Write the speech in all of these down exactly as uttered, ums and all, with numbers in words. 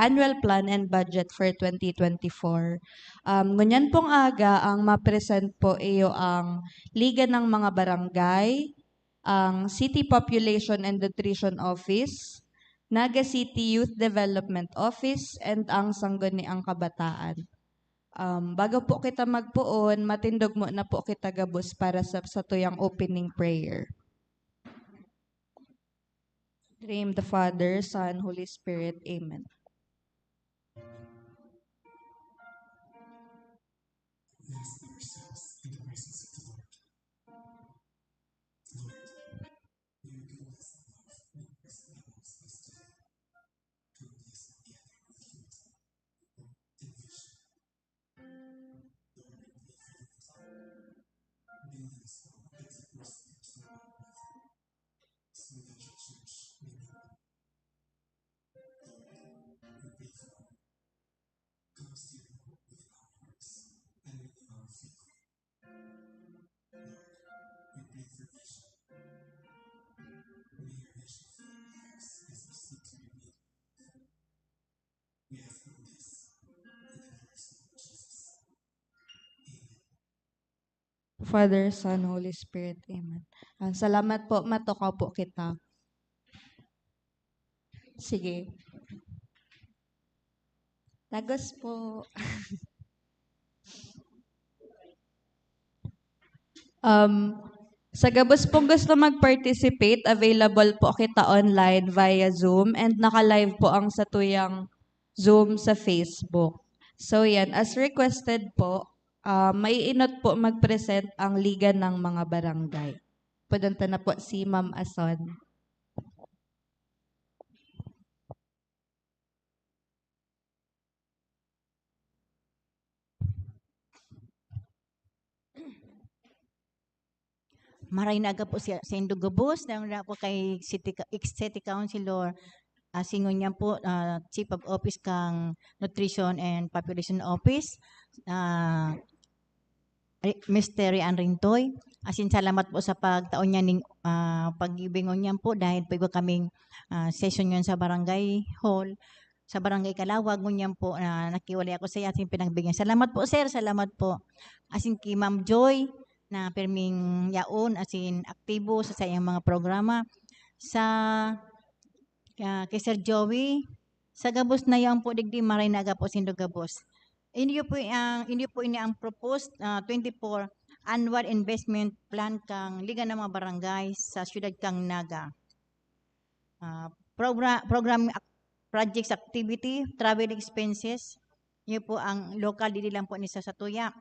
annual plan and budget for twenty twenty-four. Um, ngunyan pong aga, ang ma-present po iyo ang Liga ng mga Barangay, ang City Population and Nutrition Office, Naga City Youth Development Office, and ang Sangguniang Kabataan. Um, bago po kita magpoon, matindog muna po kita gabos para sa satuyang opening prayer. In the name of the Father, Son, Holy Spirit. Amen. Father, Son, Holy Spirit. Amen. Ah, salamat po. Matukaw po kita. Sige. Lagos po. Um, sa gabos pong gusto mag-participate, available po kita online via Zoom and naka-live po ang satuyang Zoom sa Facebook. So yan, as requested po, ah, maiinot po mag-present ang Liga ng mga Barangay. Pupunta na po si Ma'am Ason. Maray na aga po siya, saindo gabos, na ako kay city, ex-city councilor, ah, singon niya po, ah, Chief of Office kang Nutrition and Population Office, ah, Re-, Mister Rian Rintoy. Asin salamat po sa pagtaon niya ning, ah, pag-ibingon niyan po dahil po iba kaming, ah, session yun sa barangay hall, sa barangay Kalawag, ngunyan po, ah, nakiwalay ako sa asin pinagbigyan. Salamat po, sir. Salamat po. Asin ki Ma'am Joy, na perming yaon, asin aktibo sa saiyang mga programa. Sa, ah, kay Sir Joey, sa gabos na yaon po, digdi, maray na aga po sindo gabos. Inyo po ang, inyo po ini ang proposed, ah, twenty-four annual investment plan kang Liga ng mga Barangay sa siyudad kang Naga. Ah, progra-, program ac-, projects activity, travel expenses, yun po ang local, dili lang po ni sa satuya.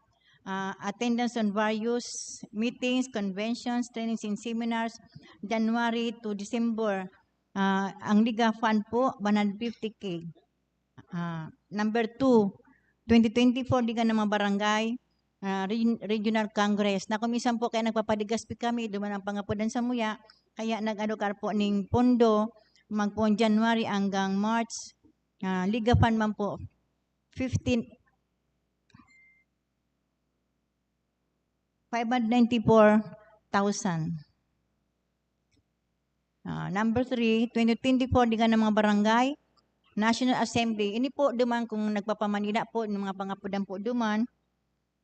Ah, attendance on various meetings, conventions, trainings and seminars, January to December. Ah, ang Liga Fund po, one hundred fifty K. Ah, number two, twenty twenty-four, Liga ng mga Barangay, ah, Reg-, Regional Congress. Na kung minsan po kaya nagpapadigas pi kami, duman ang pangapudan sa muya, kaya nag-alokar po ning pondo, magpoon January hanggang March, ah, Liga Fund man po, fifteen, five hundred ninety-four thousand. Ah, number three, twenty twenty-four, Liga ng mga Barangay, National Assembly. Ini po duman kung nagpapamanila po, ng mga pangapudan po duman,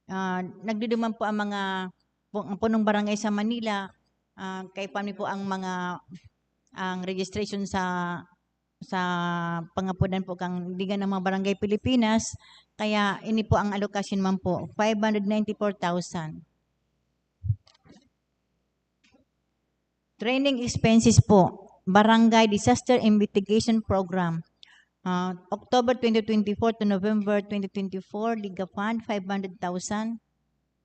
ah, nagduduman po ang mga pu-, ang punong barangay sa Manila, ah, kay pami po ang mga, ang registration sa, sa pangapudan po kang Liga ng mga Barangay Pilipinas, kaya ini po ang allocation man po, five hundred ninety-four thousand. Training expenses po, Barangay Disaster Investigation Program. Ah, October twenty twenty-four to November twenty twenty-four, Liga Fund, five hundred thousand.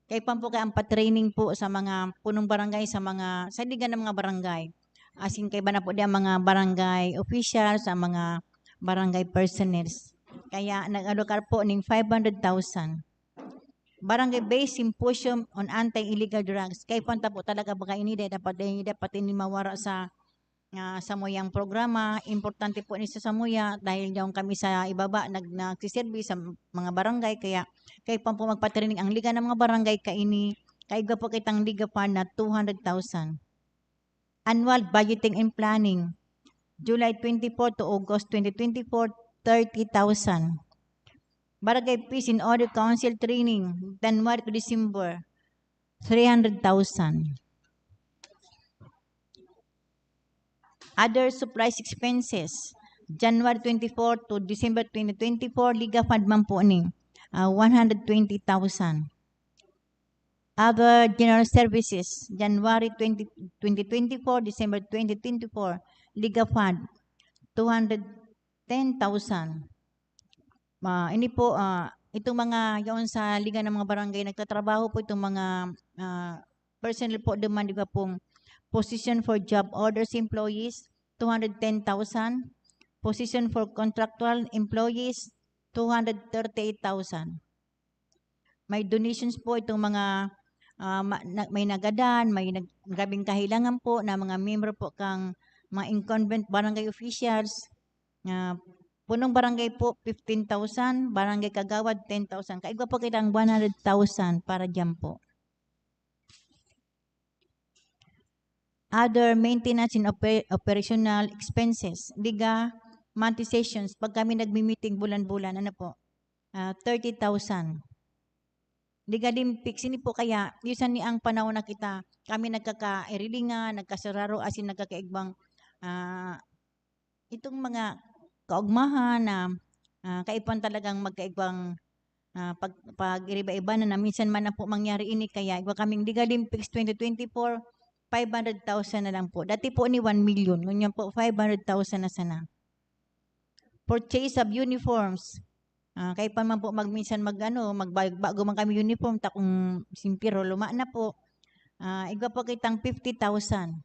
Kay pampo kay ang pa-training po sa mga punong barangay, sa mga, sa Liga ng mga Barangay. As in, kay ba na po di ang mga barangay officials, ang mga barangay personnels. Kaya nag-alokar po ning five hundred thousand. Barangay-based Symposium on Anti-Illegal Drugs. Kay panta po talaga baka ini, dahil dapat, dahil dapat ini mawara sa, ah, samuyang programa. Importante po ni sa samuya dahil yaon kami sa ibaba nag-, nagsiserbi sa mga barangay. Kaya kay pa po magpatraining ang Liga ng mga Barangay kaini. Kaigwa po kitang Liga Fund na two hundred thousand. Annual budgeting and planning, July twenty-four to August twenty twenty-four, thirty thousand. Barangay Peace and Order Council training, January to December, three hundred thousand. Other supplies expenses, January twenty-four to December twenty twenty-four, Liga Fund man po ni, ah, one hundred twenty thousand. Other general services, January twenty, twenty twenty-four, December twenty twenty-four, Liga Fund, two hundred ten thousand. Ah, ini po, ah, itong mga yaon sa Liga ng mga Barangay, nagtatrabaho po itong mga, ah, personnel po duman, di ba pong position for job orders employees, two hundred ten thousand. Position for contractual employees, two hundred thirty-eight thousand. May donations po itong mga, ah, ma-, na-, may nagadan, may nag-, grabing kahilangan po na mga miyembro po kang mga incumbent barangay officials. Ah, punong barangay po, fifteen thousand, barangay kagawad, ten thousand. Kaigwa po kitang one hundred thousand para diyan po. Other maintenance and oper-, operational expenses. Liga monthly sessions, pag kami nagmi-meeting bulan-bulan, ano po, ah, thirty thousand. Liga Olympics, ini po kaya, yusan ni ang panahon na kita, kami nagkakairilingan, nagkasararo, asin nagkakaigbang, ah, itong mga kaugmahan na, ah, kaipuhan talagang magkaigbang, ah, pag-, pag-iriba-iba na, na minsan man na po mangyari ini. Kaya igwa kaming Liga Olympics twenty twenty-four, five hundred thousand na lang po. Dati po ni one million, ngunyan po five hundred thousand na sana. Purchase of uniforms. Ah, kaipuhan man po magminsan mag-ano, magbago man kami uniform, ta kung simpiro luma na po. Ah, igwa po kitang fifty thousand.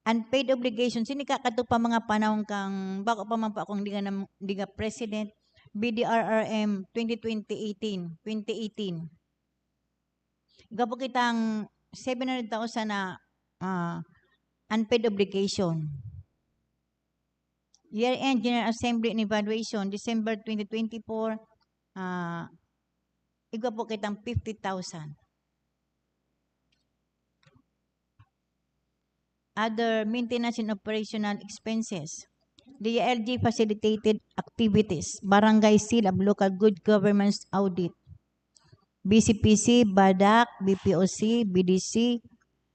Unpaid obligations, ini kakato pa mga panahon kang, bako pa man po akong Liga ng, Liga President, B D R R M twenty twenty eighteen, twenty eighteen. Igwa po kitang seven hundred thousand na, ah, unpaid obligation. Year-end General Assembly and Evaluation, December twenty twenty-four, ah, igwa po kitang fifty thousand. Other maintenance and operational expenses. D I L G facilitated activities, Barangay Seal of Local Good Governance Audit, B C P C, BADAC, B P O C, B D C,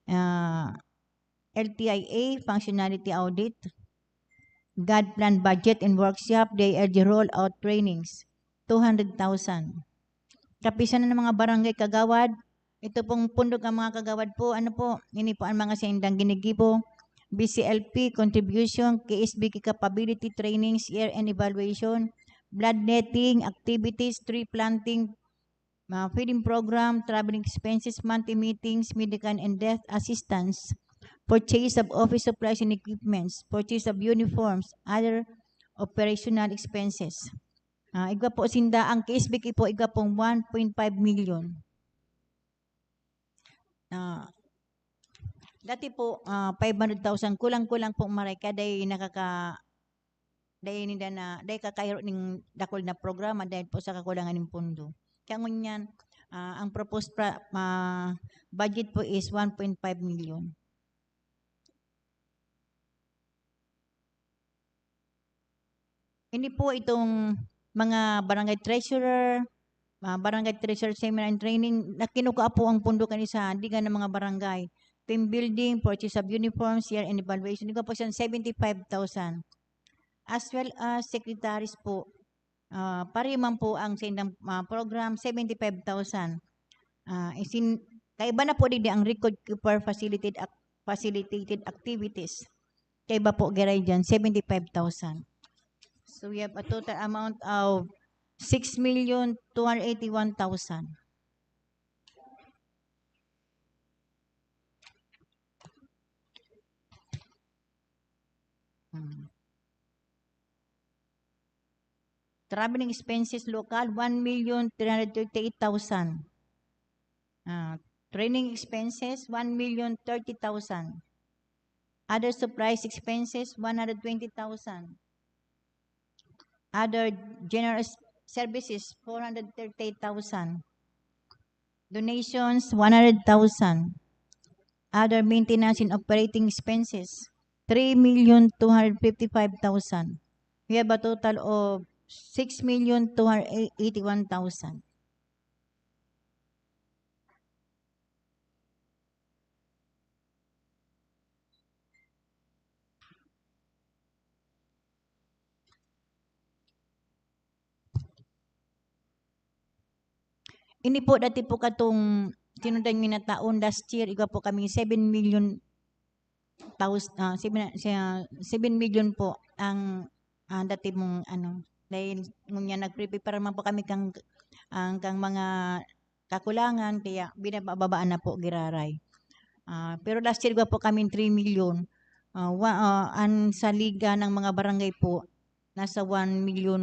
ah, L T I A, Functionality Audit, God Plan Budget and Workshop, D I L G Rollout Trainings, two hundred thousand. Kapisan na ng mga barangay kagawad, ito pong pundok ng mga kagawad po, ano po, ini po ang mga saindang ginigibo, B C L P contribution, K S B K capability trainings, year-end evaluation, bloodletting activities, tree planting, mga feeding program, traveling expenses, monthly meetings, medical and death assistance, purchase of office supplies and equipments, purchase of uniforms, other operational expenses. Ah, igwa po sinda, ang K S B K po, igwa pong one point five million. Ah, dati po, ah, five hundred thousand, kulang-kulang po maray, kaya dai nakaka-, dai ninda na, dai kakairo ning dakul na programa dahil po sa kakulangan ng pondo. Kaya ngunyan, ah, ang proposed pra-, ah, budget po is one point five million. Ini po itong mga barangay treasurer, ah, barangay treasurer seminar and training, na kinukuha po ang pondo kani sa digan ng mga barangay. Team building, purchase of uniforms, year-end evaluation. Di ko po siya seventy-five thousand. As well as secretaries po, ah, pareho man po ang sa indang, ah, program, seventy-five thousand. Ah, isin-, kaiba na po digdi ang record keeper facilitated ac-, facilitated activities. Kaiba po, giray dyan, seventy-five thousand. So, we have a total amount of six million two hundred eighty-one thousand. Hmm. Traveling expenses local, one million three hundred thirty-eight thousand. Ah, training expenses, one million thirty thousand. Other supplies expenses, one hundred twenty thousand. Other general s-, services, four hundred thirty thousand. Donations, one hundred thousand. Other maintenance and operating expenses, three million two hundred fifty-five thousand. We have a total of six million two hundred eighty-one thousand. Ini po, dati po katong tinudan mi na taon, last year, igwa po kami seven million taos-, ah, seven, siya, seven million po ang, ah, dati mong ano, dahil ngunyan nagpre-prepare man po kami kang, ang kang mga kakulangan, kaya binaba-babaan na po giraray. Ah, pero last year, igwa po kami three million. Ah, wa-, ah, ang sa liga ng mga barangay po, nasa one million,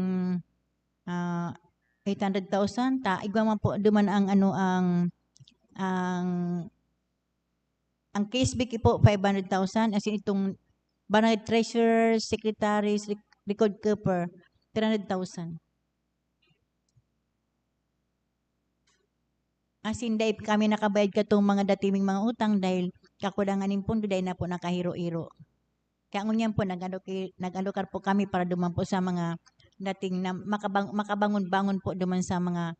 ah, eight hundred thousand. Ta, igwa man po, duman ang ano, ang, ang, ang K S B K po, five hundred thousand. As in, itong barangay treasurer, secretaries, rec-, record keeper, three hundred thousand. As in, dai kami nakabayad katong mga dati ming mga utang dahil kakulangan nin pondo, dai na po nakahiro-hiro. Kaya ngunyan po, nag-aloki-, nag-alokar po kami para duman po sa mga dating na makabang-, makabangon-bangon po duman sa mga,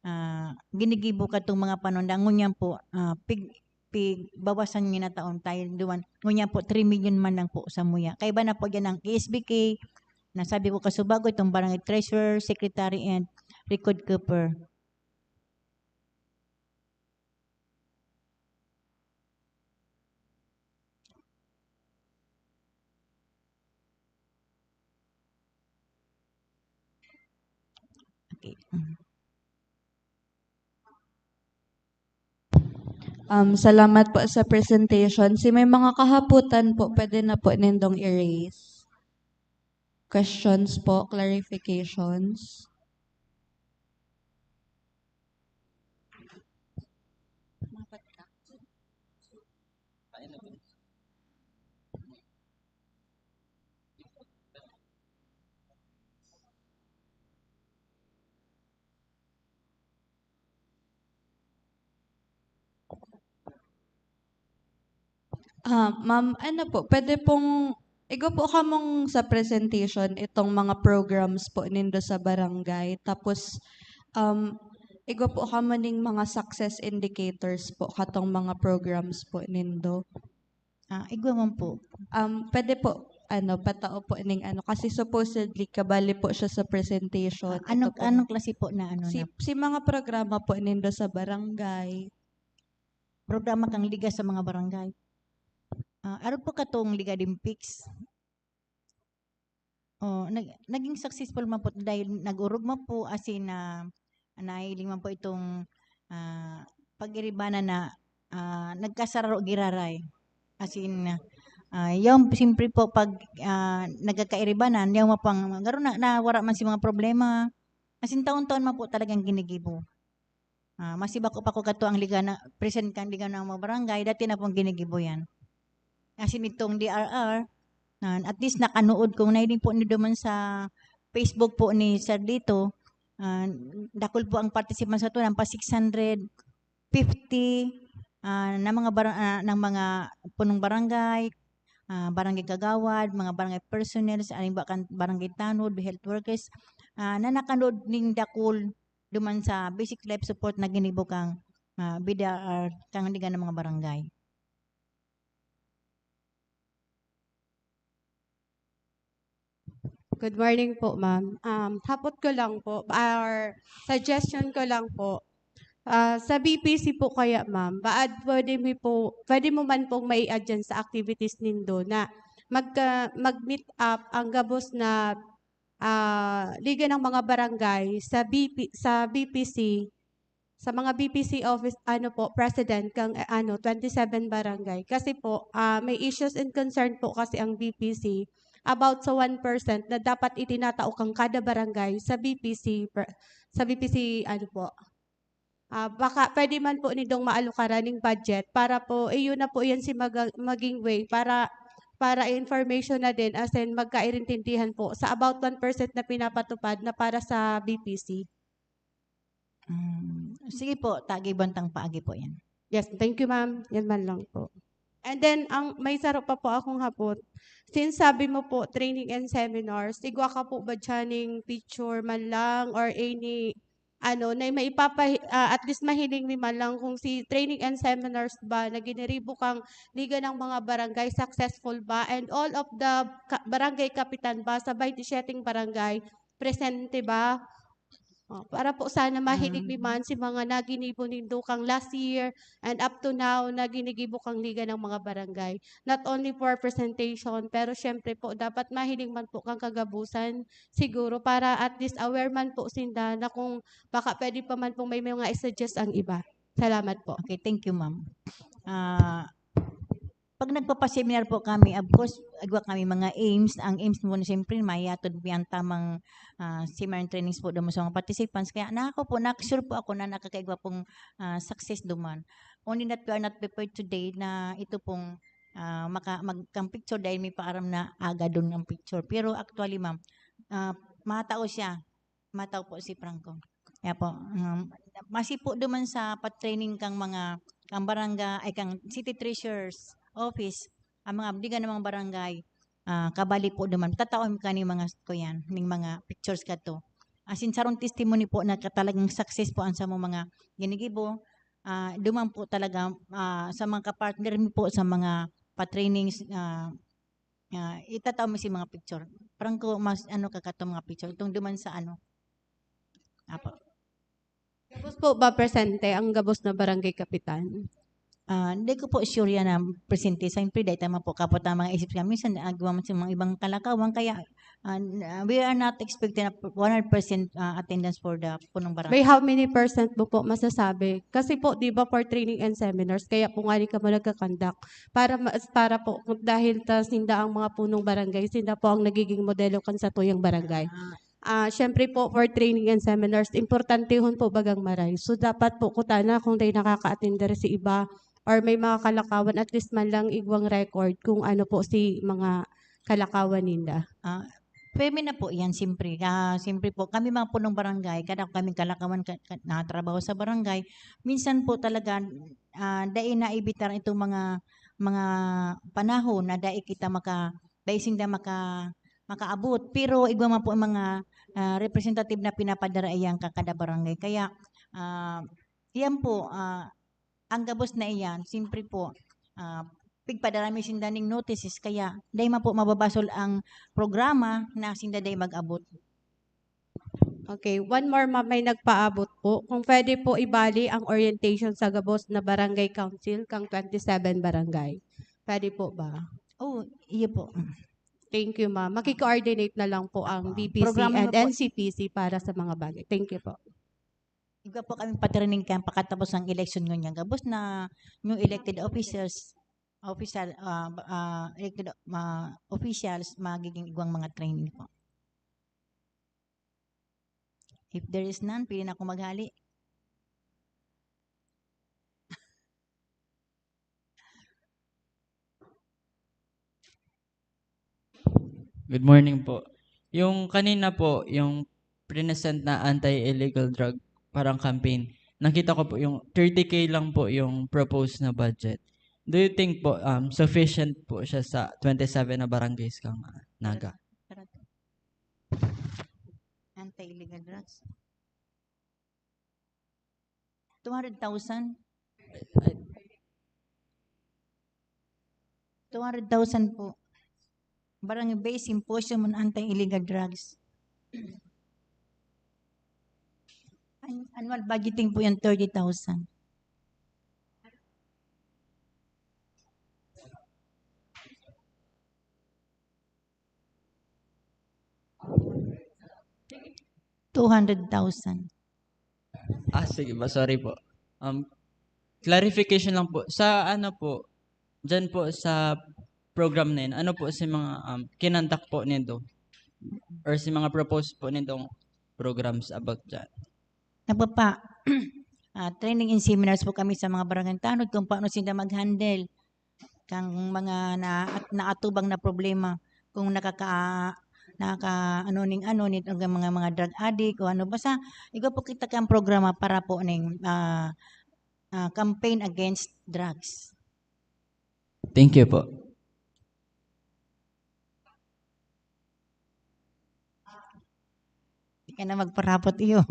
ah, ginigibo katong mga panahon na ngunyan po, ah, pig-, pigbawasan niya na taon tayo duman. Ngunyan po, three million man lang po sa muya. Kaiba na po dyan ang K S B K, nasabi ko kasubago, itong barangay treasurer, secretary, and record keeper. Okay. Mm. Um, salamat po sa presentation. Si may mga kahapotan po, pwede na po nindong i-raise. Questions po, clarifications? Ah, ma'am, ano po, pwede pong, igwa po kamong sa presentation itong mga programs po nindo sa barangay. Tapos, um, igwa po kamo ning mga success indicators po katong mga programs po nindo. Ah, igwa man po. Um, pwede po, ano, patao po ning ano, kasi supposedly kabali po siya sa presentation. Ah, anong, Ito po, anong klase po na ano si, na? Si mga programa po nindo sa barangay. Programa kang liga sa mga barangay. Ah, arog po katong Liga Dimpix. Oh, nag-, naging successful man po dahil nag-orog man po, as in, ah, nahiling man po itong, ah, pag-iribanan na, ah, nagkasararo giraray. As in, ah, yung siyempre po pag, ah, nagkakairibanan, yung mga pang, garo na, nawara man si mga problema. As in, taon-taon man po talagang ginigibo. Ah, mas iba ko pa ko kato ang liga na, present kan liga ng mga barangay, dati na pong ginigibo yan. Kasi nitong D R R, na, at least nakanood kong nailing po nindo man sa Facebook po ni Sir Lito, ah, dakul po ang participants sa tunan, pa six hundred fifty, ah, na mga bara-, ah, ng mga punong barangay, ah, barangay kagawad, mga barangay personnel, sa aning ba-, kan-, barangay tanod, health workers, ah, na nakanood ning dakul duman sa basic life support na ginibo kang, ah, B D R R, kang liga ng mga barangay. Good morning po, ma'am. Um, hapot ko lang po, or suggestion ko lang po, ah, sa B P C po kaya, ma'am, baad pwede mi po, pwede mo man pong mai-add dyan sa activities nindo na magka-, mag-meet up ang gabos na, ah, Liga ng mga Barangay sa B P, sa B P C, sa mga B P C office, ano po, president kang, eh, ano, twenty-seven barangay. Kasi po, ah, may issues and concern po kasi ang B P C about sa one percent na dapat itinatao kang kada barangay sa B P C, pre-, sa B P C, ano po. Ah, baka pwede man po nindong maalukaran ning budget para po, eh, yun na po yan si maga-, maging way para, para information na din, as in, magkairintindihan po sa about one percent na pinapatupad na para sa B P C. Hmm, sige po, tagi bantang paagi po yan. Yes, thank you, ma'am. Yan man lang po. And then, ang may saro pa po akong hapot. Since sabi mo po, training and seminars, igwa ka po ba dyan ning picture man lang or any, ano, na may ipapa-, ah, at least mahiling mi man lang kung si training and seminars ba na giniribo kang Liga ng mga Barangay, successful ba? And all of the ka-, barangay kapitan ba sa twenty-seven barangay, presente ba? Oh, para po sana mahiling mi Mm. man si mga naginibo nindo kang last year and up to now na ginigibo kang Liga ng mga Barangay. Not only for presentation, pero syempre po, dapat mahiling man po kang kagabusan siguro para at least aware man po sinda na kung baka pwede pa man pong may mga i-suggest ang iba. Salamat po. Okay, thank you, ma'am. Ah, pag nagpapaseminar po kami, of course, igwa kami mga aims. Ang aims mo, siyempre, mayatod mi ang tamang, ah, seminar and trainings po duman sa mga participants. Kaya na ako po, na-sure po ako na nakakaigwa pong, ah, success duman. Only that we are not prepared today na ito pong, ah, maka-, mag-, kang picture dahil may paaram na aga dun ang picture. Pero actually, ma'am, ah, matao siya. Matao po si Franco. Kaya po, um, masi po duman sa pa-training kang mga, kang barangay, ay, kang city treasurer's office, ang mga abdigan ng mga barangay, ah, kabali po duman. Tatao kani mga, kuyan, ning mga pictures kato. As in, sarong testimony po na ka-, talagang success po ang sa mga ginigibo. Ah, duman po talaga, ah, sa mga kapartner mi po sa mga pa-trainings, ah, ah, itatao mi si mga picture. Franco, mas ano ka kato mga picture? Itong duman sa ano? Apo. Gabos po ba presente ang gabos na barangay kapitan? Ah, di ko po sure yan na presente. Siyempre, dahil tama po, kapot ang mga isip siya. Minsan, nagawa man sa mga ibang kalakawan. Kaya, ah, n-, ah, we are not expecting a one hundred percent, ah, attendance for the punong barangay. By how many percent mo po masasabi? Kasi po, di ba, for training and seminars, kaya po nga rin kamo nagkakandak. Para ma-, para po, dahil ta sinda ang mga punong barangay, sinda po ang nagiging modelo kan satuyang barangay. Ah. Ah, syempre po, for training and seminars, importantehon po bagang maray. So, dapat po kutana kung dai nakaka-attender si iba or may mga kalakawan, at least man lang igwang record kung ano po si mga kalakawan ninda. Ah, pwede na po yan, siyempre. Ah, siyempre po, kami mga punong barangay, kada kaming kalakawan ka-, ka-, nakatrabaho sa barangay, minsan po talaga, ah, dai naibitar itong mga, mga panahon na dai kita maka-, dai sinda maka-, makaabot. Pero igwa man po ang mga, ah, representative na pinapadara iyan ka kada barangay. Kaya, ah, iyan po, ah, ang gabos na iyan, siyempre po, ah, pigpadara mi sinda ning notices, kaya dai man po mababasol ang programa na sinda dai mag-abot. Okay, one more, ma'am, may nagpaabot po. Kung pwede po ibali ang orientation sa gabos na barangay council kang twenty-seven barangay. Pwede po ba? Oh, iyo po. Thank you, ma'am. Maki-coordinate na lang po ang Ah, B P C programa and na po. N C P C para sa mga bagay. Thank you po. Igwa po kami pa-training camp pakatapos ng election ngunyan. Gabos na new elected officers, official, ah, ba-, ah, elected, ah, officials, magiging igwang mga training po. If there is none, pwede na ako maghali. Good morning po. Yung kanina po, yung present na anti-illegal drug, parang campaign, nakita ko po yung thirty K lang po yung proposed na budget. Do you think po, um, sufficient po siya sa twenty-seven na barangays kang, ah, Naga? Anti-illegal drugs. Two hundred thousand? Two hundred thousand po. Barangay-based symposium on anti-illegal drugs. An-, annual budgeting po yan, thirty thousand. Two hundred thousand. Ah, sige po, sorry po. Um, clarification lang po. Sa ano po, dyan po sa program na yun, ano po si mga, um, kinonduct po nito? Or si mga proposed po nitong programs about dyan? Nagpapa-, ah, training and seminars po kami sa mga barangay tanod kung paano sila mag-handle kang mga na-, naatubang na problema, kung nakaka-, nakaka-, ano ning ano, nitong mga, mga drug addict o ano. Basta, igwa po kita kang programa para po ning, ah, ah, campaign against drugs. Thank you po. Di ka na magparapot iyo.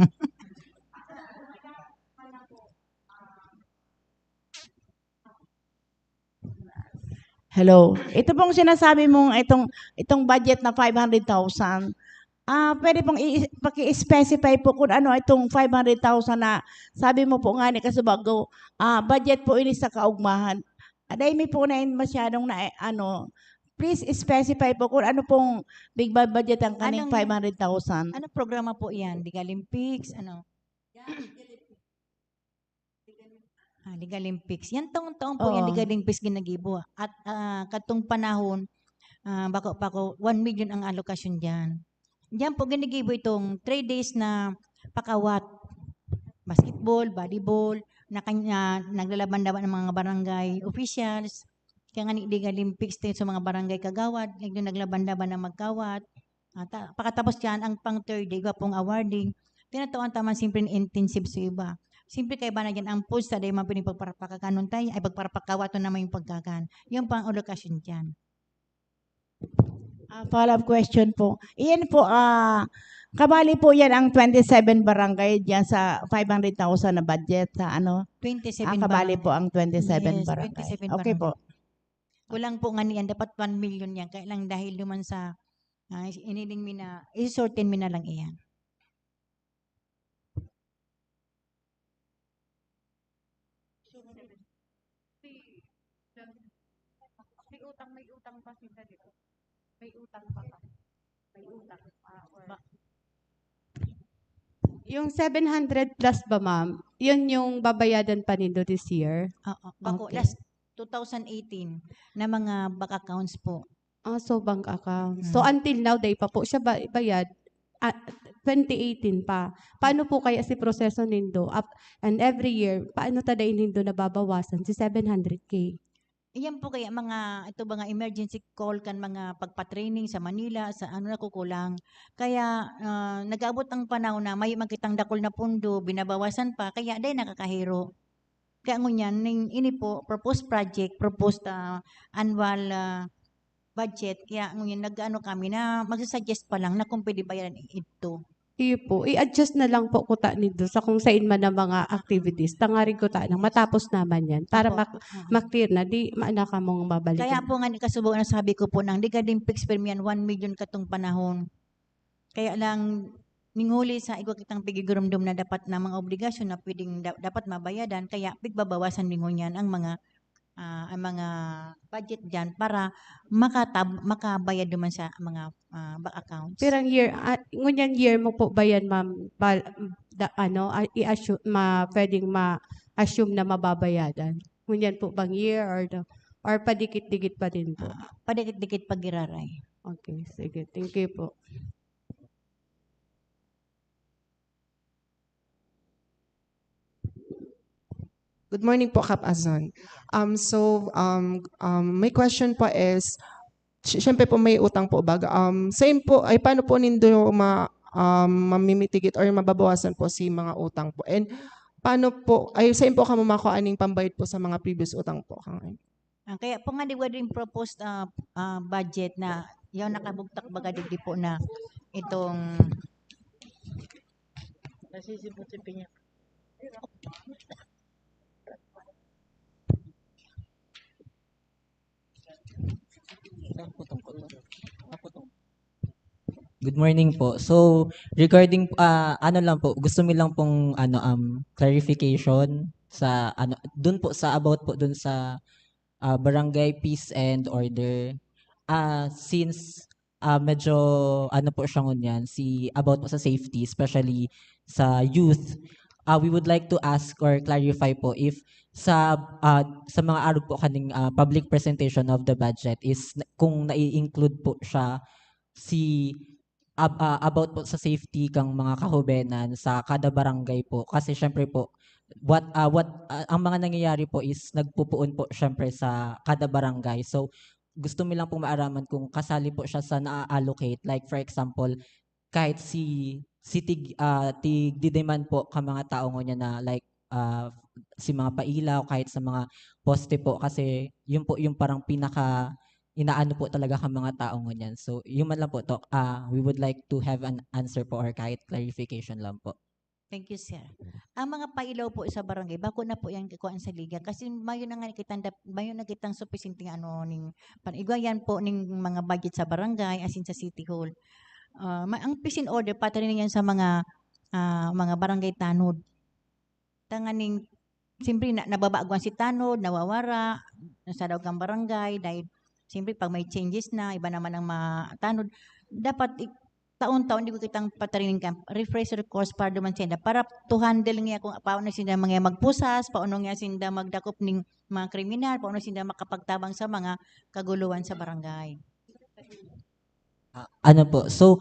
Hello. Ito pong sinasabi mong itong, itong budget na five hundred thousand, ah, pwede pong i-, paki-specify po kung ano itong five hundred thousand na sabi mo po nga ni Kasubago, ah, budget po ini sa kaugmahan. Aday mi po na masyadong na, ano, please specify po kung ano pong big budget ang kaning Anong- five hundred thousand. Ano programa po yan? Digalimpics? Ano? Ah, Digalimpics. Yan taon-taon po yan, Oo. Digalimpics ginagibo. At ah, katong panahon, ah, bako pa ko, one million ang alokasyon dyan. Diyan po ginigibo itong three days na pakawat. Basketball, volleyball, na kanya, naglalaban-laban ang mga barangay officials. Kaya nga ni Digalimpics din sa mga barangay kagawad, yung naglaban-laban ng magkawat. At ah, pakatapos dyan, ang pang third day, iba pong awarding. Tinatawag taman simple intensive sa iba. Simple kaiba na dyan, ang pulsa, dahil mga pinipagparapakakanon tayo, ay pagparapakawato naman yung pagkakan. Yung pang alokasyon dyan. Ah, follow-up question po. Iyan po, ah, kabali po yan ang twenty-seven barangay diyan sa five hundred thousand na budget sa ano? Twenty-seven Ah, kabali barangay. po ang twenty-seven Yes, barangay. twenty-seven Okay barangay. Po. Kulang po nga niyan, dapat one million yan. Kaya lang dahil duman sa, ah, iniling mi na, isortin mi na lang iyan. May utang, may utang pa sila, di ba? May utang pa ka. May utang pa. Or... Yung seven hundred plus ba, ma'am? Yun yung babayadan pa nindo this year? Oo. Bako, Okay. Last two thousand eighteen na mga bank accounts po. Ah, so bank account. So Mm. until now, day pa po siya ba, bayad? Ah, twenty eighteen pa. Paano po kaya si proseso nindo? Up, and every year, paano ta dai nindo nababawasan si seven hundred K? Iyan po kaya mga, ito mga emergency call kan mga pagpa-training sa Manila, sa ano, nakukulang. Kaya ah, nag-aabot ang panahon na may makitang dakul na pundo, binabawasan pa, kaya dai nakakahiro. Kaya ngunyan, ning, ini po, proposed project, proposed ah, annual ah, budget, kaya ngunyan nag-ano kami na magsusuggest pa lang na kung pwede bayaran ito. Iyo po, i-adjust na lang po kuta nindo sa kung sain man ang mga activities. Tangarig kuta nang matapos naman yan para Opo. mak- Ah. ma-clear na, di maana kamong babalikan. Kaya po nga ni Kasubo na sabi ko po nang di gading fix permi yan, one million katong panahon. Kaya lang, ning huli sa igwa kitang pigigurumdom na dapat na mga obligasyon na pwedeng da- dapat mabayadan, kaya pigbabawasan din ngunyan ang mga ah, ang mga budget dyan para makatab- makabayad naman sa mga ah, bank accounts. Pirang year, ah, ngunyan year mo po ba yan, ma'am? Bal, da, ano, ah, i-assume, ma, pwedeng ma-assume na mababayadan? Ngunyan po bang year or the, or padikit-dikit pa din po? Ah, padikit-dikit pag-iraray. Okay, sige. Thank you po. Good morning po, Kap Azon. Um, so, um, um, my question po is, sy- syempre po may utang po baga. Um, same po, ay paano po nindo ma, um, mamimitigit or mababawasan po si mga utang po? And paano po, ay same po kamo makuha aning pambayad po sa mga previous utang po? Ah, kaya po nga di ba din proposed ah, ah, budget na yung nakabugtak baga digdi po na itong Nasisipot si Pinya. Good morning po. So, regarding ah, ano lang po, gusto mi lang pong ano um clarification sa ano dun po sa about po dun sa ah, barangay peace and order. Ah, since ah, medyo ano po siya ngunyan, si about po sa safety, especially sa youth. Ah, we would like to ask or clarify po if sa ah, sa mga arog po kaning ah, public presentation of the budget is n- kung nai-include po siya si ab- ah, about po sa safety kang mga kahubenan sa kada barangay po, kasi syempre po what ah, what ah, ang mga nangyayari po is nagpupuon po syempre sa kada barangay. So gusto mi lang pong maaraman kung kasali po siya sa na-allocate, like for example kahit si si tig ah, tigdidiman po ka mga tao ngunyan na like ah, si mga pailaw, kahit sa mga poste po, kasi yun po yung parang pinaka inaano po talaga kan mga tao ngunyan. So, yun man lang po to, ah, we would like to have an answer po or kahit clarification lang po. Thank you, sir. Ang mga pailaw po sa barangay, bako na po yan kuan sa liga. Kasi mayo na nga kitang dap-, mayo na kitang supisinteng ano, ning pan-, igwa yan po ning mga budget sa barangay, asin sa city hall. Ah, ma-, ang peace and order, patri na yan sa mga, ah, mga barangay tanod. Tanganing, siyempre, na, nababaguan si tanod, nawawara, sa daog kan barangay, dahil, siyempre, pag may changes na, iba naman ang mga tanod. Dapat, i-, taon-taon, di ko kitang patraining camp, refresher course para duman sinda, para to handle niya kung paano sinda mga magpusas, paano niya sinda magdakop ning mga kriminal, paano sinda makapagtabang sa mga kaguluhan sa barangay. Ah, ano po, so,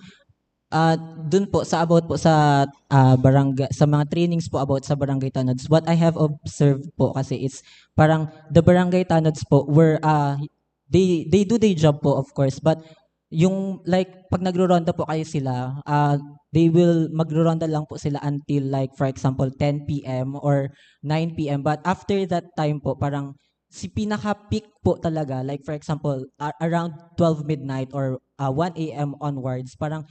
ah, dun po sa about po sa, ah, barangay, sa mga trainings po about sa barangay tanods, what I have observed po kasi is parang the barangay tanods po were, ah, they, they do their job po, of course, but yung, like, pag nagro-ronda po kayo sila, ah, they will magro-ronda lang po sila until, like, for example, ten p m or nine p m. But after that time po, parang si pinaka-peak po talaga, like, for example, a-, around twelve midnight or, ah, one a m onwards, parang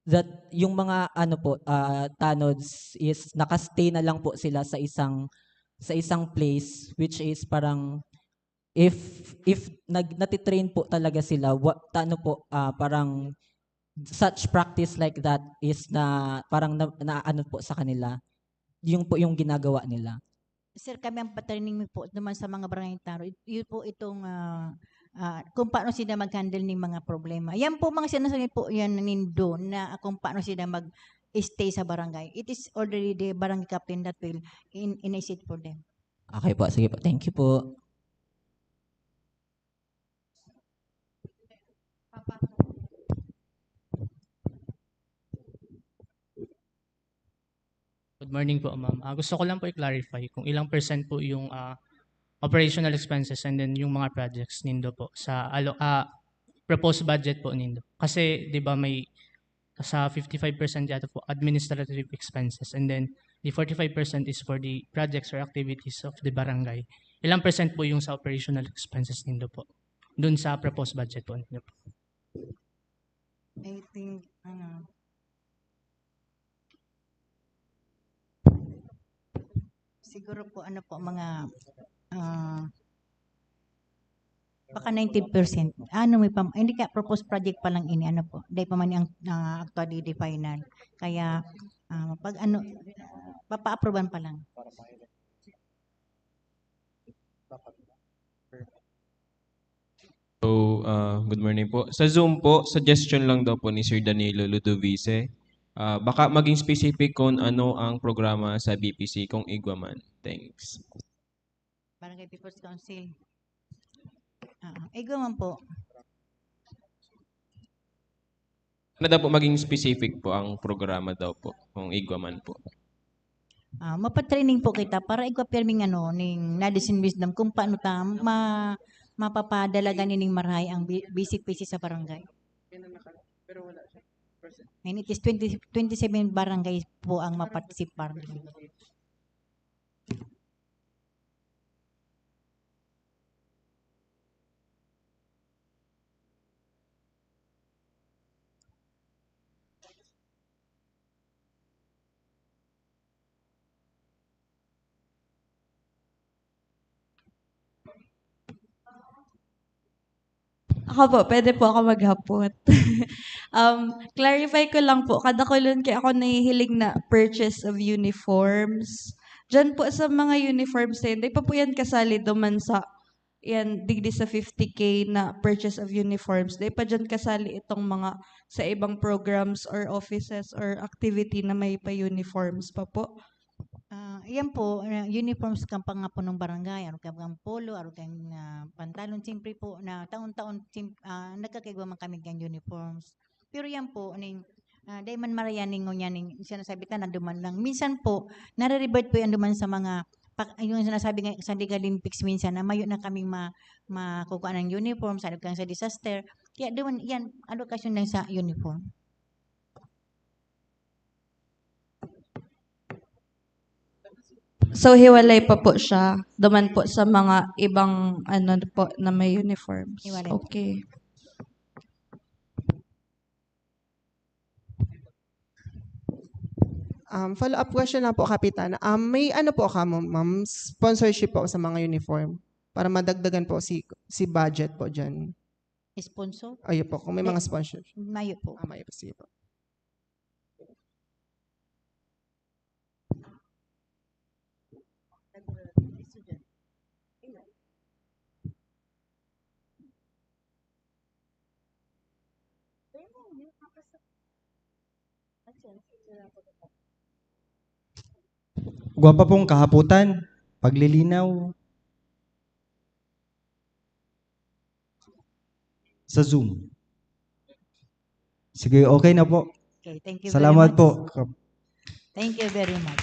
that yung mga ano po, ah, tanods is naka-stay na lang po sila sa isang, sa isang place, which is parang if, if nag-, natitrain po talaga sila, wa-, ta-, ano po, ah, parang such practice like that is na parang na, na ano po sa kanila, yung po yung ginagawa nila. Sir, kami ang patraining po naman sa mga barangay taro. It-, yun po itong, ah, ah, kung paano sila mag-handle ng mga problema. Yan po mga sinasabi po yan nindo na kung paano sila mag-stay sa barangay. It is already the barangay captain that will in-, initiate for them. Okay po, sige po. Thank you po. Good morning po, ma'am. Ah, gusto ko lang po i-clarify kung ilang percent po yung, ah, operational expenses and then yung mga projects nindo po sa alo-, ah, proposed budget po nindo. Kasi, di ba, may sa fifty-five percent yata po administrative expenses and then the forty-five percent is for the projects or activities of the barangay. Ilang percent po yung sa operational expenses nindo po dun sa proposed budget po nindo po? I think, ano, siguro po, ano po, mga, ah, baka ninety percent. Ano, may pam-, hindi ka, proposed project pa lang ini, ano po, dahil pa man ang, ah, actually the final. Kaya, ah, pag ano, papa-approvean pa lang. So, ah, good morning po. Sa Zoom po, suggestion lang daw po ni Sir Danilo Ludovice. Ah, baka maging specific kung ano ang programa sa B P C kung igwa man. Thanks. Barangay People's Council. Ah, igwa man po. Ano daw po maging specific po ang programa daw po, kung igwa man po? Ah, mapatraining po kita para igwa pirming ano, ning knowledge and wisdom kung paano ta ma-, mapapadalagan nining marahay ang bi-, basic basis sa barangay. And it is twenty, twenty-seven barangay po ang maparticipar. Ako po, pwede po ako maghapot. Um, clarify ko lang po, kadakulon kay ako nahihiling na purchase of uniforms. Diyan po sa mga uniforms na yun, di pa po yan kasali duman sa, yan, digdi sa fifty K na purchase of uniforms. Di pa dyan kasali itong mga sa ibang programs or offices or activity na may pa-uniforms pa po? Ah, iyan po, ah, uniforms kan pangapunong barangay, arog kan polo, arog kan, ah, pantalon. Siyempre po, na taon-taon, sim-, ah, nagkakaigwa man kami kan uniforms. Pero yan po, aning, ah, dai man marayaning ngunyan ning sinasabi ta na duman lang. Minsan po, nare-revert po yan duman sa mga, pa-, yung sinasabi nga, sa Liga Olympics minsan na mayo na kaming ma-, makukuha ng uniform, sa, sa disaster. Kaya duman, yan, alokasyon lang sa uniform. So, hiwalay pa po siya duman po sa mga ibang ano po na may uniforms. Hiwalay po. Okay. Um, follow-up question lang po, Kapitan. Um, may ano po ka, ma'am, ma'am, sponsorship po sa mga uniform para madagdagan po si, si budget po dyan? Sponsor? Ayun po, kung may May mga sponsor. Mayo po. Ah, mayo po, sige po. Gwapa pong kahapotan, paglilinaw. Sa Zoom. Sige, okay na po. Okay, thank you very much. Salamat po. Thank you very much.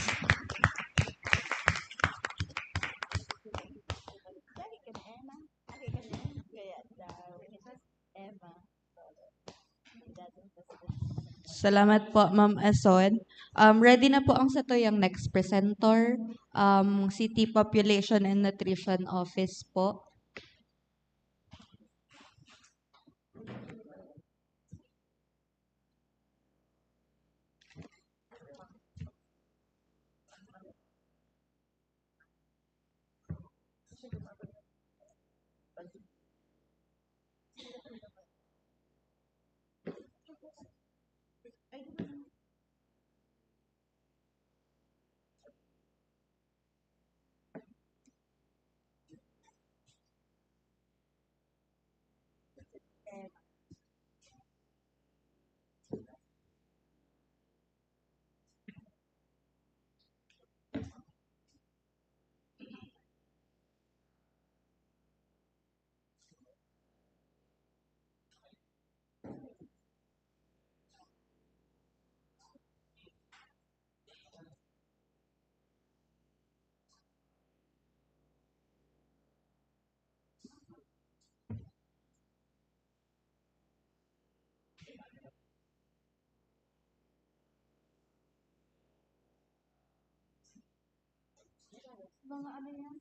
Salamat po, Ma'am Eson. Um, ready na po ang satuyang next presenter, um, City Population and Nutrition Office po. Mga ano yan?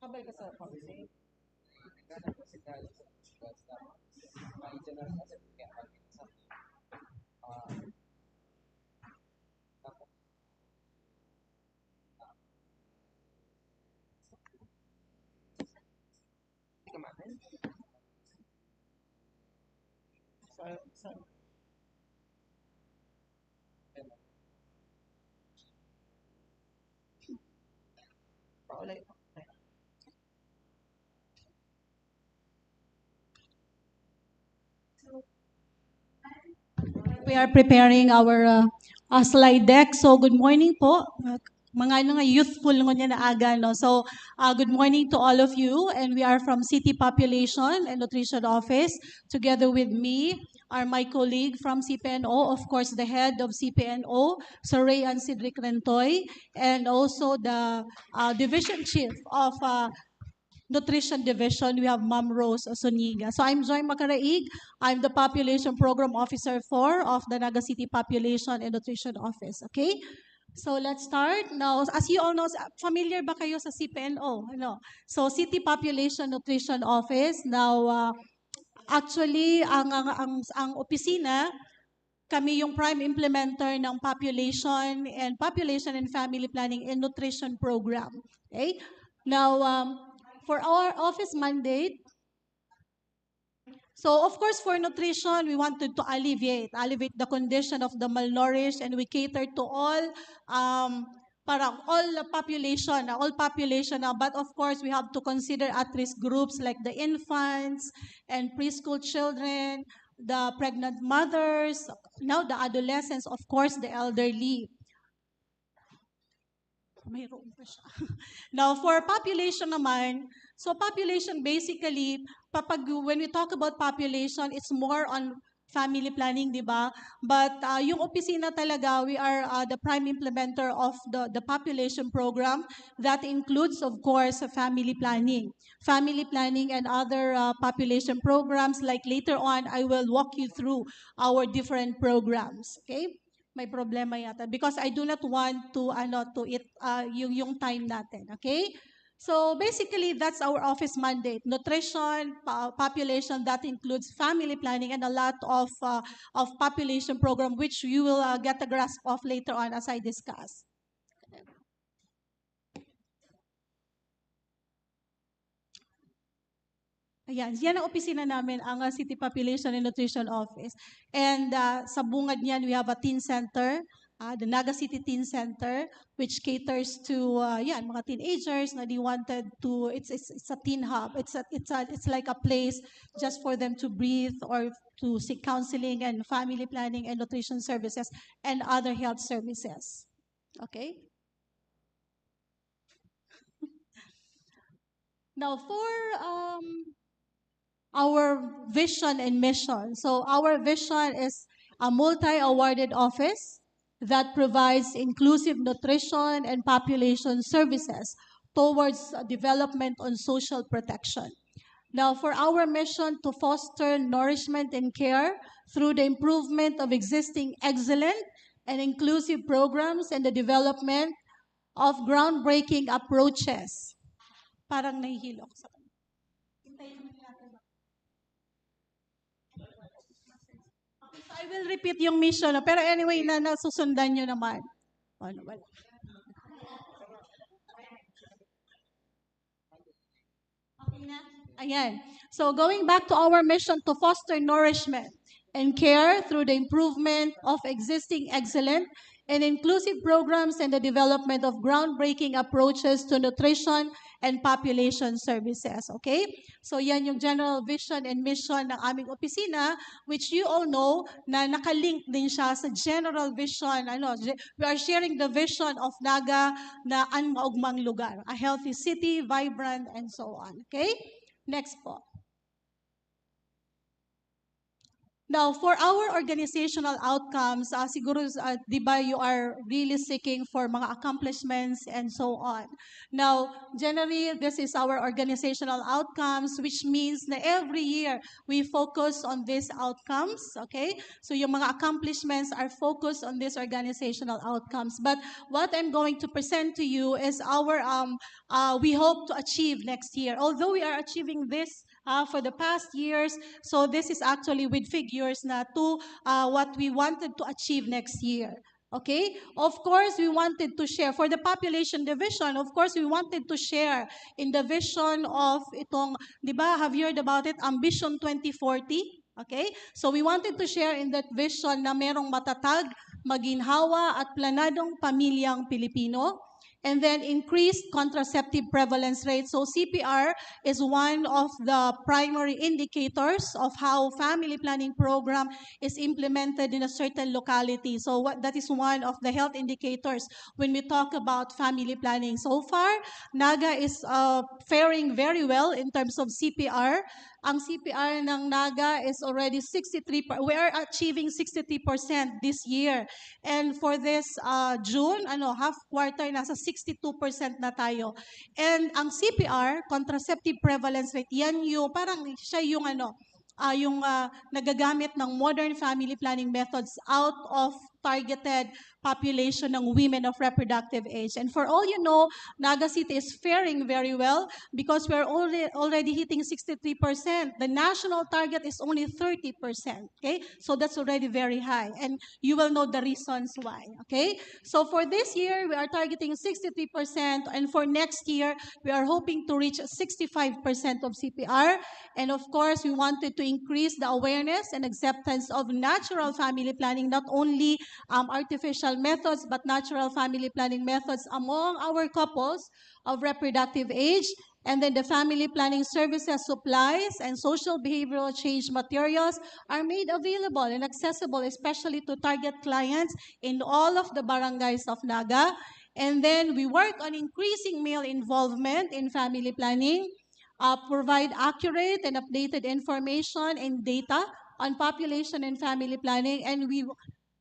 Kabay ka sa pag-, We are preparing our, uh, uh, slide deck. So, good morning po. Uh, mga ano nga, youthful ngunyan na aga, no? So, uh, good morning to all of you. And we are from City Population and Nutrition Office. Together with me are my colleague from C P N O, of course, the head of C P N O, Sir Rayan Cedric Rentoy, and also the, uh, division chief of, uh, Nutrition Division, we have Ma'am Rose Zuniga. So, I'm Joy Macaraig. I'm the Population Program Officer four of the Naga City Population and Nutrition Office. Okay? So, let's start. Now, as you all know, s-, familiar ba kayo sa C P N O? Ano? So, City Population Nutrition Office. Now, uh, actually, ang, ang, ang, ang opisina, kami yung prime implementer ng population and population and family planning and nutrition program. Okay? Now, um, for our office mandate, so of course for nutrition, we wanted to alleviate, alleviate the condition of the malnourished, and we cater to all, um, para all the population, all population, uh, but of course we have to consider at-risk groups like the infants and preschool children, the pregnant mothers, now the adolescents, of course, the elderly. Mayroon pa siya. Now, for population naman, so population basically, papag, when we talk about population, it's more on family planning, di ba? But uh, yung opisina talaga, we are uh, the prime implementer of the, the population program. That includes, of course, family planning. Family planning and other uh, population programs. Like later on, I will walk you through our different programs. Okay? May problema yata because I do not want to ano to it uh, yung yung time natin, okay? So basically that's our office mandate: nutrition, pa- population, that includes family planning and a lot of uh, of population program which you will uh, get a grasp of later on as I discuss. Ayan, yan ang opisina namin, ang uh, City Population and Nutrition Office. And uh, sa bungad niyan, we have a teen center, uh, the Naga City Teen Center, which caters to uh, yan, mga teenagers na they wanted to, it's, it's, it's a teen hub. It's, a, it's, a, it's like a place just for them to breathe or to seek counseling and family planning and nutrition services and other health services. Okay? Now, for um, our vision and mission. So, our vision is a multi-awarded office that provides inclusive nutrition and population services towards development on social protection. Now, for our mission to foster nourishment and care through the improvement of existing excellent and inclusive programs and the development of groundbreaking approaches. Parang nahihilo ako sa kanya. Okay, so I will repeat yung mission. No? Pero anyway, na nasusundan nyo naman. Ano, wala. Okay na? Ayan. So going back to our mission to foster nourishment and care through the improvement of existing excellent and inclusive programs and the development of groundbreaking approaches to nutrition and population services. Okay? So yan yung general vision and mission ng aming opisina, which you all know na nakalink din siya sa general vision. Ano, we are sharing the vision of Naga na an maugmang lugar, a healthy city, vibrant, and so on. Okay? Next po. Now, for our organizational outcomes, uh, siguro, uh, di ba, you are really seeking for mga accomplishments and so on. Now, generally, this is our organizational outcomes, which means na every year, we focus on these outcomes, okay? So, yung mga accomplishments are focused on these organizational outcomes. But what I'm going to present to you is our, um, uh, we hope to achieve next year. Although we are achieving this uh, for the past years. So this is actually with figures na to uh, what we wanted to achieve next year. Okay? Of course, we wanted to share for the population division. Of course, we wanted to share in the vision of itong, di ba, have you heard about it? Ambition twenty forty. Okay? So we wanted to share in that vision na merong matatag, maginhawa at planadong pamilyang Pilipino. And then increased contraceptive prevalence rate. So C P R is one of the primary indicators of how family planning program is implemented in a certain locality. So what, that is one of the health indicators when we talk about family planning. So far, Naga is uh, faring very well in terms of C P R. Ang C P R ng Naga is already sixty-three per-, we are achieving sixty-three percent this year. And for this uh, June, ano, half quarter, nasa sixty-two percent na tayo. And ang C P R, contraceptive prevalence rate, yan yung, parang siya yung ano, uh, yung uh, nagagamit ng modern family planning methods out of targeted population ng women of reproductive age. And for all you know, Naga City is faring very well because we're already, already hitting sixty-three percent. The national target is only thirty percent. Okay? So that's already very high. And you will know the reasons why. Okay? So for this year, we are targeting sixty-three percent. And for next year, we are hoping to reach sixty-five percent of C P R. And of course, we wanted to increase the awareness and acceptance of natural family planning, not only um, artificial methods, but natural family planning methods among our couples of reproductive age. And then the family planning services, supplies, and social behavioral change materials are made available and accessible, especially to target clients in all of the barangays of Naga. And then we work on increasing male involvement in family planning, uh, provide accurate and updated information and data on population and family planning. And we,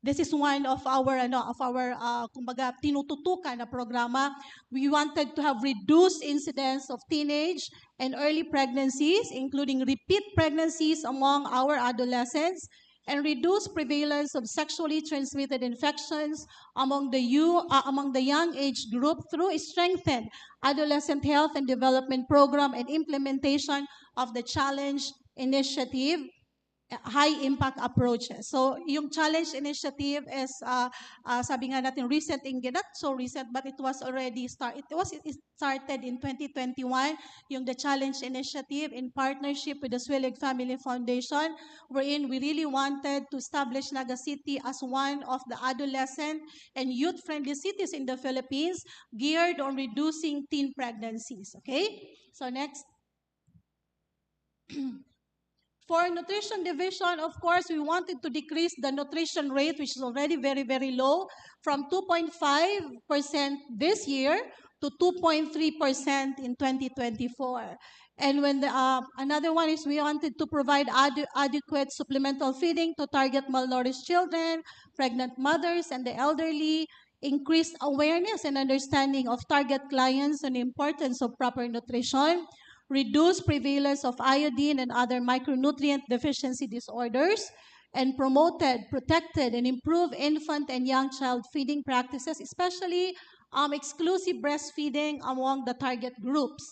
this is one of our, ano, of our, uh, kumbaga, tinututukan na programa. We wanted to have reduced incidence of teenage and early pregnancies, including repeat pregnancies among our adolescents, and reduce prevalence of sexually transmitted infections among the you, uh, among the young age group through a strengthened adolescent health and development program and implementation of the challenge initiative, uh, high impact approaches. So, yung challenge initiative is, uh, uh, sabi nga natin, recent in, not so recent, but it was already start, it was, it started in twenty twenty-one, yung the challenge initiative in partnership with the Swillig Family Foundation, wherein we really wanted to establish Naga City as one of the adolescent and youth-friendly cities in the Philippines, geared on reducing teen pregnancies. Okay? So next. For nutrition division, of course, we wanted to decrease the nutrition rate, which is already very, very low, from two point five percent this year to two point three percent in twenty twenty-four. And when the, uh, another one is we wanted to provide ade-, adequate supplemental feeding to target malnourished children, pregnant mothers, and the elderly, increased awareness and understanding of target clients on the importance of proper nutrition, reduced prevalence of iodine and other micronutrient deficiency disorders, and promoted, protected, and improved infant and young child feeding practices, especially, um, exclusive breastfeeding among the target groups,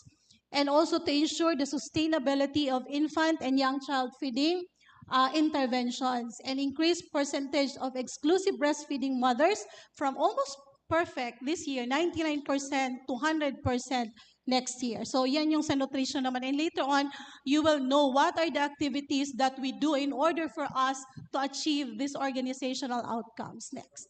and also to ensure the sustainability of infant and young child feeding, uh, interventions, and increase percentage of exclusive breastfeeding mothers from almost perfect this year, ninety-nine percent to hundred percent next year. So, yan yung sa nutrition naman. And later on, you will know what are the activities that we do in order for us to achieve these organizational outcomes. Next.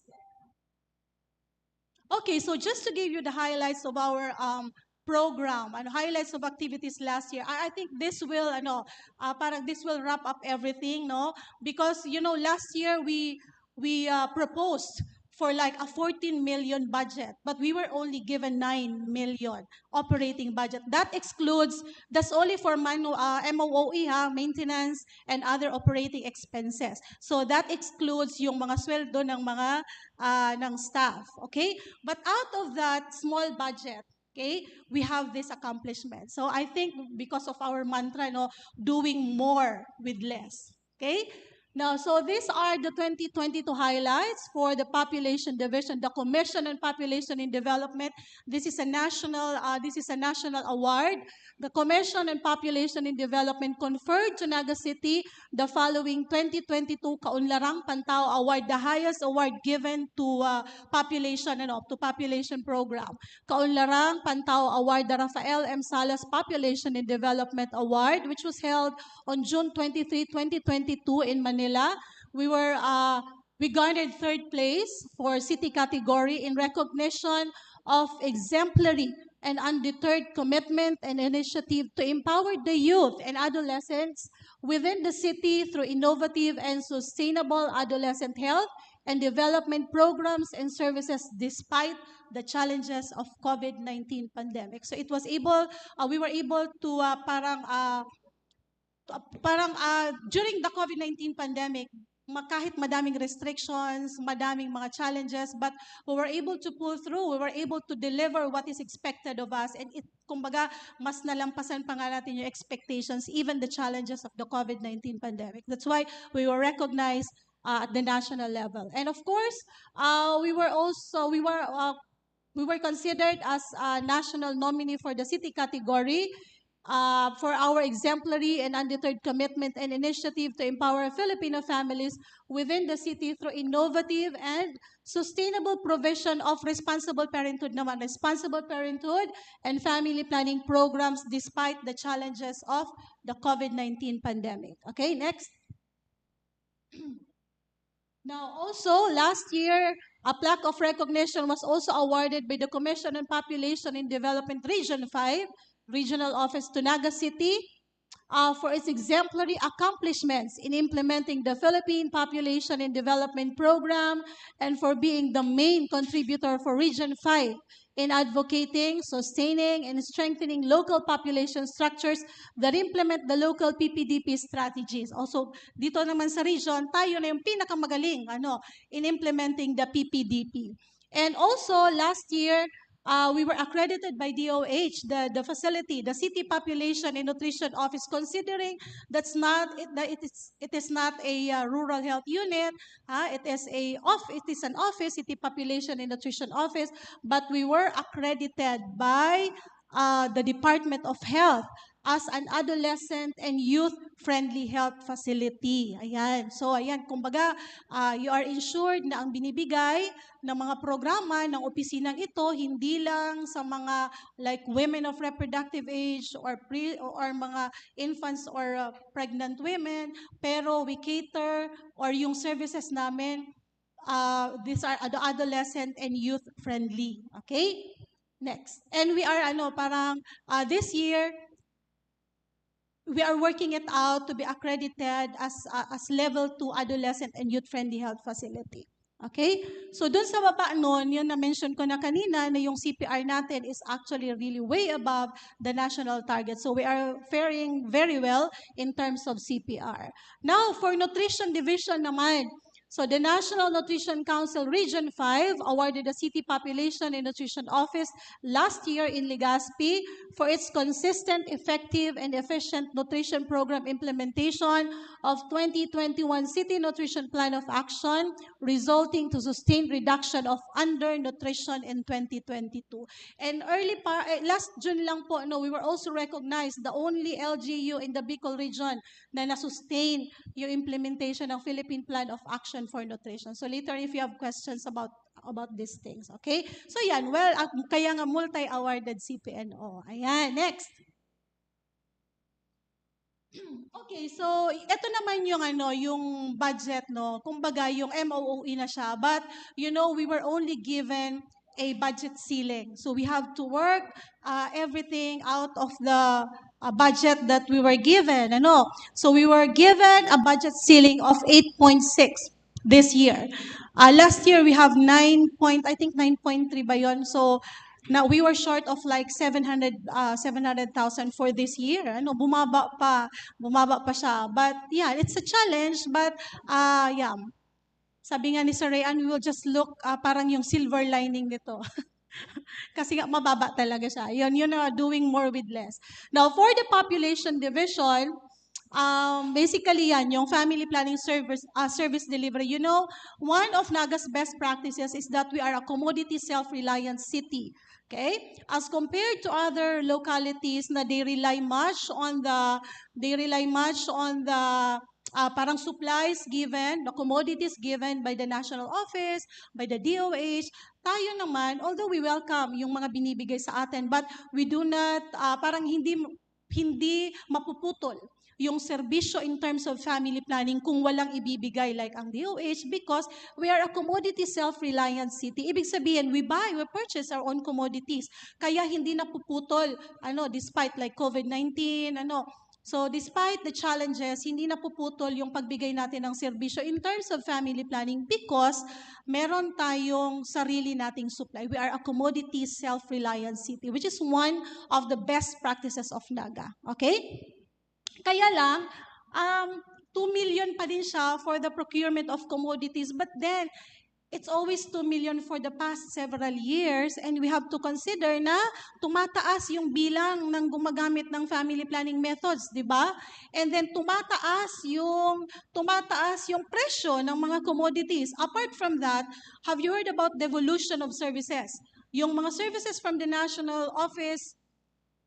Okay, so just to give you the highlights of our, um, program and highlights of activities last year, I, I think this will, ano, uh, parang this will wrap up everything, no? Because, you know, last year we, we, uh, proposed for, like, a fourteen million budget, but we were only given nine million operating budget. That excludes, that's only for manu-, uh, M O O E, ha, maintenance and other operating expenses. So that excludes yung mga sweldo ng mga, uh, ng staff, okay? But out of that small budget, okay, we have this accomplishment. So I think because of our mantra, no, doing more with less. Okay? Now, so these are the twenty twenty-two highlights for the Population Division, the Commission on Population and Development. This is a national, uh, this is a national award. The Commission on Population and Development conferred to Naga City the following twenty twenty-two Kaunlarang Pantao Award, the highest award given to, uh, population, ano, to population program. Kaunlarang Pantao Award, the Rafael M. Salas Population and Development Award, which was held on June twenty-three, twenty twenty-two in Manila. We were, uh, we garnered third place for city category in recognition of exemplary and undeterred commitment and initiative to empower the youth and adolescents within the city through innovative and sustainable adolescent health and development programs and services despite the challenges of COVID nineteen pandemic. So it was able, uh, we were able to, uh, parang, uh, parang, uh, during the COVID nineteen pandemic, ma-, kahit madaming restrictions, madaming mga challenges, but we were able to pull through, we were able to deliver what is expected of us, and it, kumbaga, mas nalampasan pa nga natin yung expectations, even the challenges of the COVID nineteen pandemic. That's why we were recognized, uh, at the national level. And of course, uh, we were also, we were, uh, we were considered as a national nominee for the city category, uh, for our exemplary and undeterred commitment and initiative to empower Filipino families within the city through innovative and sustainable provision of responsible parenthood naman, responsible parenthood and family planning programs despite the challenges of the COVID nineteen pandemic. Okay, next. Now, also, last year, a plaque of recognition was also awarded by the Commission on Population and Development Region five Regional Office to Naga City, uh, for its exemplary accomplishments in implementing the Philippine Population and Development Program and for being the main contributor for Region five in advocating, sustaining, and strengthening local population structures that implement the local P P D P strategies. Also, dito naman sa region, tayo na yung pinakamagaling, ano, in implementing the P P D P. And also, last year, uh, we were accredited by D O H, the, the facility, the City Population and Nutrition Office, considering that's not, it, that it is, it is not a, uh, rural health unit, ah, it is a off-, it is an office, City Population and Nutrition Office, but we were accredited by, uh, the Department of Health as an adolescent and youth-friendly health facility. Ayan. So, ayan, kumbaga, ah, you are ensured na ang binibigay ng mga programa ng opisinang ito, hindi lang sa mga, like, women of reproductive age or pre-, or mga infants or, uh, pregnant women, pero we cater, or yung services namin, uh, these are ado-, adolescent and youth-friendly. Okay? Next. And we are, ano, parang, uh, this year, we are working it out to be accredited as, uh, as level two adolescent and youth-friendly health facility. Okay? So, dun sa baba nun, yun na-mention ko na kanina na yung C P R natin is actually really way above the national target. So, we are faring very well in terms of C P R. Now, for nutrition division naman, so the National Nutrition Council Region five awarded the City Population and Nutrition Office last year in Legazpi for its consistent, effective, and efficient nutrition program implementation of twenty twenty-one City Nutrition Plan of Action, resulting to sustained reduction of undernutrition in twenty twenty-two. And early pa, eh, last June lang po, no, we were also recognized the only L G U in the Bicol region na na-sustain yung implementation ng Philippine Plan of Action for Nutrition. So later, if you have questions about, about these things, okay? So yan, well, at, kaya nga multi-awarded C P N O. Ayan, next. Okay, so eto naman yung ano, yung budget, no? Kumbaga, yung M O O E na siya. But, you know, we were only given a budget ceiling. So we have to work, uh, everything out of the, uh, budget that we were given. Ano? So we were given a budget ceiling of eight point six this year. Uh, last year, we have nine point, I think nine point three ba yun? So, na, we were short of, like, seven hundred, uh, seven hundred thousand for this year. Ano, bumaba pa, bumaba pa siya. But yeah, it's a challenge, but, uh, yeah. Sabi nga ni Sir Rayan, we will just look, uh, parang yung silver lining nito. Kasi nga, mababa talaga siya. Yun, yun, uh, doing more with less. Now, for the population division, um, basically yan, yung family planning service, uh, service delivery. You know, one of Naga's best practices is that we are a commodity self-reliant city. Okay? As compared to other localities na they rely much on the, they rely much on the, uh, parang supplies given, the commodities given by the national office, by the D O H, tayo naman, although we welcome yung mga binibigay sa atin, but we do not, uh, parang hindi, hindi mapuputol yung serbisyo in terms of family planning kung walang ibibigay like ang D O H, because we are a commodity self-reliant city. Ibig sabihin, we buy, we purchase our own commodities. Kaya hindi napuputol, ano, despite like COVID nineteen, ano. So, despite the challenges, hindi napuputol yung pagbigay natin ng serbisyo in terms of family planning because meron tayong sarili nating supply. We are a commodity self-reliant city, which is one of the best practices of Naga. Okay? Kaya lang, um, two million pa din siya for the procurement of commodities. But then, it's always two million for the past several years, and we have to consider na tumataas yung bilang ng gumagamit ng family planning methods, di ba? And then tumataas yung, tumataas yung presyo ng mga commodities. Apart from that, have you heard about devolution of services? Yung mga services from the national office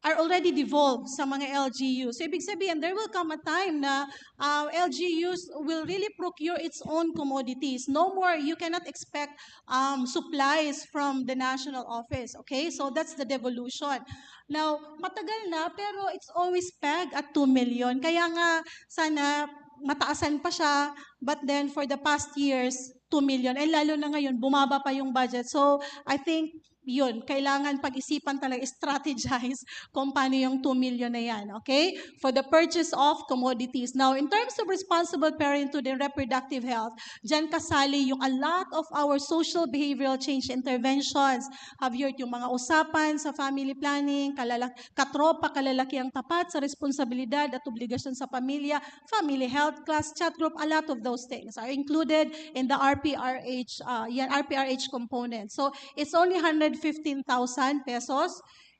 are already devolved sa mga L G U. So, ibig sabihin, there will come a time na, uh, L G Us will really procure its own commodities. No more, you cannot expect, um, supplies from the national office. Okay? So, that's the devolution. Now, matagal na, pero it's always pegged at two million. Kaya nga, sana mataasan pa siya, but then for the past years, two million. And lalo na ngayon, bumaba pa yung budget. So, I think yun, kailangan pag-isipan talaga, strategize kung paano yung two million na yan, okay? For the purchase of commodities. Now, in terms of responsible parenthood and reproductive health, dyan kasali yung a lot of our social behavioral change interventions. Have you heard yung mga usapan sa family planning, kalala-, katropa, kalalakiang tapat sa responsibilidad at obligasyon sa pamilya, family health class, chat group, a lot of those things are included in the R P R H, uh, yan, R P R H component. So, it's only hundred fifteen thousand pesos.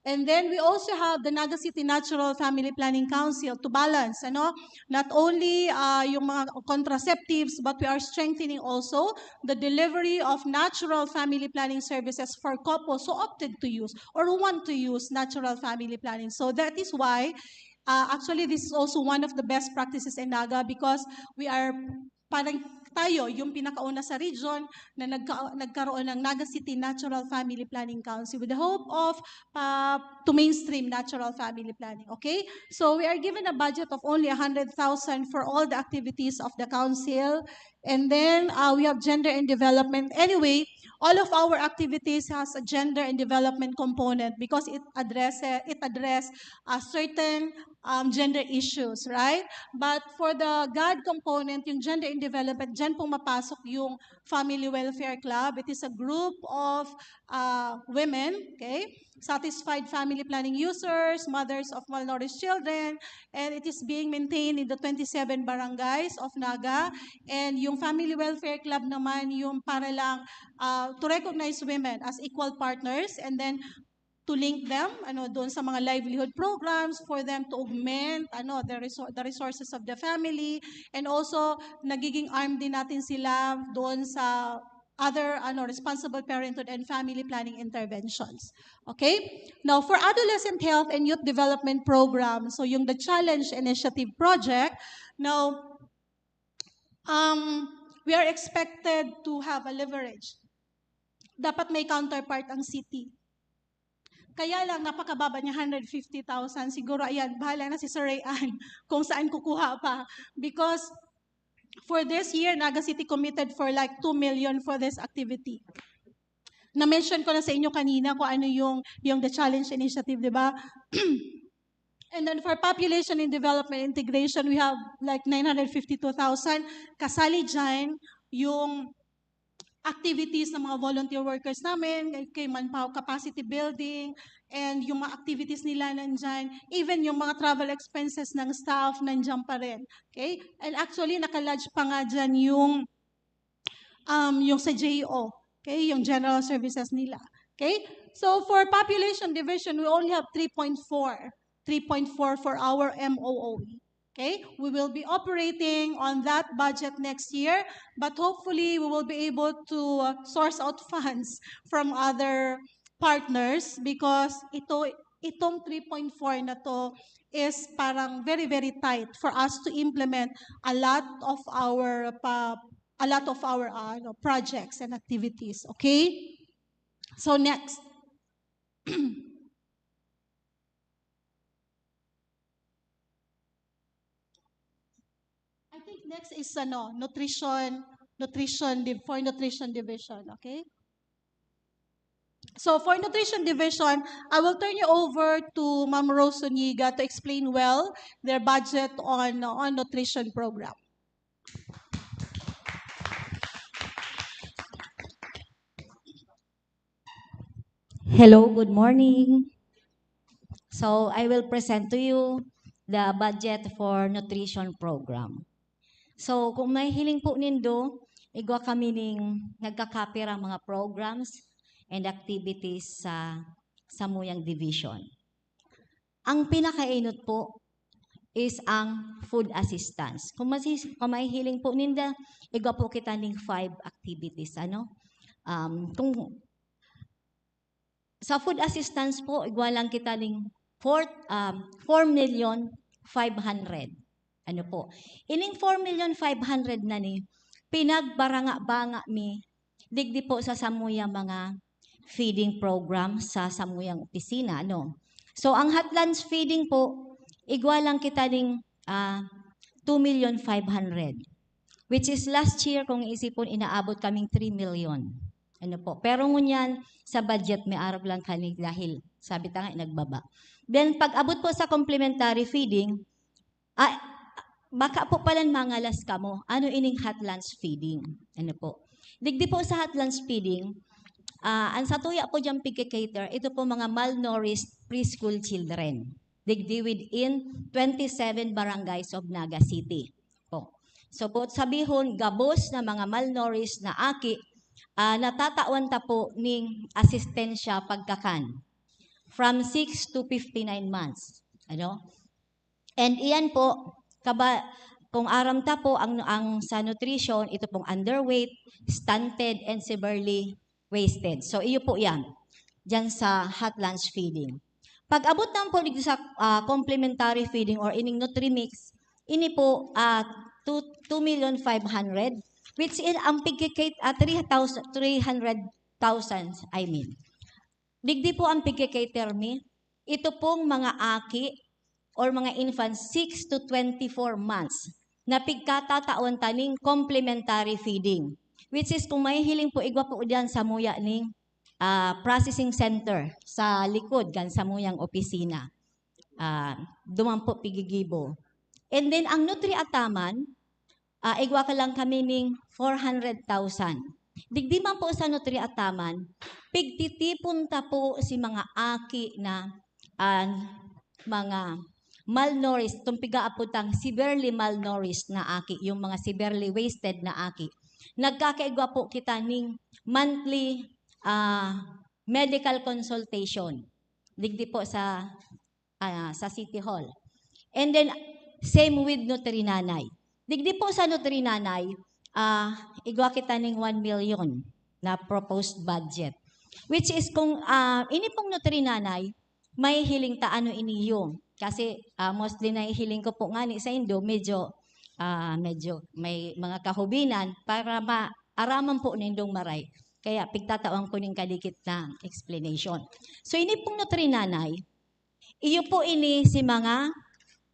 And then we also have the Naga City Natural Family Planning Council to balance, ano, not only uh, yung mga contraceptives, but we are strengthening also the delivery of natural family planning services for couples who opted to use or who want to use natural family planning. So that is why uh, actually, this is also one of the best practices in Naga because we are parang tayo yung pinakauna sa region na nagka- nagkaroon ng Naga City Natural Family Planning Council with the hope of uh, to mainstream natural family planning. Okay? So we are given a budget of only a hundred thousand for all the activities of the council. And then uh, we have gender and development. Anyway, all of our activities has a gender and development component because it addresses it address uh, certain um, gender issues, right? But for the God component, yung gender and development, dyan pong mapasok yung Family Welfare Club. It is a group of uh, women, okay? Satisfied family planning users, mothers of malnourished children, and it is being maintained in the twenty-seven barangays of Naga. And yung Family Welfare Club naman, yung para lang uh, to recognize women as equal partners and then to link them ano doon sa mga livelihood programs for them to augment ano the resor- the resources of the family, and also nagiging arm din natin sila doon sa other ano responsible parenthood and family planning interventions. Okay? Now, for adolescent health and youth development program, so yung the Challenge Initiative Project, now um we are expected to have a leverage. Dapat may counterpart ang city. Kaya lang, napakababa niya, hundred fifty thousand. Siguro, ayan, bahala na si Sir Ray Ann kung saan kukuha pa. Because for this year, Naga City committed for like two million for this activity. Na-mention ko na sa inyo kanina kung ano yung, yung The Challenge Initiative, di ba? And then for population and development integration, we have like nine hundred fifty-two thousand. Kasali dyan yung activities ng mga volunteer workers namin, kay manpower capacity building, and yung mga activities nila nandyan, even yung mga travel expenses ng staff nandyan pa rin. Okay? And actually, nakalodge pa nga dyan yung, um, yung sa J O, okay? Yung general services nila. Okay? So for population division, we only have three point four, three point four for our M O O E. Okay? We will be operating on that budget next year, but hopefully we will be able to uh, source out funds from other partners because ito itong three point four na to is parang very, very tight for us to implement a lot of our pa, a lot of our uh, ano, projects and activities. Okay? So next. I think next is ano, nutrition, nutrition div- for nutrition division, okay? So for nutrition division, I will turn you over to Ma'am Rose Zuniga to explain well their budget on on nutrition program. Hello, good morning. So, I will present to you the budget for nutrition program. So, kung may hiling po nindo, igwa kami ning nagkakapira mga programs and activities sa samuyang division. Ang pinakainot po is ang food assistance. Kung, masis, kung may hiling po ninda, igwa po kita ning five activities. Ano? Um, kung sa food assistance po, igwa lang kita ning four, um, four million five hundred. Ano po? Ining four million five hundred na ni, pinagbaranga-banga mi digdi po sa samuya mga feeding program sa samuyang opisina, ano. So, ang hot lunch feeding po, igwa lang kita ning uh, two million five hundred, which is last year, kung isipon, inaabot kaming three million. Ano po? Pero ngunyan, sa budget, may arog lang kani dahil, sabi ta nga, nagbaba. Then, pag abot po sa complementary feeding, ah, baka po palan mangalas kamo, ano ining hot lunch feeding? Ano po? Digdi po sa hot lunch feeding, ah, ang satuya po diyang pigka-cater, ito po mga malnourished preschool children. Digdi within twenty-seven barangays of Naga City. Po. So, buot sabihon, gabos na mga malnourished na aki, ah, natatawan ta po ning asistensya pagkakan from six to fifty-nine months. Ano? And iyan po, kaba-, kung aram ta po, ang, ang sa nutrition, ito pong underweight, stunted, and severely wasted. So, iyo po yan, dyan sa hot lunch feeding. Pag abot naman po dito sa, ah, complementary feeding or ining Nutrimix, ini po, ah, two, two million five hundred, which is ang pigkikit, ah, three thousand, three hundred thousand, I mean. Digdi po ang pigkikater mi. Ito pong mga aki or mga infants six to twenty-four months na pigkatatawan ta ning complementary feeding, which is kung mahihiling po, igwa po diyan sa muya ning, ah, processing center sa likod kan samuyang opisina. Ah, duman po pigigibo. And then, ang Nutri Ataman, ah, igwa ka lang kami ning four hundred thousand. Digdi man po sa Nutri Ataman, pigtitipon ta po si mga aki na, ah, mga malnourished, itong pigaapod tang severely malnourished na aki, yung mga severely wasted na aki. Nagkakaigwa po kita ning monthly, ah, medical consultation. Digdi po sa, ah, sa City Hall. And then, same with Nutri Nanay. Digdi po sa Nutri Nanay, ah, igwa kita ning one million na proposed budget. Which is kung, ah, ini pong Nutri Nanay, mahihiling ta ano iniyo. Kasi, ah, mostly nahihiling ko po ngani sa indo, medyo, ah, medyo may mga kahubinan para maaraman po nindong maray. Kaya pigtatawan ko ning kadikit na explanation. So, ini pong Nutri Nanay, iyo po ini si mga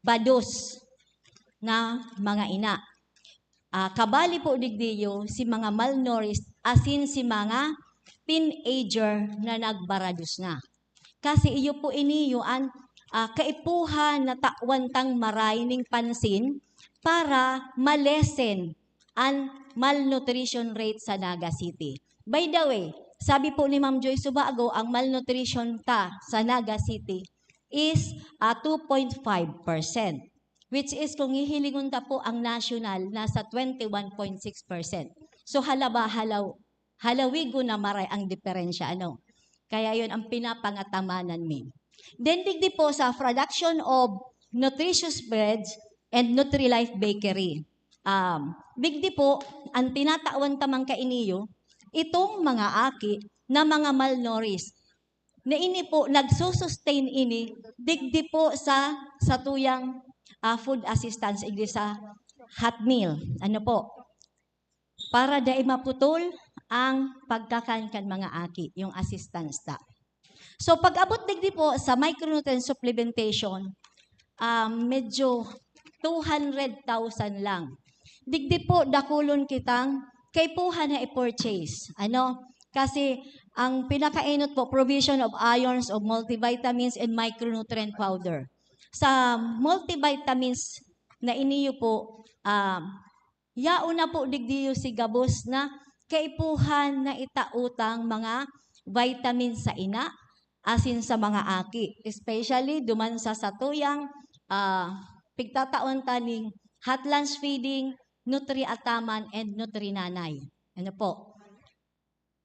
bados na mga ina. Ah, kabali po digdiyo si mga malnourished, asin si mga teenager na nagbarados na. Kasi iyo po ini, iyo an, ah, kaipuhan na tawan tang maray ning pansin para ma-lessen an malnutrition rate sa Naga City. By the way, sabi po ni Ma'am Joy Subago, ang malnutrition ta sa Naga City is, ah, two point five percent, which is kung hihilingon ta po ang national, nasa twenty-one point six percent. So, halaba, halaw-, halawigo na maray ang diferensya, ano? Kaya yun ang pinapangatamanan mi. Then, digdi po sa production of nutritious breads and Nutri-Life Bakery. Um, digdi po, ang tinatawan ta man kainiyo, itong mga aki na mga malnourished, na ini po, nagsusustain ini digdi po sa, sa tuyang, ah, food assistance, igdi sa hot meal. Ano po? Para dai maputol ang pagkakan kan mga aki, yung assistance ta. So, pag-abot digdi po sa micronutrient supplementation, ah, medyo two hundred thousand lang. Digdi po, dakulon kitang kaipuhan na i-purchase. Ano? Kasi ang pinakaenot po, provision of ions, of multivitamins, and micronutrient powder. Sa multivitamins na iniyo po, ah, yaon na po digdiyo si gabos na kaipuhan na itao tang mga vitamins sa ina, asin sa mga aki, especially duman sa satuyang, ah, pigtataon ta ning hot lunch feeding, Nutri Ataman, and Nutri Nanay. Ano po?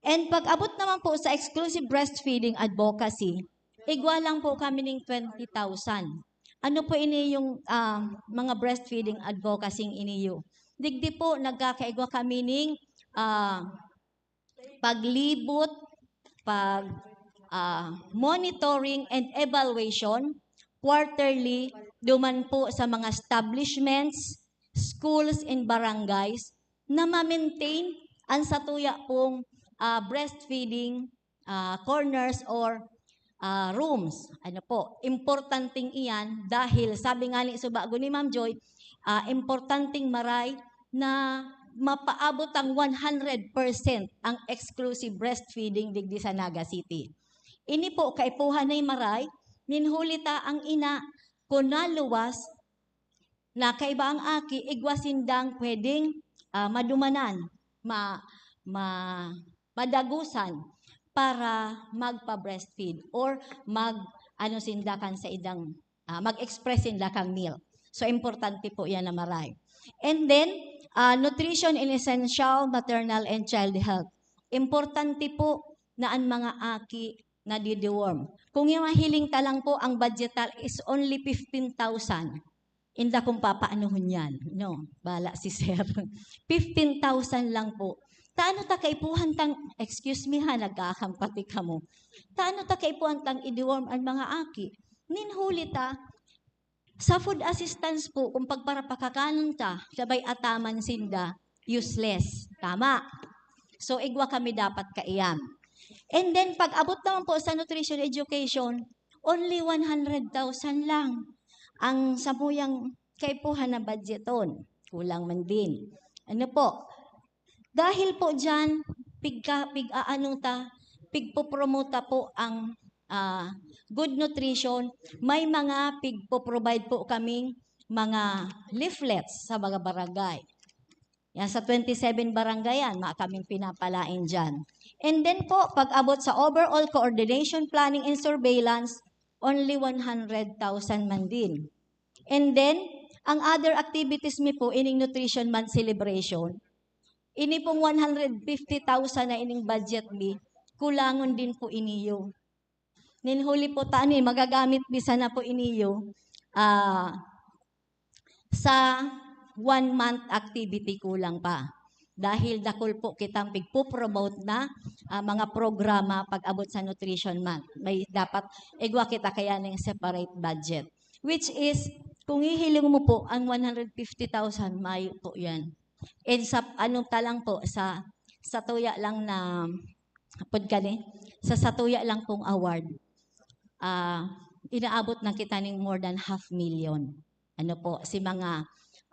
And pag-abot naman po sa exclusive breastfeeding advocacy, igwa lang po kami ning twenty thousand. Ano po ini yung, ah, mga breastfeeding advocacy iniyo? Digdi po, nagkakaigwa kami ning, ah, paglibot, pag, ah, monitoring and evaluation, quarterly, duman po sa mga establishments, schools, and barangays na ma-maintain ang satuya pong, ah, breastfeeding, ah, corners or, ah, rooms. Ano po, importanteng iyan dahil sabi nga ni subago ni Ma'am Joy, ah, importanteng maray na mapaabot ang one hundred percent ang exclusive breastfeeding digdi sa Naga City. Ini po kaipuhan na maray, nin huli ta ang ina, kun naluwas, na kaiba ang aki, igwa sindang pwedeng, ah, madumanan, ma-, ma-, madagusan para magpa-breastfeed or mag-, ano sinda kan sa idang, ah, mag-express sinda kang milk. So, importante po yan na maray. And then, ah, nutrition in essential, maternal and child health. Importante po na ang mga aki nadideworm. Kung yung mahiling ta lang po, ang budget ta is only fifteen thousand. Inda kung papaanuhon yan, no? Bala si sir. Fifteen thousand lang po. Taano ta kaipuhan tang, excuse me ha, nagkakang pati kamo. Taano ta kaipuhan tang i-deworm ang mga aki? Nin huli ta, sa food assistance po, kung pagparapakakanon ta, sabay ataman sinda, useless. Tama. So, igwa kami dapat kaiyan. And then, pag abot naman po sa nutrition education, only one hundred thousand lang ang samuyang kaipuhan na budgeton. Kulang man din. Ano po? Dahil po dyan, pigka-, pig-aano ta, pigpopromote ta po ang, ah, good nutrition. May mga pigpo-provide po kaming mga leaflets sa mga barangay. Yan, sa twenty-seven barangay yan, mga kaming pinapalain dyan. And then po, pag abot sa overall coordination, planning, and surveillance, only one hundred thousand man din. And then, ang other activities mi po, ining Nutrition Month celebration, ini pong one hundred fifty thousand na ining budget mi, kulangon din po iniyo. Nin huli po ta, ano eh, magagamit mi sana po iniyo, ah, sa one month activity kulang pa. Dahil dakul po kitang pigpo-promote na, ah, mga programa pag-abot sa Nutrition Month. May dapat igwa kita kaya ning separate budget. Which is, kung hihiling mo po, ang one hundred fifty thousand, mayo po yan. And sa, ano ta lang po, sa, sa tuya lang na, hapon ka ni, sa, sa tuya lang pong award, ah, inaabot na kita ning more than half million. Ano po, si mga,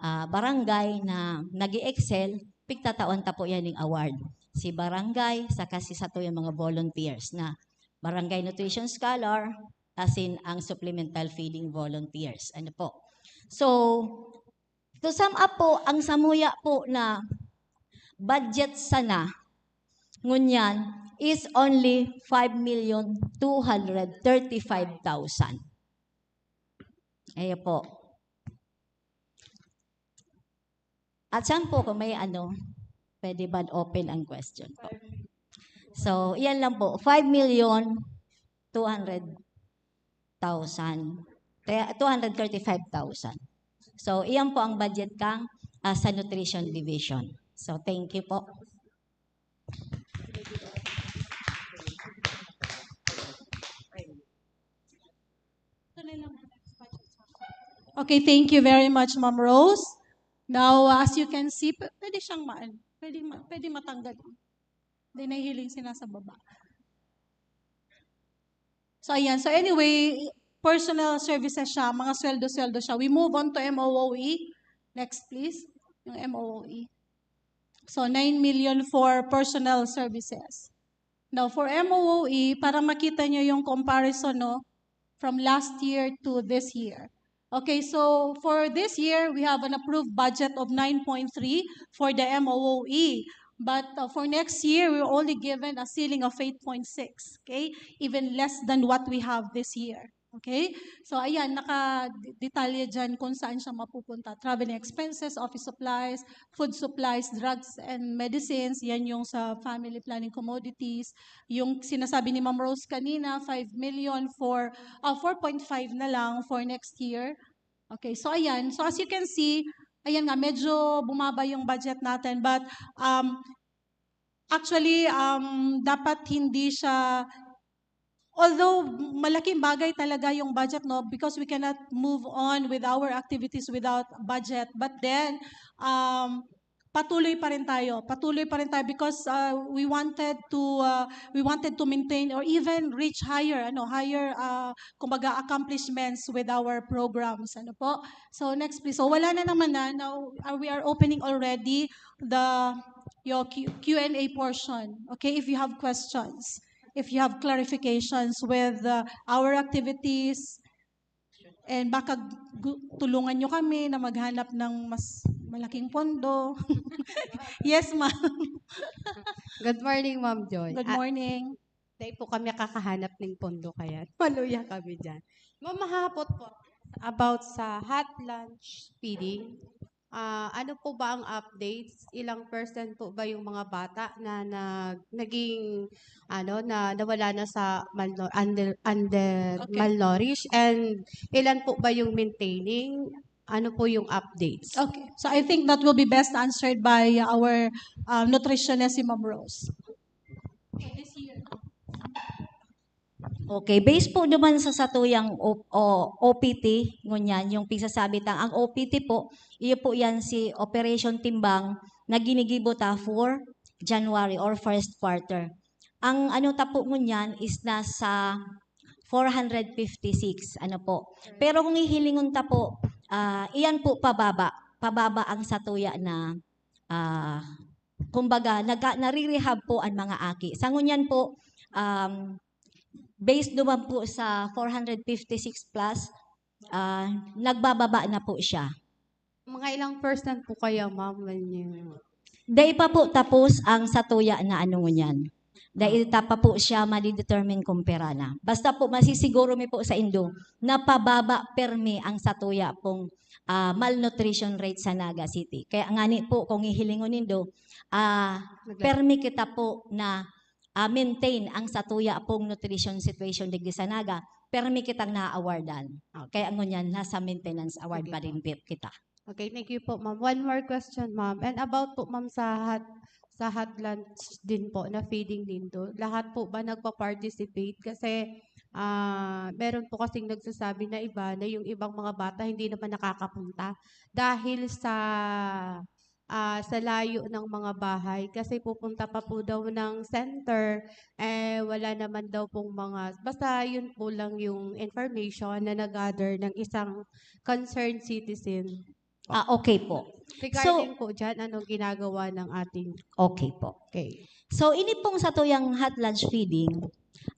ah, barangay na nag excel, pigtatawan ta po yan ng award. Si barangay, saka si sato yung mga volunteers na barangay nutrition scholar, asin ang supplemental feeding volunteers. Ano po? So, to sum up po, ang samuya po na budget sana, ngunyan, is only five million two hundred thirty-five thousand. Ayan po. At saan po kung may ano, pwede ba open ang question po? So, iyan lang po, five million two hundred thousand, te-, two hundred thirty-five thousand. So, iyan po ang budget kang, ah, sa nutrition division. So, thank you po. Okay, thank you very much, Ma'am Rose. Now, as you can see, p- pwede siyang maan. Pwede, ma- pwede matanggal. Hindi nahihiling sila sa baba. So, ayan. So, anyway, personal services siya, mga sweldo-sweldo siya. We move on to M O O E. Next, please. Yung M O O E. So, nine million for personal services. Now, for M O O E, para makita nyo yung comparison, no, from last year to this year. Okay, so for this year, we have an approved budget of nine point three for the M O O E. But uh, for next year, we're only given a ceiling of eight point six, okay? Even less than what we have this year. Okay? So, ayan, naka-detalye dyan kung saan siya mapupunta. Traveling expenses, office supplies, food supplies, drugs and medicines, yan yung sa family planning commodities. Yung sinasabi ni Ma'am Rose kanina, five million for, ah, four point five na lang for next year. Okay, so ayan. So as you can see, ayan nga, medyo bumaba yung budget natin. But um, actually, um, dapat hindi siya, although malaking bagay talaga yung budget, no, because we cannot move on with our activities without budget. But then, um, Patuloy pa rin tayo. Patuloy pa rin tayo because, uh, we wanted to, uh, we wanted to maintain or even reach higher, ano, higher, uh, kumbaga, accomplishments with our programs, ano po. So, next, please. So, wala na naman na. Now, uh, we are opening already the, your Q, Q and A portion. Okay, if you have questions, if you have clarifications with, uh, our activities, and baka gu-, tulungan nyo kami na maghanap ng mas malaking pondo. Yes, ma'am. Good morning, Ma'am Joy. Good Ah, morning. Dahil po kami kakahanap ng pondo kaya maluya kami dyan. Ma'am, mahapot po about sa hot lunch feeding. Ah, ano po ba ang updates? Ilang percent po ba yung mga bata na, na naging ano na nawala na sa malno, under under Okay. malnourished, and ilan po ba yung maintaining? Ano po yung updates? Okay. So I think that will be best answered by our, uh, nutritionist, si Ma'am Rose. Okay, based po naman sa satuyang O-, O-, O P T, ngunyan, yung pigsasabi ta, ang O P T po, iyo po yan si Operation Timbang na ginigibo ta for January or first quarter. Ang ano ta po ngunyan is nasa four hundred fifty-six, ano po. Pero kung hihilingon ta po, ah, iyan po pababa. Pababa ang satuya na, ah, kumbaga, nagka-, narirehab po ang mga aki. Sa ngunyan po, um, based naman po sa four hundred fifty-six plus, ah, nagbababa na po siya. Mga ilang percent po kaya, ma'am, when you... Dai pa po tapos ang satuya na ano ngunyan. Dai ta pa po siya madidetermine kung pira na. Basta po masisiguro mi po sa indo na pababa permi ang satuya pong, ah, malnutrition rate sa Naga City. Kaya ngani po kung hihilingon nindo, ah, Nagla- permi kita po na, ah, maintain ang satuya pong nutrition situation digdi sa Naga, permi kitang na-awardan. Kaya ngunyan, nasa maintenance award Sige pa po. rin po kita. Okay, thank you po, ma'am. One more question, ma'am. And about po, ma'am, sa hot, sa hot lunch din po na feeding nindo, lahat po ba nagpa-participate? Kasi, ah, meron po kasing nagsasabi na iba na yung ibang mga bata hindi naman nakakapunta dahil sa, ah, sa layo ng mga bahay. Kasi pupunta pa po daw ng center, eh, wala naman daw pong mga, basta yun po lang yung information na na-gather ng isang concerned citizen. Ah, okay po. Regarding po dyan, anong ginagawa ng ating... Okay po. Okay. So, ini pong satuyang hot lunch feeding,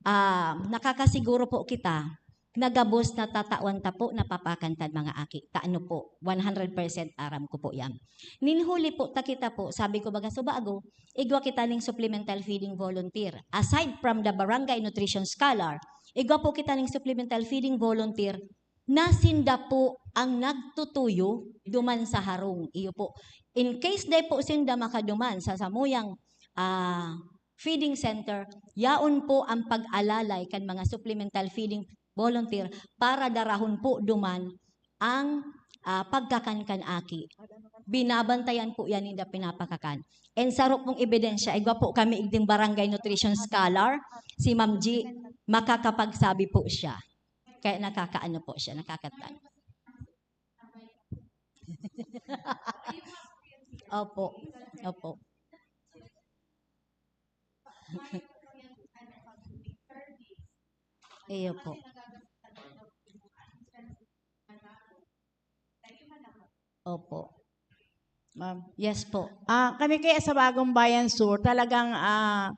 ah, nakakasiguro po kita na gabos na tatawan ta po na papakan kan mga aki. Ta ano po, one hundred percent aram ko po yan. Nin huli po, ta kita po, sabi ko baga subago, igwa kita ning supplemental feeding volunteer. Aside from the barangay nutrition scholar, igwa po kita ning supplemental feeding volunteer na sinda po ang nagtutuyo duman sa harong. Iyo po. In case dai po sinda makaduman sa samuyang, ah, feeding center, yaon po ang pag-alalay kan mga supplemental feeding volunteer para darahon po duman ang, ah, pagkakan kan aki. Binabantayan po yan ninda pinapakakan. And saro pong ebidensya, igwa po kami igding barangay nutrition scholar, si Ma'am G, makakapagsabi po siya. Kaya nakakaano po siya, nakakatan. Opo. Opo. Iyo po. Opo. Ma'am. Yes po. Ah, kami kaya sa Bagong Bayan Sur, talagang, ah,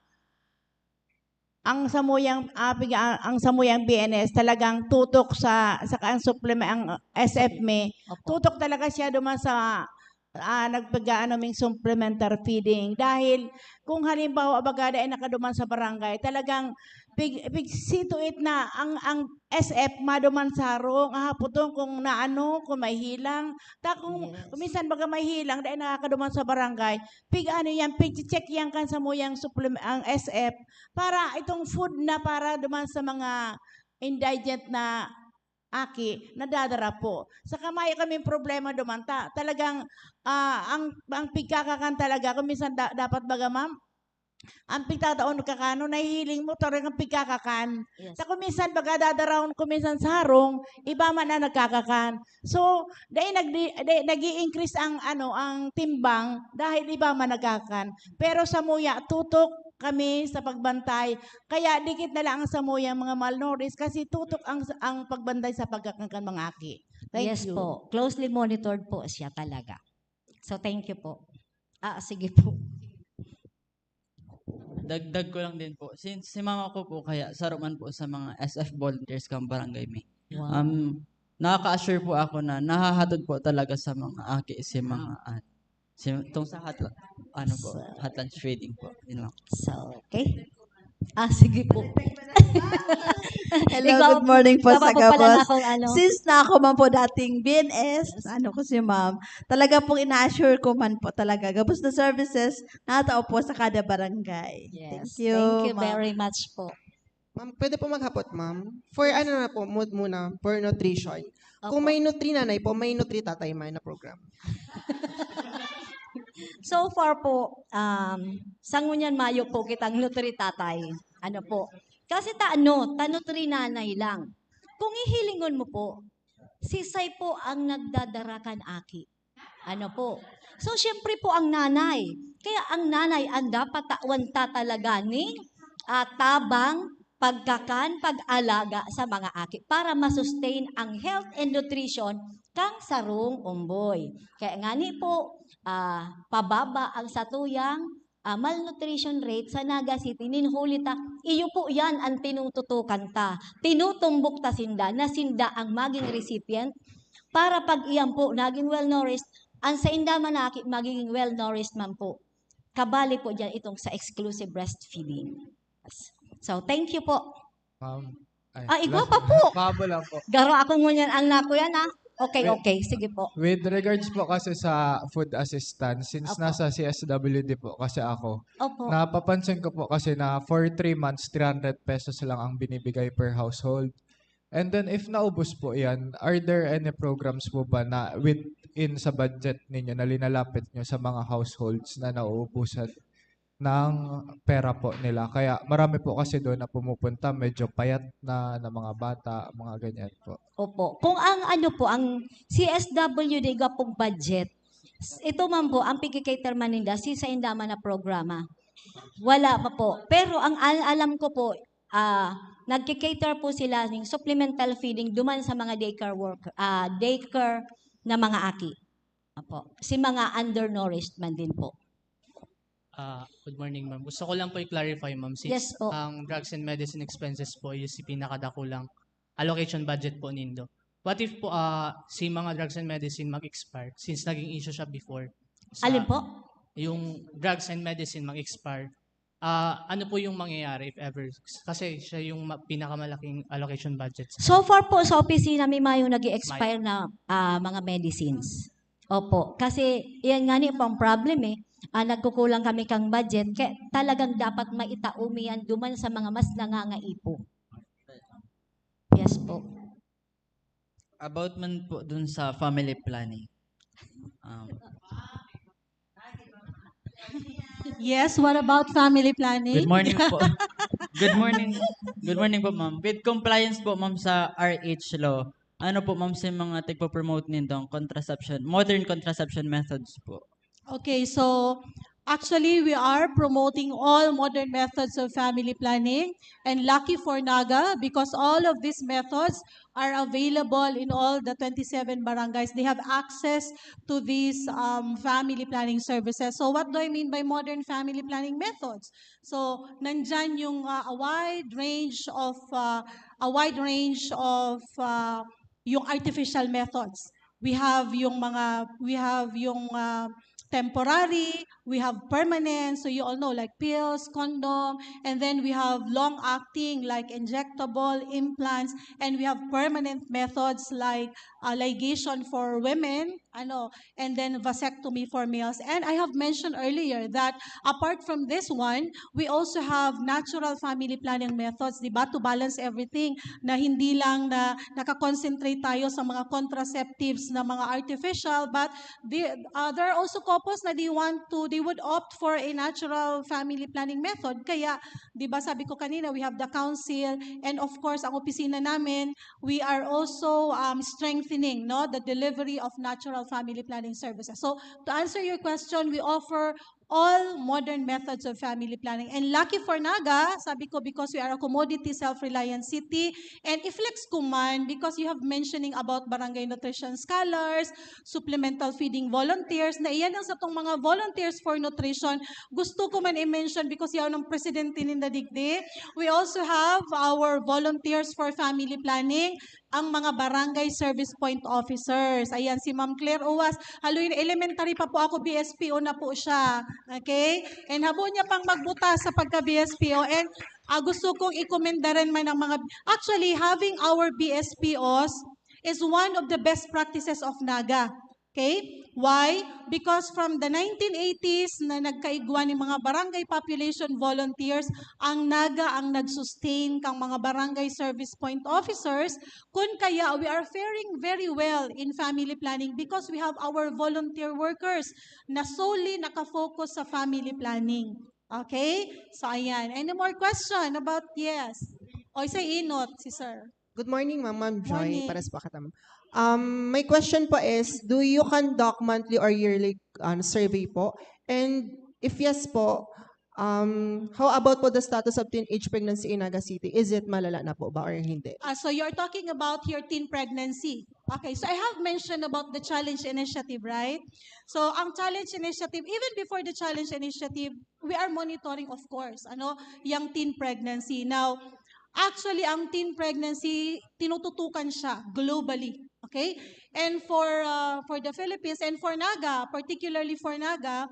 ang samuyang, ah, piga-, ang samuyang B N S talagang tutok sa, sa ang supplement, ang S F M E, Opo. tutok talaga siya duman sa, ah, nagpag-aano ming supplemental feeding. Dahil kung halimbawa, baga dai nakaduman sa barangay, talagang pig, pig, see to it na ang, ang S F maduman sa harong, ah, putong kung naano, kung may hilang. Ta kung, Yes. kung minsan baga may hilang, dai nakakaduman sa barangay, pig ano yan, pig-check yan kan samuyang supplement, ang S F, para itong food na para duman sa mga indigent na aki, nadadara po. Saka mayo kaming problema duman. Ta, talagang, ah, ang, ang pigkakakan talaga, kung minsan da, dapat baga, ma'am, Ang pigtataon ka kano, nahihiling mo talagang pigkakakan. Yes. Sa kuminsan, pagkadadarahon kuminsan sa harong, iba man ang nagkakakan. So, dahil nagdi, dahil nag-i-increase ang, ano, ang timbang dahil iba man nagkakakan. Pero sa muya, tutok kami sa pagbantay. Kaya dikit na lang ang sa muya, mga malnourished, kasi tutok ang, ang pagbantay sa pagkakan kan mga aki. Thank Yes you. po. Closely monitored po siya talaga. So, thank you po. Ah, sige po. Dagdag ko lang din po. Since si mama ko po kaya saro man po sa mga S F volunteers kang barangay mi. Wow. Um, nakaka-assure po ako na nahahatod po talaga sa mga aki si mga an. Si, itong sa hot, ano po, Sa- hot lunch feeding po. Yun lang. So, okay. Ah, sige po. Hello, Ikaw, good morning po sa Papa po pala gabos. na kung ano. Since na ako man po dating B N S, ano ko si ma'am, talaga pong ina-assure ko man po talaga, gabos na services, natao po sa kada barangay. Yes. Thank you, Thank you ma'am. very much po. Ma'am, pwede po maghapot, ma'am? For ano na po, mood muna, for nutrition. Kung Opo. May nutri nanay po, may nutri tatay man na program. So far po, um, sa ngunyan mayo po kitang nutri tatay. Ano po? Kasi ta ano, ta nutri nanay lang. Kung hihilingon mo po, si Sai po ang nagdadara kan aki. Ano po? So, siyempre po ang nanay. Kaya ang nanay ang dapat tawan ta talaga ning, ah, tabang, pagkakan, pag-alaga sa mga aki para ma-sustain ang health and nutrition kang sarong omboy. Kaya ngani po, ah, pababa ang satuyang, ah, malnutrition rate sa Naga City nin huli ta, iyo po yan ang tinututukan ta. Tinutumbok ta sinda na sinda ang maging recipient para pag iyan po naging well-nourished, ang sainda man aki magiging well-nourished man po. Kabali po dyan itong sa exclusive breastfeeding. So, thank you po. Ma'am. Ay, Ah, igwa last- pa po. Pahabol lang po. Garo ako ngunyan ang nakuyan, ah. Okay, Wait. Okay. Sige po. With regards po kasi sa food assistance, since Opo. Nasa C S W D po kasi ako, Opo. Napapansin ko po kasi na for three months, three hundred pesos lang ang binibigay per household. And then if naubos po yan, are there any programs po ba na within sa budget ninyo na linalapit nyo sa mga households na nauubusan ng pera po nila? Kaya marami po kasi doon na pumupunta, medyo payat na, na mga bata, mga ganyan po. Opo. Kung ang ano po, ang C S W D gapong budget, s- ito man po, ang pigkikater man ninda, si sa inda man na programa. Wala pa po. Pero ang al- alam ko po, ah, nagkikater po sila ng supplemental feeding duman sa mga daycare worker, ah, daycare na mga aki. Apo. Si mga undernourished man din po. Ah, good morning, ma'am. Gusto ko lang po i-clarify, ma'am, since Yes po. Ang drugs and medicine expenses po is pinakadakulang allocation budget po nindo. What if po ah, si mga drugs and medicine mag-expire since naging issue siya before? Sa Alin po? Yung drugs and medicine mag-expire, ah, ano po yung mangyayari if ever? Kasi siya yung ma- pinakamalaking allocation budget. So far po sa opisina, may mayong nag expire na ah, mga medicines. Opo. Kasi yan nga ni po ang problem eh. Ah, nagkukulang kami kang budget. Kaya talagang dapat maitaumi yan duman sa mga mas nangangaipo. Yes po. About man po dun sa family planning. Um, Yes, what about family planning? Good morning po. Good morning. Good morning po, ma'am. With compliance po, ma'am, sa R H law, ano po, ma'am, sa mga tigpo-promote nindong contraception, modern contraception methods po? Okay, so actually we are promoting all modern methods of family planning, and lucky for Naga, because all of these methods are available in all the twenty-seven barangays. They have access to these um, family planning services. So what do I mean by modern family planning methods? So nandyan yung uh, a wide range of uh, a wide range of uh, yung artificial methods. We have yung mga we have yung uh, temporary, we have permanent, so you all know, like pills, condom, and then we have long acting like injectable implants, and we have permanent methods like uh, ligation for women, ano, and then vasectomy for males. And I have mentioned earlier that apart from this one, we also have natural family planning methods, di ba, to balance everything, na hindi lang na nakakonsentrate tayo sa mga contraceptives na mga artificial, but the, uh, there are also couples na they want to they would opt for a natural family planning method. Kaya, di ba sabi ko kanina, we have the council, and of course, ang opisina namin, we are also um, strengthening, no, the delivery of natural family planning services. So, to answer your question, we offer all modern methods of family planning. And lucky for Naga, sabi ko, because we are a commodity self-reliant city, and i-flex ko man, because you have mentioning about barangay nutrition scholars, supplemental feeding volunteers, na iyan ang satong mga volunteers for nutrition. Gusto ko man i-mention because yaon ang presidente ninda digdi. We also have our volunteers for family planning, ang mga barangay service point officers. Ayan, si Ma'am Claire Uwas. Haloy na elementary pa po ako, B S P O na po siya. Okay? And habo niya pang magbutas sa pagka-B S P O. And ah, gusto kong i-commenda rin man ang mga, actually, having our B S P Os is one of the best practices of Naga. Okay? Why? Because from the nineteen eighties na nagkaigwa ni mga barangay population volunteers, ang Naga ang nag-sustain kang mga barangay service point officers. Kun kaya, we are faring very well in family planning because we have our volunteer workers na solely nakafocus sa family planning. Okay? So, ayan. Any more question about, yes? O, isa inot, si sir. Good morning, ma'am. Ma'am Joy, Morning. Pares po kita, ma'am. Um, my question po is, do you conduct monthly or yearly uh, survey po? And if yes po, um, how about po the status of teenage pregnancy in Naga City? Is it malala na po ba or hindi? Ah, so you're talking about your teen pregnancy. Okay, so I have mentioned about the challenge initiative, right? So ang challenge initiative, even before the challenge initiative, we are monitoring, of course, ano, yung teen pregnancy. Now, actually, ang teen pregnancy, tinututukan siya globally. Okay? And for uh, for the Philippines and for Naga, particularly for Naga,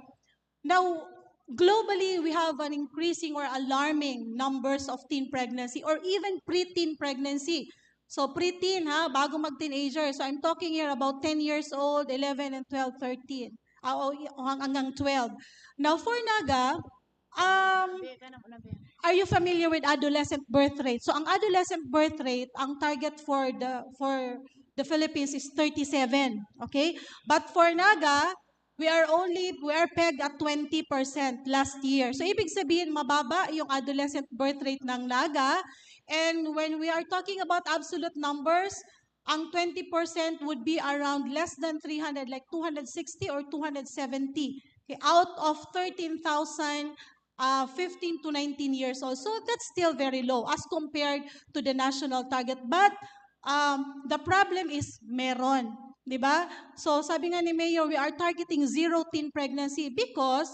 now, globally, we have an increasing or alarming numbers of teen pregnancy or even preteen pregnancy. So, preteen, ha, bago mag-teenager. So, I'm talking here about ten years old, eleven and twelve, thirteen. Ah, o, o hang-, hanggang twelve. Now, for Naga, um, are you familiar with adolescent birth rate? So, ang adolescent birth rate, ang target for the for the Philippines is thirty-seven. Okay? But for Naga, we are only, we are pegged at twenty percent last year. So, ibig sabihin, mababa yung adolescent birth rate ng Naga. And when we are talking about absolute numbers, ang twenty percent would be around less than three hundred, like two hundred sixty or two hundred seventy. Okay, out of thirteen thousand uh, fifteen to nineteen years old. So that's still very low as compared to the national target. But um, the problem is meron. Di ba? So sabi nga ni Mayor, we are targeting zero teen pregnancy because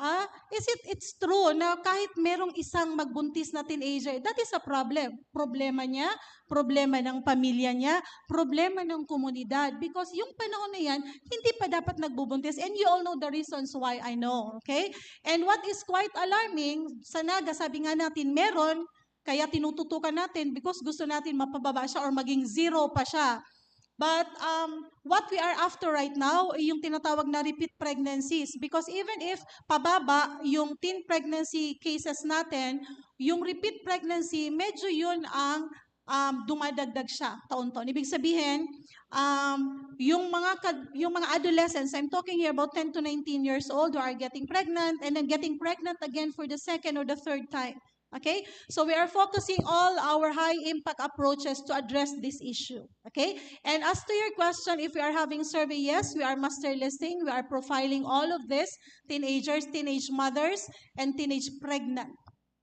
ah, is it, it's true na kahit merong isang magbuntis na teenager, that is a problem. Problema niya, problema ng pamilya niya, problema ng komunidad. Because yung panahon na yan, hindi pa dapat nagbubuntis. And you all know the reasons why, I know. Okay? And what is quite alarming, sa Naga, sabi nga natin, meron, kaya tinututukan natin because gusto natin mapababa siya or maging zero pa siya. But um, what we are after right now, yung tinatawag na repeat pregnancies. Because even if pababa yung teen pregnancy cases natin, yung repeat pregnancy, medyo yun ang um, dumadagdag siya taon-taon. Ibig sabihin, um, yung mga kad- yung mga adolescents, I'm talking here about ten to nineteen years old who are getting pregnant and then getting pregnant again for the second or the third time. Okay? So we are focusing all our high impact approaches to address this issue. Okay? And as to your question, if we are having survey, yes, we are muster listing, we are profiling all of this, teenagers, teenage mothers, and teenage pregnant.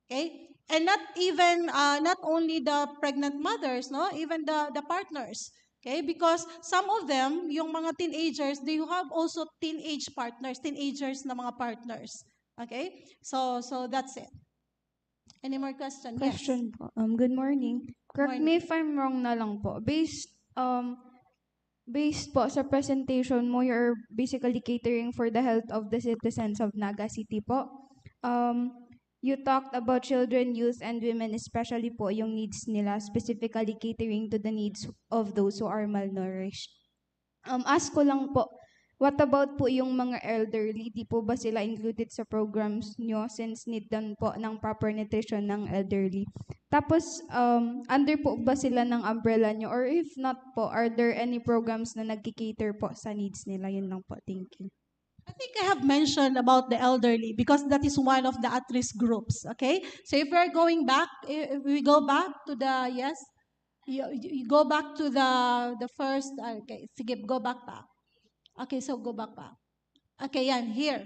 Okay? And not even, uh, not only the pregnant mothers, no? Even the, the partners. Okay? Because some of them, yung mga teenagers, they have also teenage partners, teenagers na mga partners. Okay? So, so that's it. Any more question? Yes. Question po. Um, good morning. Correct Morning. Me if I'm wrong na lang po. Based um based po sa presentation mo, you're basically catering for the health of the citizens of Naga City po. Um, you talked about children, youth, and women, especially po yung needs nila, specifically catering to the needs of those who are malnourished. Um, ask ko lang po, what about po yung mga elderly? Di po ba sila included sa programs nyo since need din po ng proper nutrition ng elderly? Tapos, um, under po ba sila ng umbrella nyo? Or if not po, are there any programs na nagki-cater po sa needs nila? Yun lang po. Thank you. I think I have mentioned about the elderly because that is one of the at-risk groups, okay? So if we're going back, if we go back to the, yes, you, you go back to the the first, okay, sige, go back pa. Okay, so go back pa. Okay, yan, here.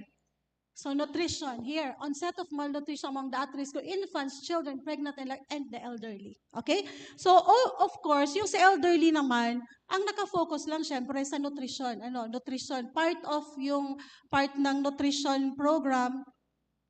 So nutrition, here, onset of malnutrition among the at-risk group, infants, children, pregnant, and, like, and the elderly. Okay? So, o- of course, yung sa elderly naman, ang nakafocus lang syempre sa nutrition. Ano, nutrition, part of yung, part ng nutrition program,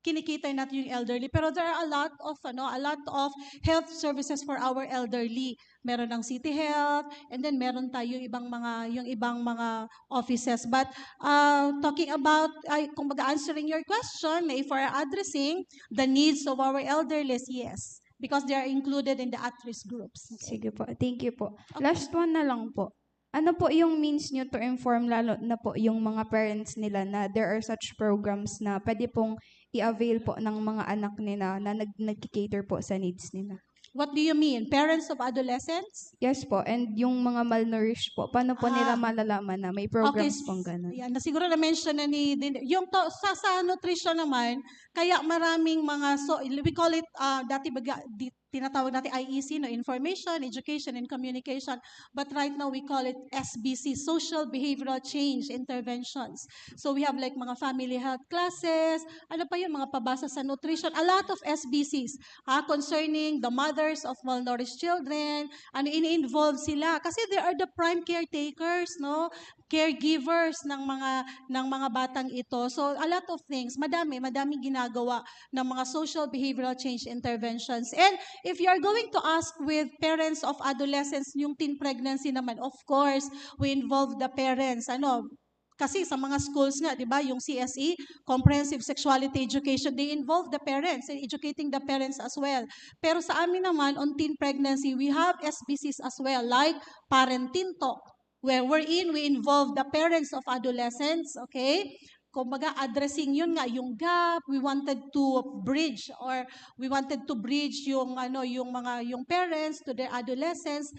kinikita natin yung elderly. Pero there are a lot of, ano, a lot of health services for our elderly. Meron ng City Health, and then meron tayo ibang mga, yung ibang mga offices. But, uh, talking about, ay, kumbaga, answering your question, na if we're addressing the needs of our elderly, yes, because they are included in the at-risk groups. Sige po. Thank you po. Last one na lang po. Ano po yung means nyo to inform, lalo na po yung mga parents nila, na there are such programs na pwede pong i-avail po ng mga anak nila na nag nagki-cater po sa needs nila? What do you mean? Parents of adolescents? Yes po, and yung mga malnourished po, paano po nila Ah. malalaman na may Okay, programs s- pong gano'n? Yan, na siguro na-mention na ni Din. Yung to, sa, sa nutrition naman, kaya maraming mga, so, we call it, uh, dati baga, di, tinatawag natin I E C, no? Information, Education, and Communication. But right now, we call it S B C, Social Behavioral Change Interventions. So we have, like, mga family health classes, ano pa yun, mga pabasa sa nutrition, a lot of S B Cs, ah, concerning the mothers of malnourished children, ano, ini-involve sila. Kasi they are the prime caretakers, no? Caregivers ng mga, ng mga batang ito. So, a lot of things. Madami, madaming ginagawa ng mga social behavioral change interventions. And if you are going to ask with parents of adolescents, yung teen pregnancy naman, of course, we involve the parents. Ano, kasi sa mga schools nga, di ba, yung C S E, Comprehensive Sexuality Education, they involve the parents in educating the parents as well. Pero sa amin naman, on teen pregnancy, we have S B Cs as well, like Parent Teen Talk, where wherein we involve the parents of adolescents, okay? Kumbaga, addressing yun nga, yung gap, we wanted to bridge or we wanted to bridge yung, ano, yung mga, yung parents to their adolescents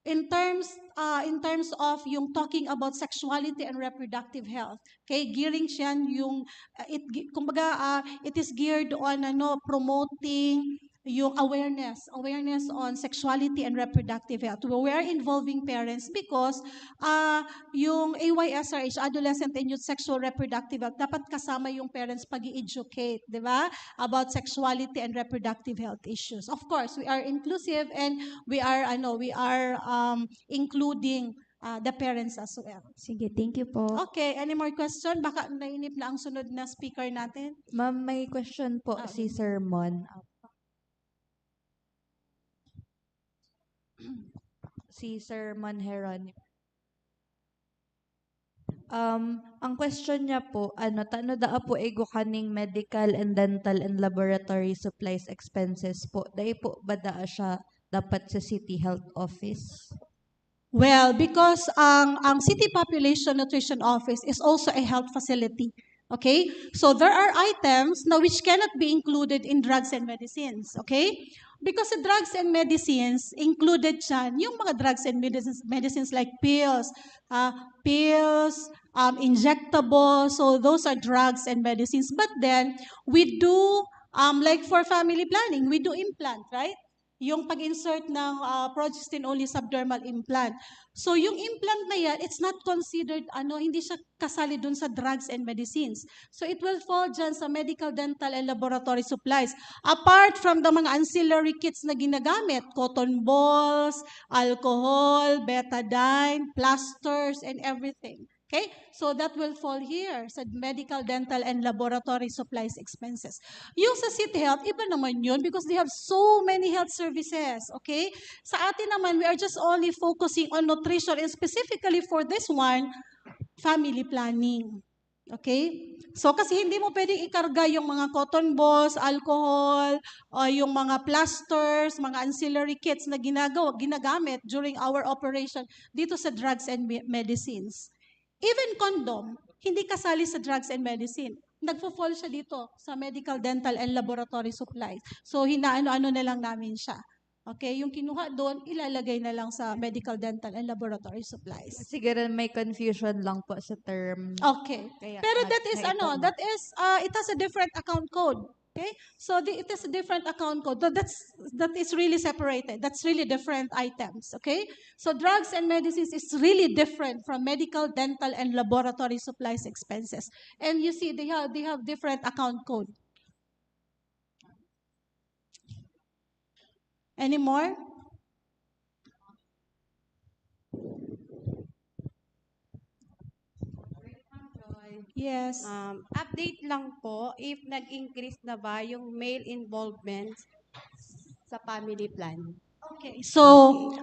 in terms, uh, in terms of yung talking about sexuality and reproductive health. Okay, gearing siya yung, uh, it, gi- kumbaga, uh, it is geared on, ano, promoting yung awareness, awareness on sexuality and reproductive health. We are involving parents because, uh, yung A Y S R H, Adolescent and Youth Sexual Reproductive Health, dapat kasama yung parents pag-i-educate, di ba? About sexuality and reproductive health issues. Of course, we are inclusive and we are, ano, we are, um, including, uh, the parents as well. Sige, thank you po. Okay, any more question? Baka nainip na ang sunod na speaker natin. Ma'am, may question po Ah, si Sir Mon. Si Sir Mon Heronimo. Um, ang question niya po, ano, tano daa po igo kaning medical and dental and laboratory supplies expenses po? Dai po ba daa siya dapat sa City Health Office? Well, because ang ang City Population Nutrition Office is also a health facility. Okay? So there are items na which cannot be included in drugs and medicines. Okay? Because sa drugs and medicines, included dyan yung mga drugs and medicines, medicines like pills, uh, pills, um, injectable. So those are drugs and medicines. But then, we do, um, like for family planning, we do implant, right? Yung pag-insert ng, ah, progestin-only subdermal implant. So, yung implant na yan, it's not considered, ano, hindi siya kasali dun sa drugs and medicines. So, it will fall dyan sa medical, dental, and laboratory supplies. Apart from the mga ancillary kits na ginagamit, cotton balls, alcohol, betadine, plasters, and everything. Okay? So that will fall here sa medical, dental, and laboratory supplies expenses. Yung sa City Health, iba naman yun because they have so many health services. Okay? Sa atin naman, we are just only focusing on nutrition and specifically for this one, family planning. Okay? So kasi hindi mo pwedeng ikarga yung mga cotton balls, alcohol, o yung mga plasters, mga ancillary kits na ginagawa, ginagamit during our operation dito sa drugs and me- medicines. Even condom, hindi kasali sa drugs and medicine. Nagfo-fall siya dito sa medical, dental, and laboratory supplies. So, hinaano-ano na lang namin siya. Okay, yung kinuha doon, ilalagay na lang sa medical, dental, and laboratory supplies. Siguro may confusion lang po sa term. Okay. Kaya Pero nag- that is, ano, naitama. that is, uh, it has a different account code. Okay? So the, it is a different account code. So that's, that is really separated. That's really different items. Okay? So drugs and medicines is really different from medical, dental, and laboratory supplies expenses. And you see, they have, they have different account code. Any more? Yes. Um, update lang po if nag-increase na ba yung male involvement sa family planning. Okay, so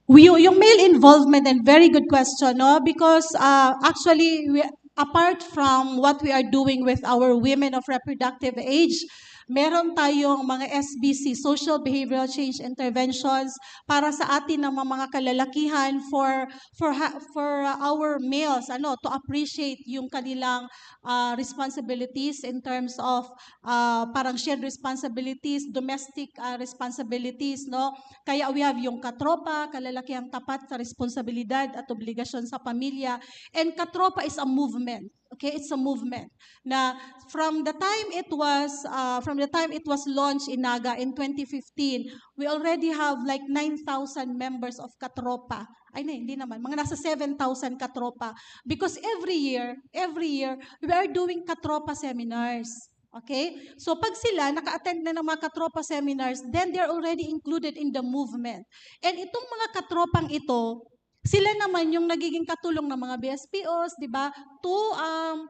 we, yung male involvement, and very good question, no? Because uh, actually, we, apart from what we are doing with our women of reproductive age, meron tayong mga S B C, social behavioral change interventions, para sa atin ng mga, mga kalalakihan for for ha, for uh, our males, ano, to appreciate yung kanilang uh, responsibilities in terms of uh, parang shared responsibilities, domestic uh, responsibilities, no? Kaya we have yung katropa, kalalakihang tapat sa responsibilidad at obligasyon sa pamilya. And katropa is a movement. Okay, it's a movement na from the time it was uh, from the time it was launched in Naga in twenty fifteen, we already have like nine thousand members of Katropa. Ay, na, hindi naman. Mga nasa seven thousand Katropa. Because every year, every year, we are doing Katropa seminars. Okay? So, pag sila naka-attend na ng mga Katropa seminars, then they're already included in the movement. And itong mga Katropang ito, sila naman yung nagiging katulong ng mga B S P Os, di ba? To, um,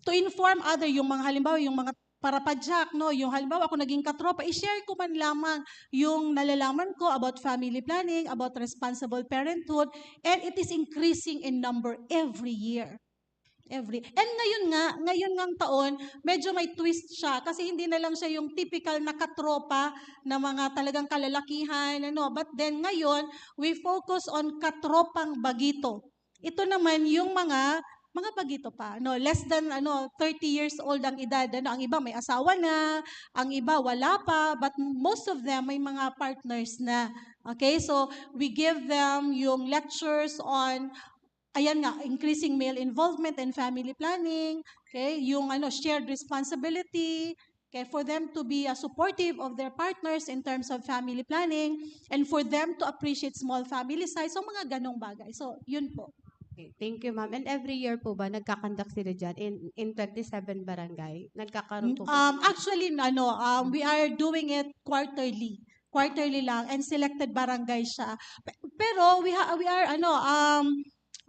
to inform other, yung mga, halimbawa, yung mga parapadyak, no? Yung halimbawa, ako naging katropa, i-share ko man lamang yung nalalaman ko about family planning, about responsible parenthood, and it is increasing in number every year. Every, and ngayon nga, ngayon ngang taon, medyo may twist siya kasi hindi na lang siya yung typical na katropa na mga talagang kalalakihan, ano. But then ngayon, we focus on katropang bagito. Ito naman yung mga mga bagito pa, no, less than, ano, thirty years old ang edad, ano, ang iba may asawa na, ang iba wala pa, but most of them may mga partners na. Okay, so we give them yung lectures on, ayan nga, increasing male involvement in family planning, okay, yung, ano, shared responsibility, okay, for them to be uh, supportive of their partners in terms of family planning, and for them to appreciate small family size, so mga ganong bagay. So, yun po. Okay, thank you, ma'am. And every year po ba nagkakandak sila dyan in, in twenty-seven barangay? Nagkakaroon po ba? Um, actually, ano, um, we are doing it quarterly. Quarterly lang and selected barangay siya. Pe- Pero we ha- we are, ano, um,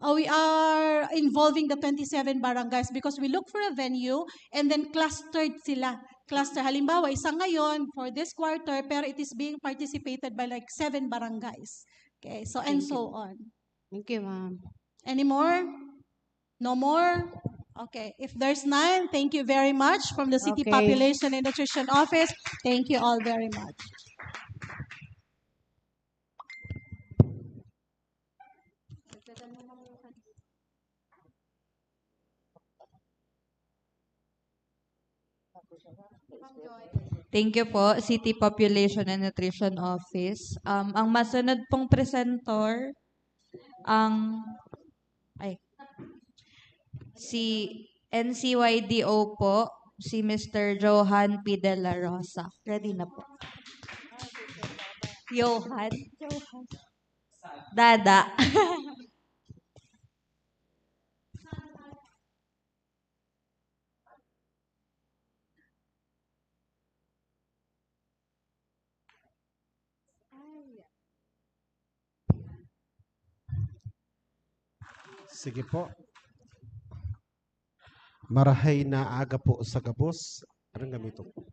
uh, we are involving the twenty-seven barangays because we look for a venue and then clustered sila. Cluster. Halimbawa, isa ngayon for this quarter, pero it is being participated by like seven barangays. Okay, so and Thank so you. On. Thank you, ma'am. Any more? No more? Okay. If there's none, thank you very much from the City Okay. Population and Nutrition Office. Thank you all very much. Thank you po, City Population and Nutrition Office. Um, ang masunod pong presenter, ang, ay, si N C Y D O po, si Mister Johan P. De La Rosa. Ready na po. Johan. Dada. Sige po. Marahay na aga po sa gabos. Anong gamiton ko?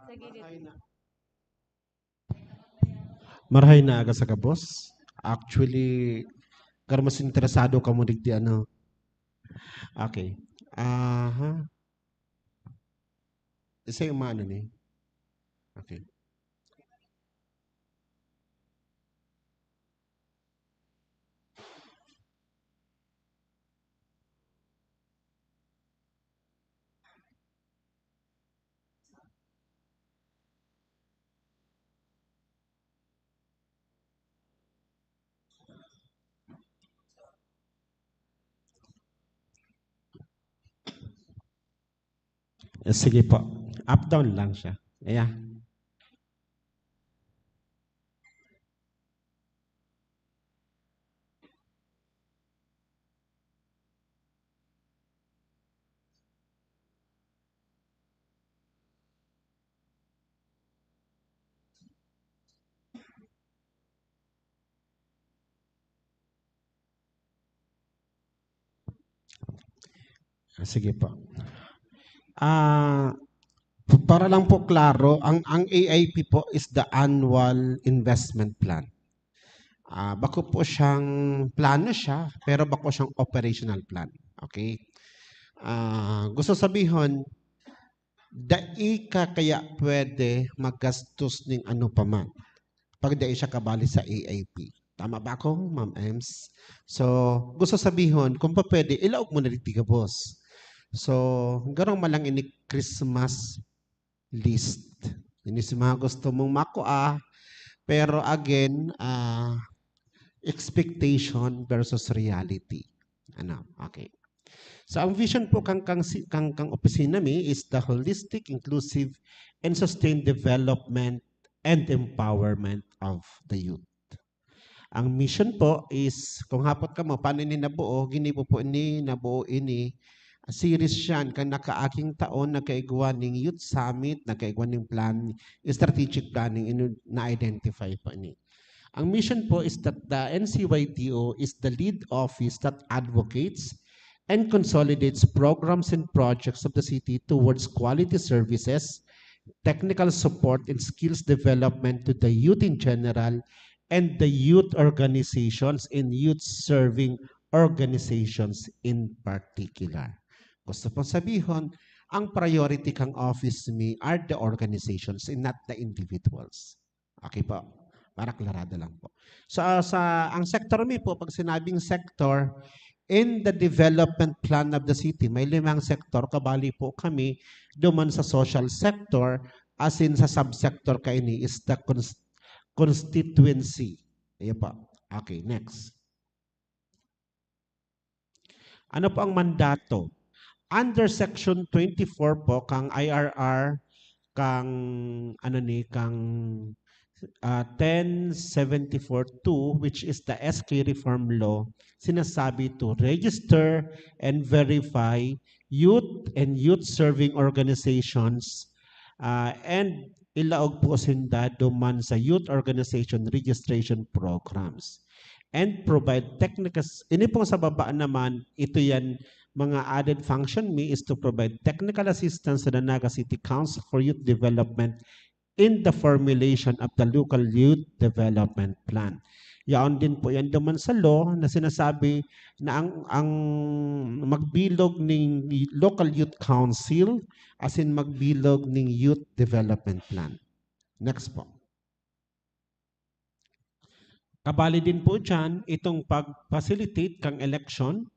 Sa gilid. Marahay na aga sa gabos. Actually, karo mas interesado kamo digdi, ano. Okay. Aha. Isa yung maano ni. Okay. Eh, sige po. Up down lang siya. Ayan. Ah, sige po. Ah, p-, para lang po klaro, ang, ang A I P po is the annual investment plan. Ah, bako po siyang plano siya, pero bako siyang operational plan. Okay? Ah, gusto sabihon, dai ka kaya pwede maggastos ning ano pa man pag dai siya kabali sa A I P. Tama ba ako, Ma'am Ems? So, gusto sabihon, kung pa pwede, ilaog mo na digdi gabos. So, garong man lang ini Christmas list. Ini si mga gusto mong makua, pero again, ah, expectation versus reality. Ano? Okay. So, ang vision po kang, kang, si-, kang, kang opisina mi is the holistic, inclusive, and sustained development and empowerment of the youth. Ang mission po is, kung hapot kamo, paano ini nabuo? Ginibo po ini, nabuo ini, series siya, kan nakaaging taon, nagkaigwa ning youth summit, nagkaigwa ning plan, strategic planning, inu-, na-identify po ini. Ang mission po is that the N C Y D O is the lead office that advocates and consolidates programs and projects of the city towards quality services, technical support, and skills development to the youth in general and the youth organizations and youth serving organizations in particular. Gusto pong sabihon, ang priority kang office mi are the organizations and not the individuals. Okay po. Para klarado lang po. So, ah, sa, ang sektor mi po, pag sinabing sector, in the development plan of the city, may limang sektor, kabali po kami duman sa social sector, as in sa subsector kaini is the cons-, constituency. Ayan po. Okay, next. Ano po ang mandato? Under Section twenty-four po, kang I R R, kang, ano ni, kang, ah, ten seventy-four two, which is the S K reform law, sinasabi to register and verify youth and youth serving organizations, ah, and ilaog po sinda duman sa youth organization registration programs. And provide technical s-, ini pong sa baba naman, ito yan, mga added function mi is to provide technical assistance to the Naga City Council for Youth Development in the formulation of the local youth development plan. Yaon din po yan duman sa law na sinasabi na ang, ang magbilog ning local youth council, as in magbilog ning youth development plan. Next po. Kabali din po dyan itong pag-facilitate kang election,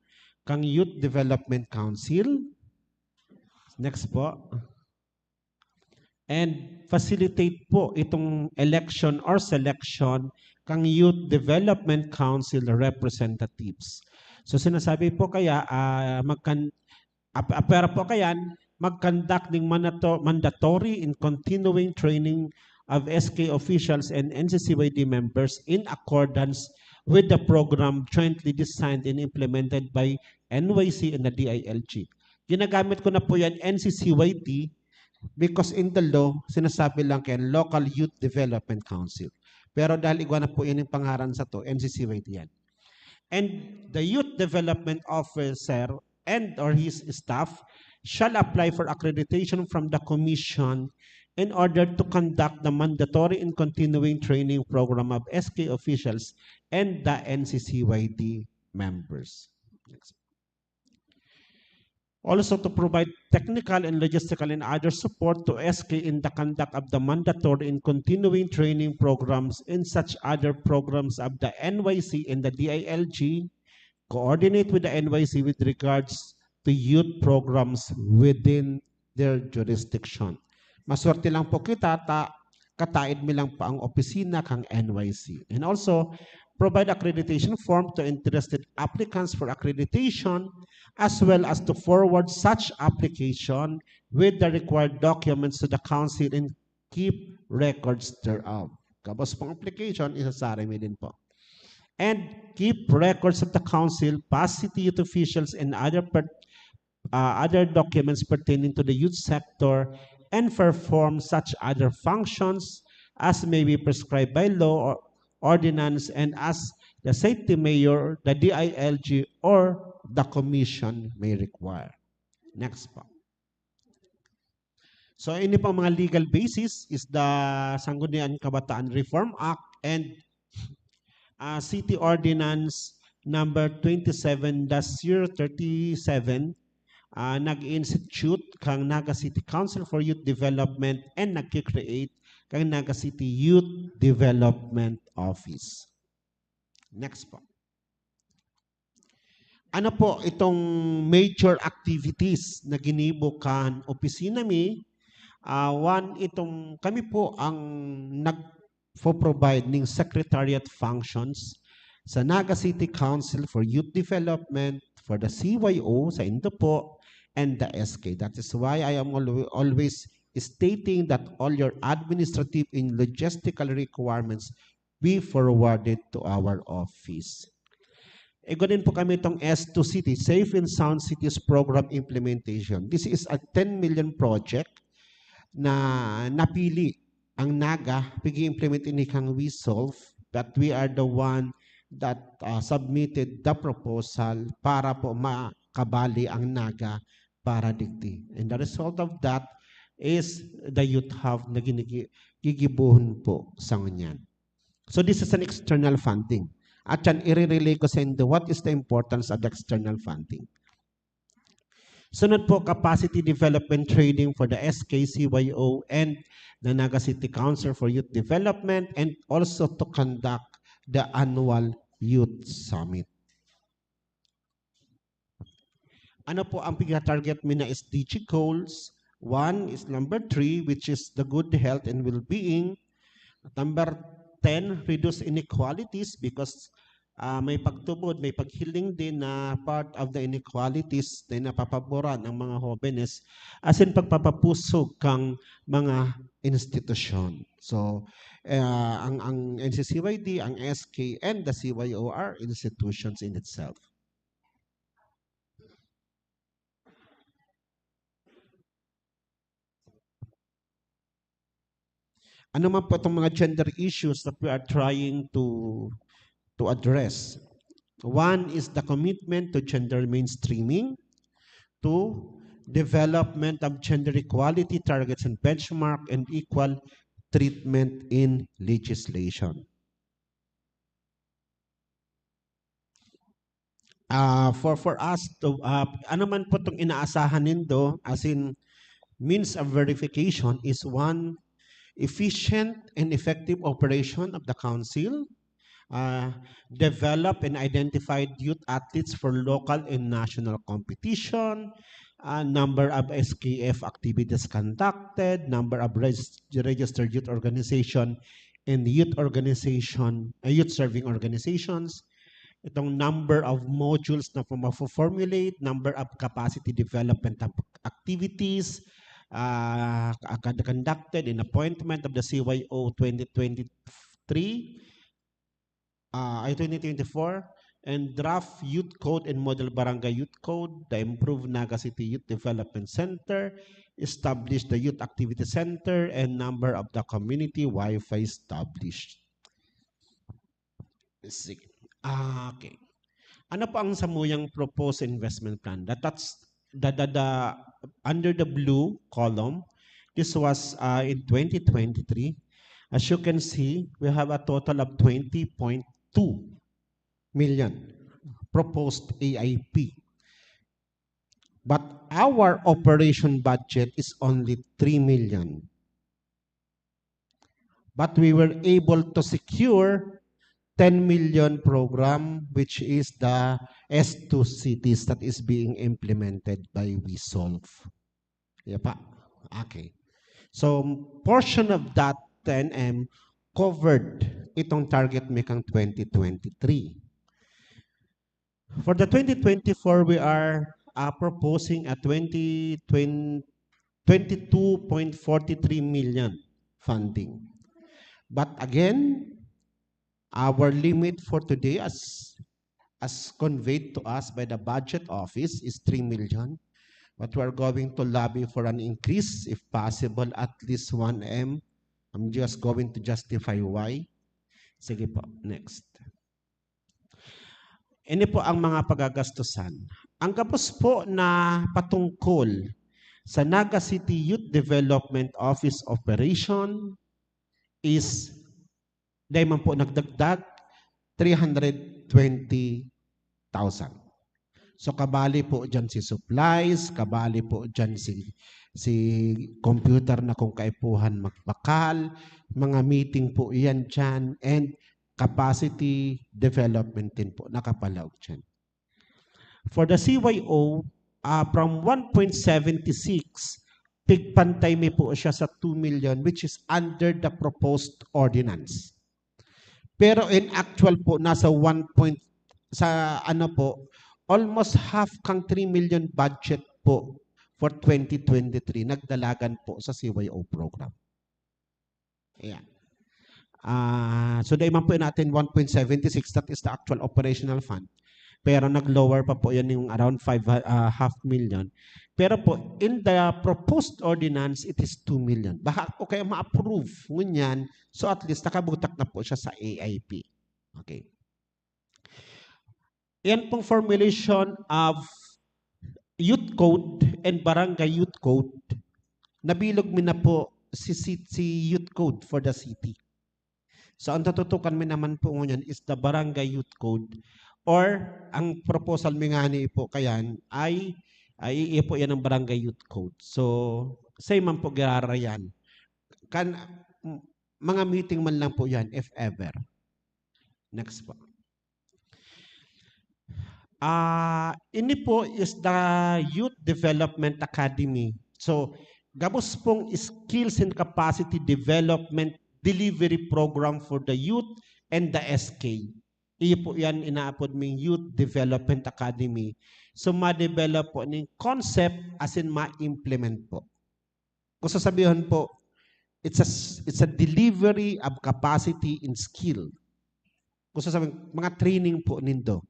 kang Youth Development Council. Next po. And facilitate po itong election or selection kang Youth Development Council representatives. So sinasabi po kaya, ah, magkan-, ap-, apwera po kayan, mag-conduct ning manato-, mandatory and continuing training of S K officials and N C C Y D members in accordance with the program jointly designed and implemented by N Y C and the D I L G. Ginagamit ko na po yan, N C C Y D, because in the law, sinasabi lang kayan, Local Youth Development Council. Pero dahil igwa na po yan yung pangaran sa to, N C C Y D yan. And the Youth Development Officer and or his staff shall apply for accreditation from the Commission in order to conduct the mandatory and continuing training program of S K officials and the N C C Y D members. Next. Also, to provide technical and logistical and other support to S K in the conduct of the mandatory and continuing training programs and such other programs of the N Y C and the D I L G, coordinate with the N Y C with regards to youth programs within their jurisdiction. Maswerte lang po kita ta kataid mi lang po ang opisina kan N Y C. And also, provide accreditation form to interested applicants for accreditation, as well as to forward such application with the required documents to the council and keep records thereof. Gabos pong application, isasara mi din po. And keep records of the council, past city youth officials, and other per- uh, other documents pertaining to the youth sector, and perform such other functions as may be prescribed by law or ordinance and as the city mayor, the D I L G, or the commission may require. Next po. So, ini pang mga legal basis is the Sangguniang Kabataan Reform Act and uh, City Ordinance number twenty-seven dash zero thirty-seven, uh, nag-institute kang Naga City Council for Youth Development and nagki-create kang Naga City Youth Development Office. Next po. Ano po itong major activities na ginibo kan opisina mi? Ah, one, itong kami po ang nagpo-provide ning secretariat functions sa Naga City Council for Youth Development, for the C Y O sa Indo po, and the S K. That is why I am alwa- always stating that all your administrative and logistical requirements be forwarded to our office. Igo din po kami itong S two City, Safe and Sound Cities Program Implementation. This is a ten million project na napili ang Naga, pag-i-implement ini kang WeSolve, but we are the one that uh, submitted the proposal para po makabali ang Naga para digdi. And the result of that is the youth hub na ginigi- gigibuhon po sa ngunyan. So this is an external funding. At yan, i-relay ko sa inyo, what is the importance of the external funding? Sunod po, capacity development training for the S K C Y O and the Naga City Council for Youth Development and also to conduct the annual Youth Summit. Ano po ang pinaka-target mi na S D G goals? One is number three, which is the good health and well-being. Number ten, reduce inequalities because ah, may pagtubod, may paghiling din na part of the inequalities na napapaboran ang mga hobenes, asin pagpapapusog kang mga institusyon. So, ah, ang, ang N C C Y D, ang S K, and the C Y O are institutions in itself. Ano man po itong mga gender issues that we are trying to, to address? One is the commitment to gender mainstreaming. Two, development of gender equality targets and benchmark and equal treatment in legislation. Ah, for, for us to, ah, ano man po itong inaasahan nindo, as in, means of verification is one, efficient and effective operation of the council, ah, develop and identified youth athletes for local and national competition, ah, number of S K F activities conducted, number of regis-, registered youth organization and youth organization, ah, youth serving organizations, itong number of modules na po mafo-formulate, number of capacity development ac-, activities, ah, ka-, conducted in appointment of the C Y O twenty twenty-three, ah, ay, twenty twenty-four, and draft youth code and model barangay youth code, the improved Naga City Youth Development Center, establish the youth activity center, and number of the community Wi-Fi established. Sige. Ah, okay. Ano po ang samuyang proposed investment plan? That, that's the, the, the, under the blue column, This was uh, in twenty twenty-three. As you can see, we have a total of twenty point two million proposed A I P. But our operation budget is only three million. But we were able to secure ten million program, which is the S two cities that is being implemented by WeSolve. Yeah pa. Okay. So, portion of that ten M covered itong target mi kang twenty twenty-three. For the twenty twenty-four, we are uh, proposing a twenty, twenty, twenty-two point forty-three million funding. But again, our limit for today, as as conveyed to us by the budget office, is three million. But we are going to lobby for an increase, if possible, at least one M. I'm just going to justify why. Sige po, next. Ini po ang mga pagagastusan. Ang gabos po na patungkol sa Naga City Youth Development Office Operation is dahil man po nagdagdag three hundred twenty thousand. So, kabali po dyan si supplies, kabali po dyan si, si computer na kung kaipuhan magbakal, mga meeting po iyan dyan, and capacity development din po, nakapalaog dyan. For the C Y O, uh, from one point seven six, pigpantay mi po siya sa two million, which is under the proposed ordinance. Pero in actual po, nasa one point, sa ano po, almost half kang three million budget po for twenty twenty-three, nagdalagan po sa C Y O program. Ayan. Ah, so, dahil man po natin one point seven six, that is the actual operational fund. Pero nag-lower pa po yan yung around five, ah, half million. Pero po, in the proposed ordinance, it is two million. Baka po kaya ma-approve ngunyan, so at least nakabutak na po siya sa A I P. Okay. Yan pong formulation of youth code and barangay youth code, nabilog mi na po si, si, si youth code for the city. So, ang tututukan mi naman po ngunyan is the barangay youth code, or ang proposal mi ngani po kayan ay, ay iiya po yan ang barangay youth code. So, sa man po girarayan. Kan, m- mga meeting man lang po yan, if ever. Next po. Ah, ini po is the Youth Development Academy. So, gabos pong skills and capacity development delivery program for the youth and the S K. Iyo po yan inaapod ming Youth Development Academy. So, ma-develop po ning concept as in ma-implement po. Kung sasabihin po, it's a, s- it's a delivery of capacity and skill. Kung sasabihin, mga training po nindo.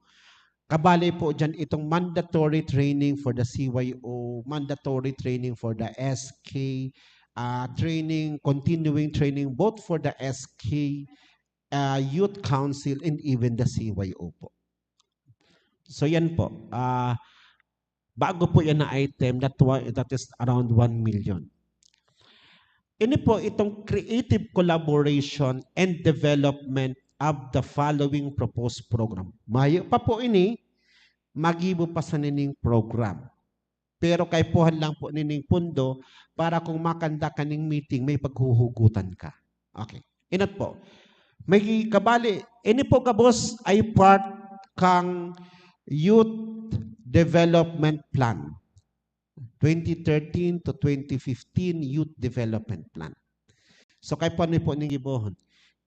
Kabali po dyan itong mandatory training for the C Y O, mandatory training for the S K, ah, training, continuing training both for the S K, ah, Youth Council, and even the C Y O po. So yan po. Ah, bago po yan na item, that, wa- that is around one million. Ini po itong creative collaboration and development of the following proposed program. Mayo pa po ini, magibo pa sa nining program. Pero kaipuhan lang po nining pundo para kung makanda kaning meeting, may paghuhugutan ka. Okay. Inot po. May kabali, ini po gabos ay part kang Youth Development Plan. Twenty thirteen to twenty fifteen Youth Development Plan. So, kaipuhan mi po ning gibohon.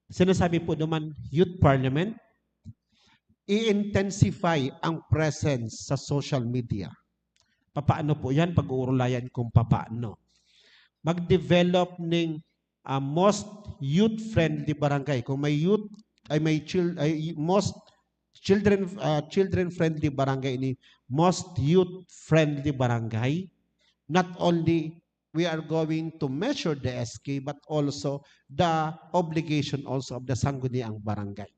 Sinasabi po naman, Youth Parliament, i-intensify ang presence sa social media. Papaano po yan? Pag-uurulayan kung papaano. Mag-develop ning ah, most youth-friendly barangay. Kung may youth, ay may chil, ay most children, ah, children-friendly barangay ini, most youth-friendly barangay. Not only we are going to measure the S K, but also the obligation also of the sangguniang barangay.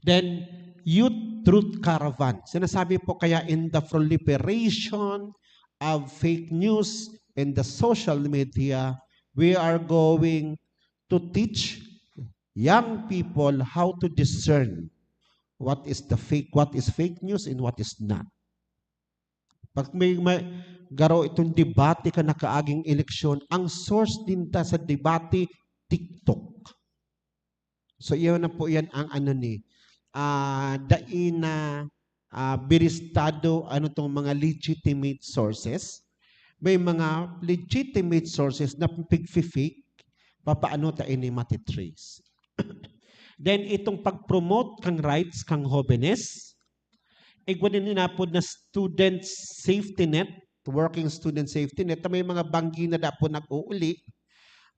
Then, youth truth caravan. Sinasabi po kaya, in the proliferation of fake news, in the social media, we are going to teach young people how to discern what is the fake, what is fake news and what is not. Pag may, may garo itong debate kan nakaaging eleksyon, ang source ninda sa debate, TikTok. So, iyon na po yan ang ano ni, ah, dai na, ah, biristado ano tong mga legitimate sources. May mga legitimate sources na pigfi-fake, papaano ta ini matitrace? Then, itong pag-promote kang rights kang hobenes, igwa nin inapod na student safety net, working student safety net, na may mga banggi na dapo nag-uuli.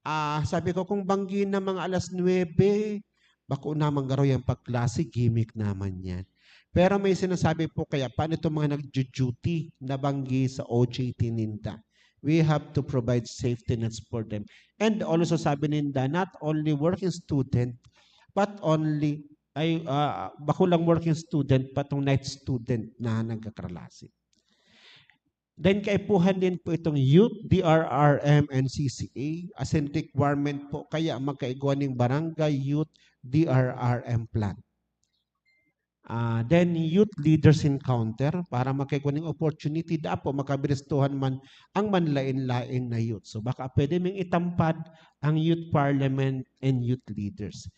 Ah, sabi ko, kung banggi na mga alas nuebe, bako naman garo yan pagklase, gimmick naman yan. Pero may sinasabi po kaya, paano itong mga nagjo-duty na banggi sa O J T ninda? We have to provide safety nets for them. And also sabi ninda, not only working student, but only, ay, ah, bako lang working student, patong night student na nagkakalase. Then kaipuhan din po itong youth, D R R M, and C C A. As in requirement po kaya magkaigwa ning barangay youth D R R M plan. Ah, then youth leaders encounter para magkaigwa ning opportunity dapo makabiristuhan man ang manlain-lain na youth. So baka pwede ming itampad ang youth parliament and youth leaders.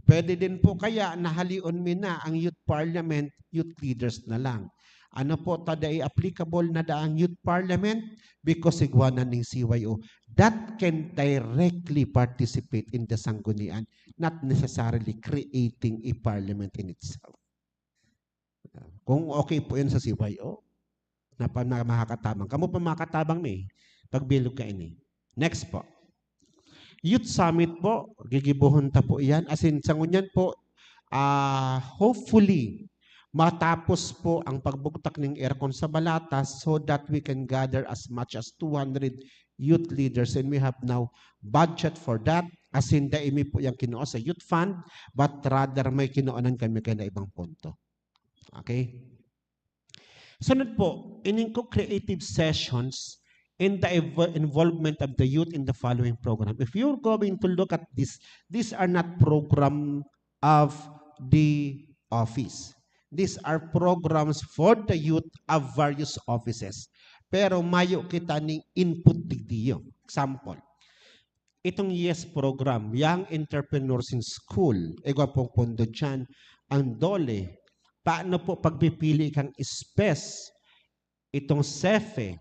Pwede din po kaya nahalion mi na ang youth parliament, youth leaders na lang. Ano po, ta dai applicable na daang youth parliament because igwa na ning C Y O that can directly participate in the sanggunian, not necessarily creating a parliament in itself. Kung okay po yun sa C Y O, na pa, na makakatabang. Kamo pa makatabang mi, pagbilog ka ini. Next po. Youth Summit po, gigibohon ta po iyan. As in, sa ngunyan po, ah, hopefully, matapos po ang pagbugtak ng aircon sa Balata so that we can gather as much as two hundred youth leaders, and we have now budget for that. As in, dai mi po yang kinuha sa youth fund, but rather may kinuhanan kami kaya na ibang punto. Okay? Sunod po, ining co-creative sessions in the ev-, involvement of the youth in the following program. If you're going to look at this, these are not program of the office. These are programs for the youth of various offices. Pero mayo kita ning input digdiyo. Example, itong YES program, Young Entrepreneurs in School, igwa pong pondo dyan, ang DOLE, paano po pagpipili kang SPES, itong SEFE,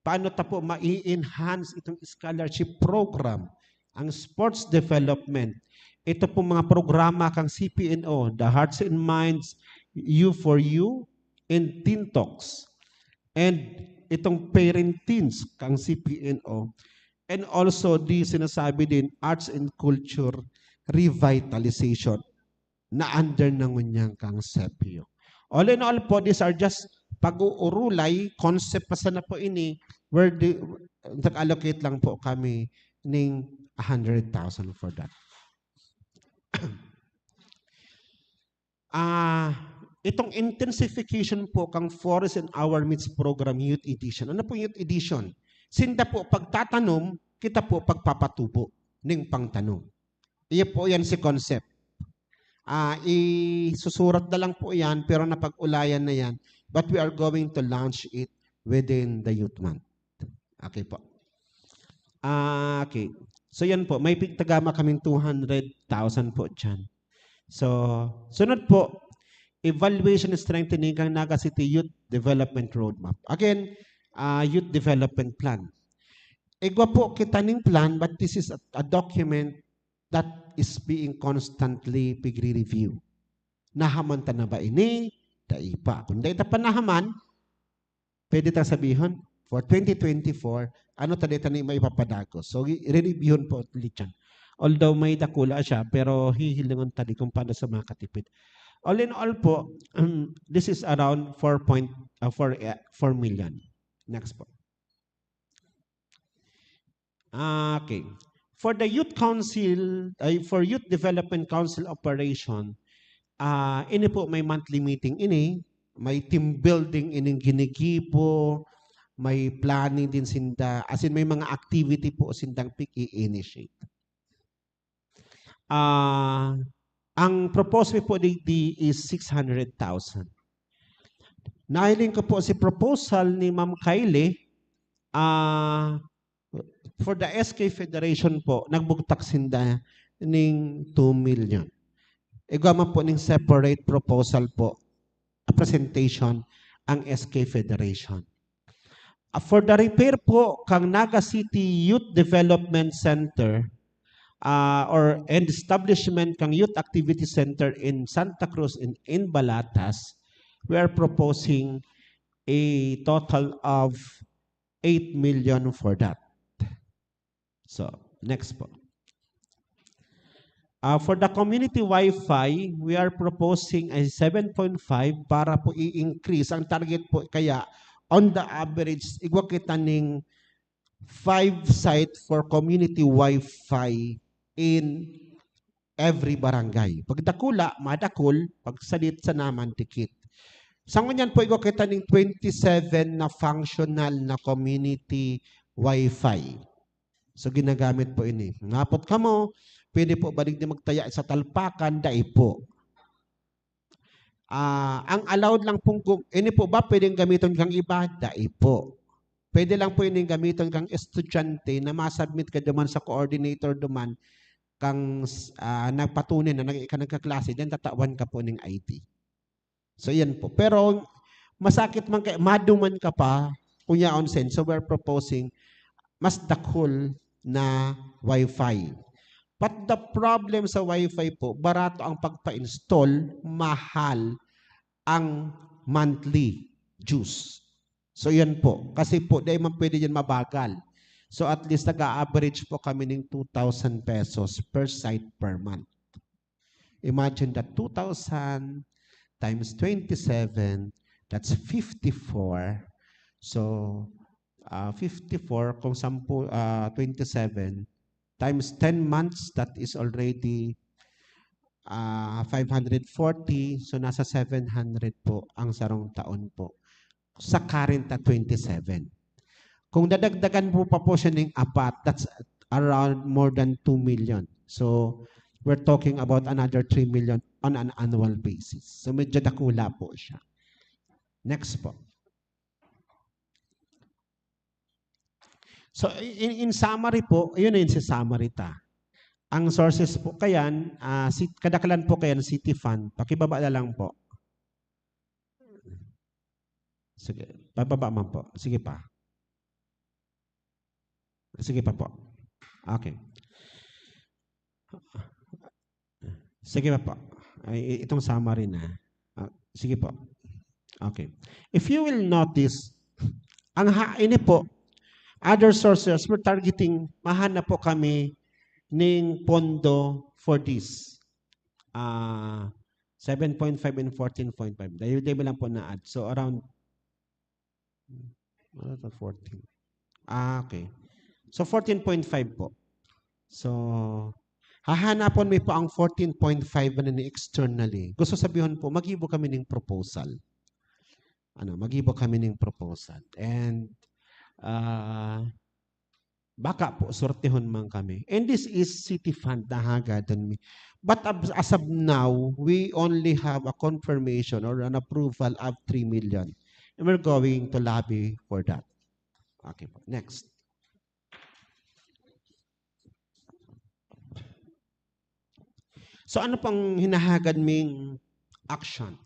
paano ta po ma-enhance itong scholarship program, ang sports development, ito pong mga programa kang C P N O, the Hearts and Minds, U for U, and Teen Talks, and itong Parent Teens kang C P N O, and also di sinasabi din, arts and culture revitalization na under na ngunyan kang SEPIO. All in all po, these are just pag-uurulay, concept pa sana po ini, where the, nag-allocate lang po kami ning a hundred thousand for that. Ah, itong intensification po kang Forest and Our Meats Program Youth Edition. Ano po Youth Edition? Sinda po pagtatanom, kita po pagpapatubo ning pangtanom. Iyo po yan si concept. Ah, isusurat na lang po yan, pero napag-ulayan na yan. But we are going to launch it within the youth month. Okay po. Ah, okay. So yan po, may pigtagama kaming two hundred thousand po dyan. So, sunod po, evaluation and strengthening kang Naga City Youth Development Roadmap. Again, ah, Youth Development Plan. Igwa po kita ning plan, but this is a, a document that is being constantly pigre-review. Nahaman ta na ba ini? Dai pa. Kung dai ta pa nahaman, pwede ta sabihon, for twenty twenty-four, ano ta dai ta na maipapadago? So, i-, re-reviewon po ulit yan. Although may dakula siya, pero hihilingon ta di kung paano sa makatipid. All in all po, um, this is around four point, uh, four, uh, four million. Next po. Ah, okay. For the Youth Council, ay, for Youth Development Council operation, ah, ini po may monthly meeting ini, may team building ining ginigibo, may planning din sinda, as in may mga activity po sindang pig-i-initiate. Ah, ang proposed mi po digdi is six hundred thousand. Nahiling ko po si proposal ni Ma'am Kylie, ah, for the S K Federation po, nagbugtak sinda ning two million. Igwa man po ning separate proposal po, a presentation ang S K Federation. Ah, for the repair po kang Naga City Youth Development Center, ah, or and establishment kang Youth Activity Center in Santa Cruz and in Balatas, we are proposing a total of eight million for that. So, next po. Ah, for the community Wi-Fi, we are proposing a seven point five para po i-increase. Ang target po kaya, on the average, igwa kita ning five site for community Wi-Fi in every barangay. Pag dakula, madakul. Pag sadit, sa naman, dikit. Sa ngunyan po, igwa kita ning twenty-seven na functional na community Wi-Fi. So, ginagamit po ini. Ngapot kamo, pwede po ba digdi magtaya sa talpakan? Dai po. Ah, ang allowed lang pong gu-, ini po ba pwedeng gamiton kang iba? Dai po. Pwede lang po ining gamiton kang estudyante na ma-submit ka duman sa coordinator duman kang s-, ah, nagpatunay na nag-, ka nagkaklase, then tatawan ka po ning I D. So, yan po. Pero masakit man kay maduman ka pa, kung yaon sen. So, we're proposing mas dakul na Wi-Fi. But the problem sa Wi-Fi po, barato ang pagpa-install, mahal ang monthly dues. So, yan po. Kasi po, di man pwede yan mabagal. So, at least, nag-a-average po kami ng two thousand pesos per site per month. Imagine that, two thousand times twenty-seven, that's fifty-four. So, ah, fifty-four, kung sampu, ah, twenty-seven, times ten months, that is already, ah, five hundred forty. So, nasa seven hundred po ang sarong taon po sa current na twenty-seven. Kung dadagdagan mo pa po siya ning apat, that's around more than two million. So, we're talking about another three million on an annual basis. So, medyo dakula po siya. Next po. So, in, in summary po, yun na yun si summary ta. Ang sources po kayan, ah, si, kadakalan po kayan, City Fund. Pakibaba na lang po. Sige, pababa man po. Sige pa. Sige pa po. Okay. Sige pa po. Ay, i-, itong summary na. Ah, sige po. Okay. If you will notice, ang ha-, ini po, other sources, we're targeting, mahanap po kami ning pondo for this. Ah, seven point five and fourteen point five. Dahil, dahil lang po na-add. So, around, ano to, fourteen? Ah, okay. So, fourteen point five po. So, hahanapon mi po ang fourteen point five na ni externally. Gusto sabihon po, maghibo kami ning proposal. Ano, maghibo kami ning proposal. And, ah, baka po, sortihon man kami. And this is City Fund na hagadon mi. But ab-, as of now, we only have a confirmation or an approval of three million. And we're going to lobby for that. Okay po. Next. So, ano pang hinahagad ming action?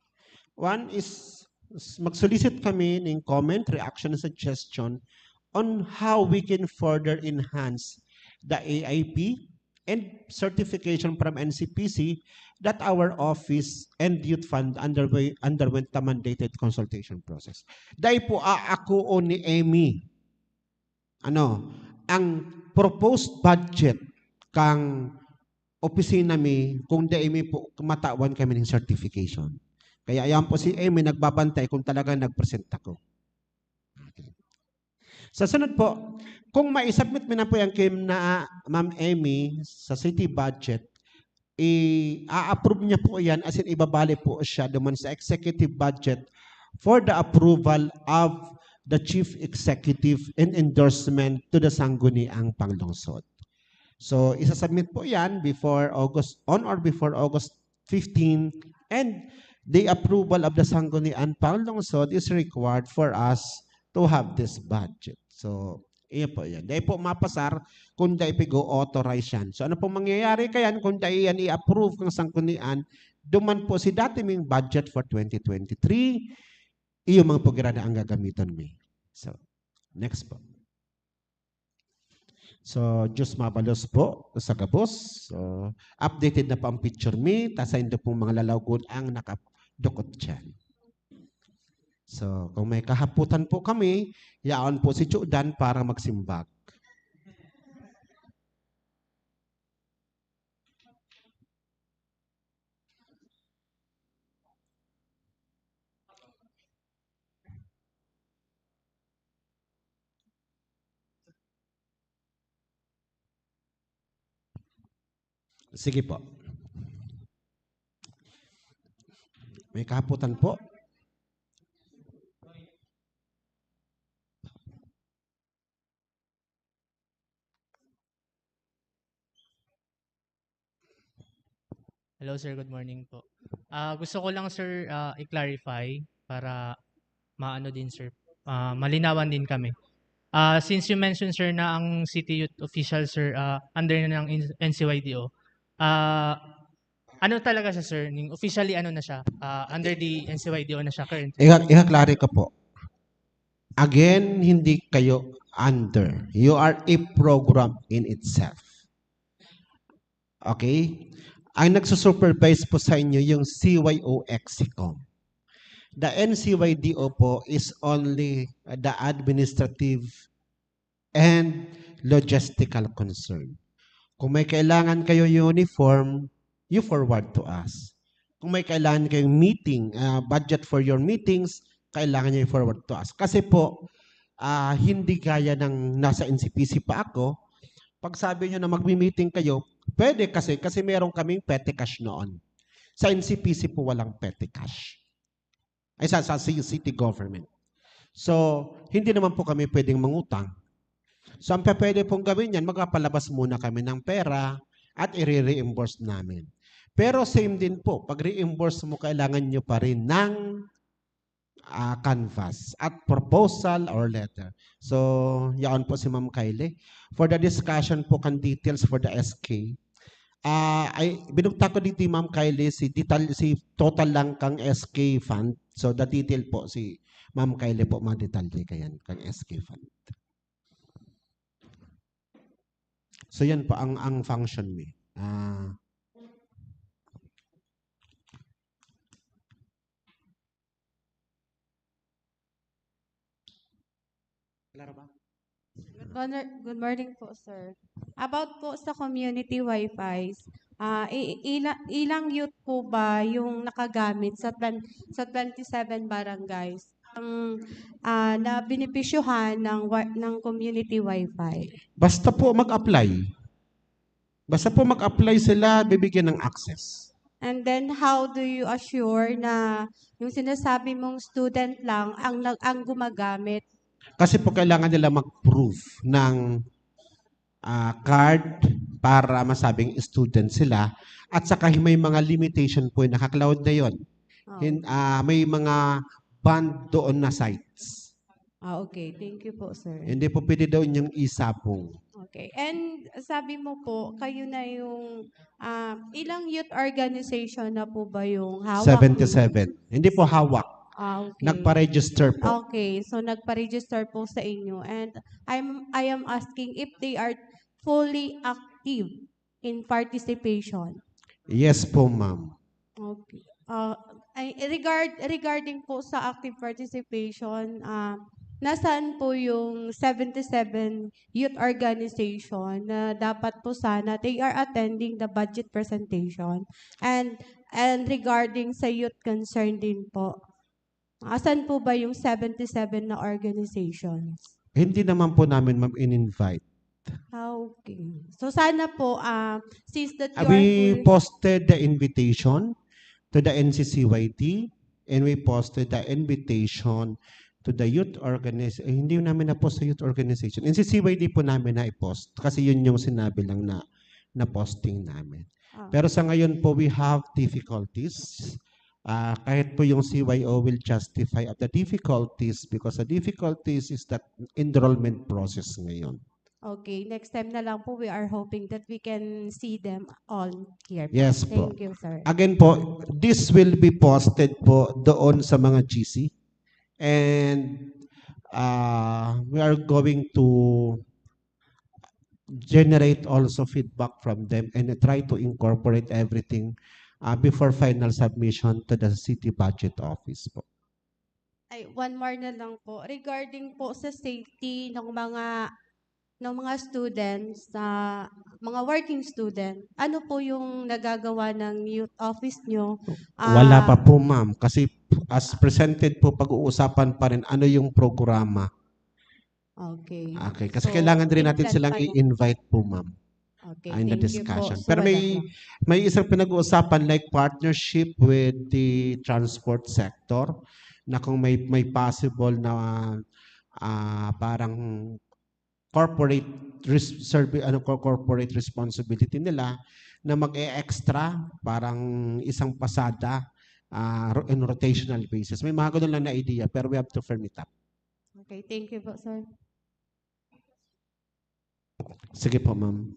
One is, s-, mag-solicit kami ning comment, reaction, and suggestion on how we can further enhance the A I P and certification from N C P C that our office and Youth Fund underway, underwent the mandated consultation process. Dai po aakoon ni Emmy, ano, ang proposed budget kang opisina mi kung dai mi po matawan kami ning certification. Kaya yan po si Emmy nagbabantay kung talagang nag-present ako. Okay. Sa sunod po, kung mai-submit mi na po yan kay na Ma'am Emmy sa city budget, i-a-approve niya po yan, as in, ibabalik po siya duman sa executive budget for the approval of the chief executive and endorsement to the Sangguniang Panglungsod. So, isasubmit po yan before August, on or before August fifteen, and the approval of the Sangguniang Panglungsod is required for us to have this budget. So, iyan po yan. Dahil po mapasar kung dahil pigo-authorize yan. So, ano pong mangyayari kayan kung dahil yan i-approve ng Sanggunian, duman po si dati ming budget for twenty twenty-three, iyo man po giraray ang gagamitan mi. So, next po. So, Diyos mabalos po sa gabos. So, updated na po ang picture mi, ta saindo pong mga lalawgon ang nakadukot diyan. So, kung may kahaputan po kami, yaon po si Chudan para magsimbag. Sige po. May kahaputan po. Hello, sir. Good morning po. Ah, gusto ko lang, sir, ah, i-clarify para maano din, sir, ah, malinawan din kami. Ah, since you mentioned, sir, na ang City Youth Official, sir, ah, under na ng N C Y D O, ah, ano talaga siya, sir? Ning officially ano na siya? Ah, under the N C Y D O na siya currently? Iha-, ihaklari ko po. Again, hindi kayo under. You are a program in itself. Okay? Ang nagsusupervise po sa inyo yung C Y O Exicom. The N C Y D O po is only the administrative and logistical concern. Kung may kailangan kayo uniform, you forward to us. Kung may kailangan kayong meeting, ah, budget for your meetings, kailangan niyo i-forward to us. Kasi po, ah, hindi gaya ng nasa N C P C pa ako, pag sabi niyo na magmi-meeting kayo, pwede kasi, kasi meron kaming petty cash noon. Sa N C P C po walang petty cash. Ay, sa, sa ci-, city government. So, hindi naman po kami pwedeng mangutang. So, ang pe-, pwede pong gawin yan, magpapalabas muna kami ng pera at i-reimburse namin. Pero same din po, pag reimburse mo, kailangan nyo pa rin ng, ah, canvas at proposal or letter. So, yaon po si Ma'am Kylie. For the discussion po kan details for the S K, ah, ay, binugtak ko dito, Ma'am Kylie, si detal-, si total lang kang S K fund. So, the detail po, si Ma'am Kylie po, madetalye kayan kang S K fund. So, yan po ang, ang function mi. Ah, Klaro ba? Good, morning, good morning po, sir. About po sa community wifi, ah, i- ila- ilang youth po ba yung nakagamit sa twen- sa twenty-seven barangays ang ah, na benepisyohan ng wi- ng community wifi? Basta po mag-apply. Basta po mag-apply sila, bibigyan ng access. And then how do you assure na yung sinasabi mong student lang ang nag- ang gumagamit? Kasi po kailangan nila mag-prove ng ah, card para masabing student sila. At saka may mga limitation po, naka-cloud na yon. Oh. Hin- ah, may mga banned doon na sites. Ah, okay. Thank you po, sir. Hindi po pwede daw inyong isabong. Okay. And sabi mo po, kayo na yung ah, ilang youth organization na po ba yung hawak? Seventy-seven. Hindi po hawak. Ah, okay. Nagpa-register po. Okay, so nagpa-register po sa inyo, and I'm I am asking if they are fully active in participation. Yes po, ma'am. Okay. Uh, ay, regard regarding po sa active participation, ah nasaan po yung seventy-seven youth organization na dapat po sana they are attending the budget presentation, and and regarding sa youth concern din po, asan po ba yung seventy-seven na organizations? Hindi naman po namin, ma'am, in-invite. Ah, okay. So sana po, ah, since that you Uh, we are full- posted the invitation to the N C C Y T, and we posted the invitation to the youth organiz-, eh, hindi namin na-post sa youth organization. In C C Y D po namin na-post kasi yun yung sinabi lang na na-posting namin. Ah. Pero sa ngayon po, we have difficulties. Ah, kahit po yung C Y O will justify of the difficulties because the difficulties is that enrollment process ngayon. Okay, next time na lang po, we are hoping that we can see them all here. Yes po. Thank you, sir. Again po, this will be posted po doon sa mga G C. And uh, we are going to generate also feedback from them and try to incorporate everything uh, before final submission to the city budget office po. Ay, one more na lang po. Regarding po sa safety ng mga ng mga students, sa mga working student, ano po yung nagagawa ng youth office nyo? Ah, Wala pa po, ma'am. Kasi as presented po, pag-uusapan pa rin ano yung programa. Okay. Okay. Kasi So, kailangan rin in natin plan silang pa na. i-invite po, ma'am. Okay, Ah, in the thank you po. discussion. So, Pero wala may, po. may isang pinag-uusapan like partnership with the transport sector na kung may may possible na ah, parang corporate res- servi- ano co- corporate responsibility nila na mag-e-extra parang isang pasada ah, ro- in rotational basis. May mga ganun lang na idea pero we have to firm it up. Okay, thank you po, sir. Sige po, ma'am.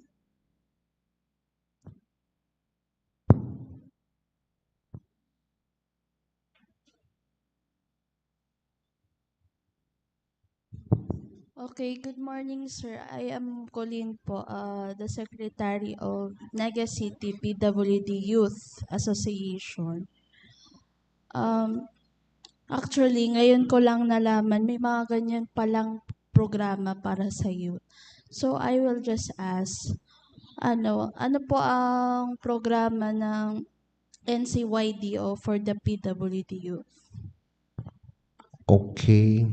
Okay, good morning, sir. I am Colleen po, uh, the secretary of Naga City P W D Youth Association. Um, actually, ngayon ko lang nalaman, may mga ganyan palang programa para sa youth. So, I will just ask, ano, ano po ang programa ng N C Y D O for the P W D youth? Okay.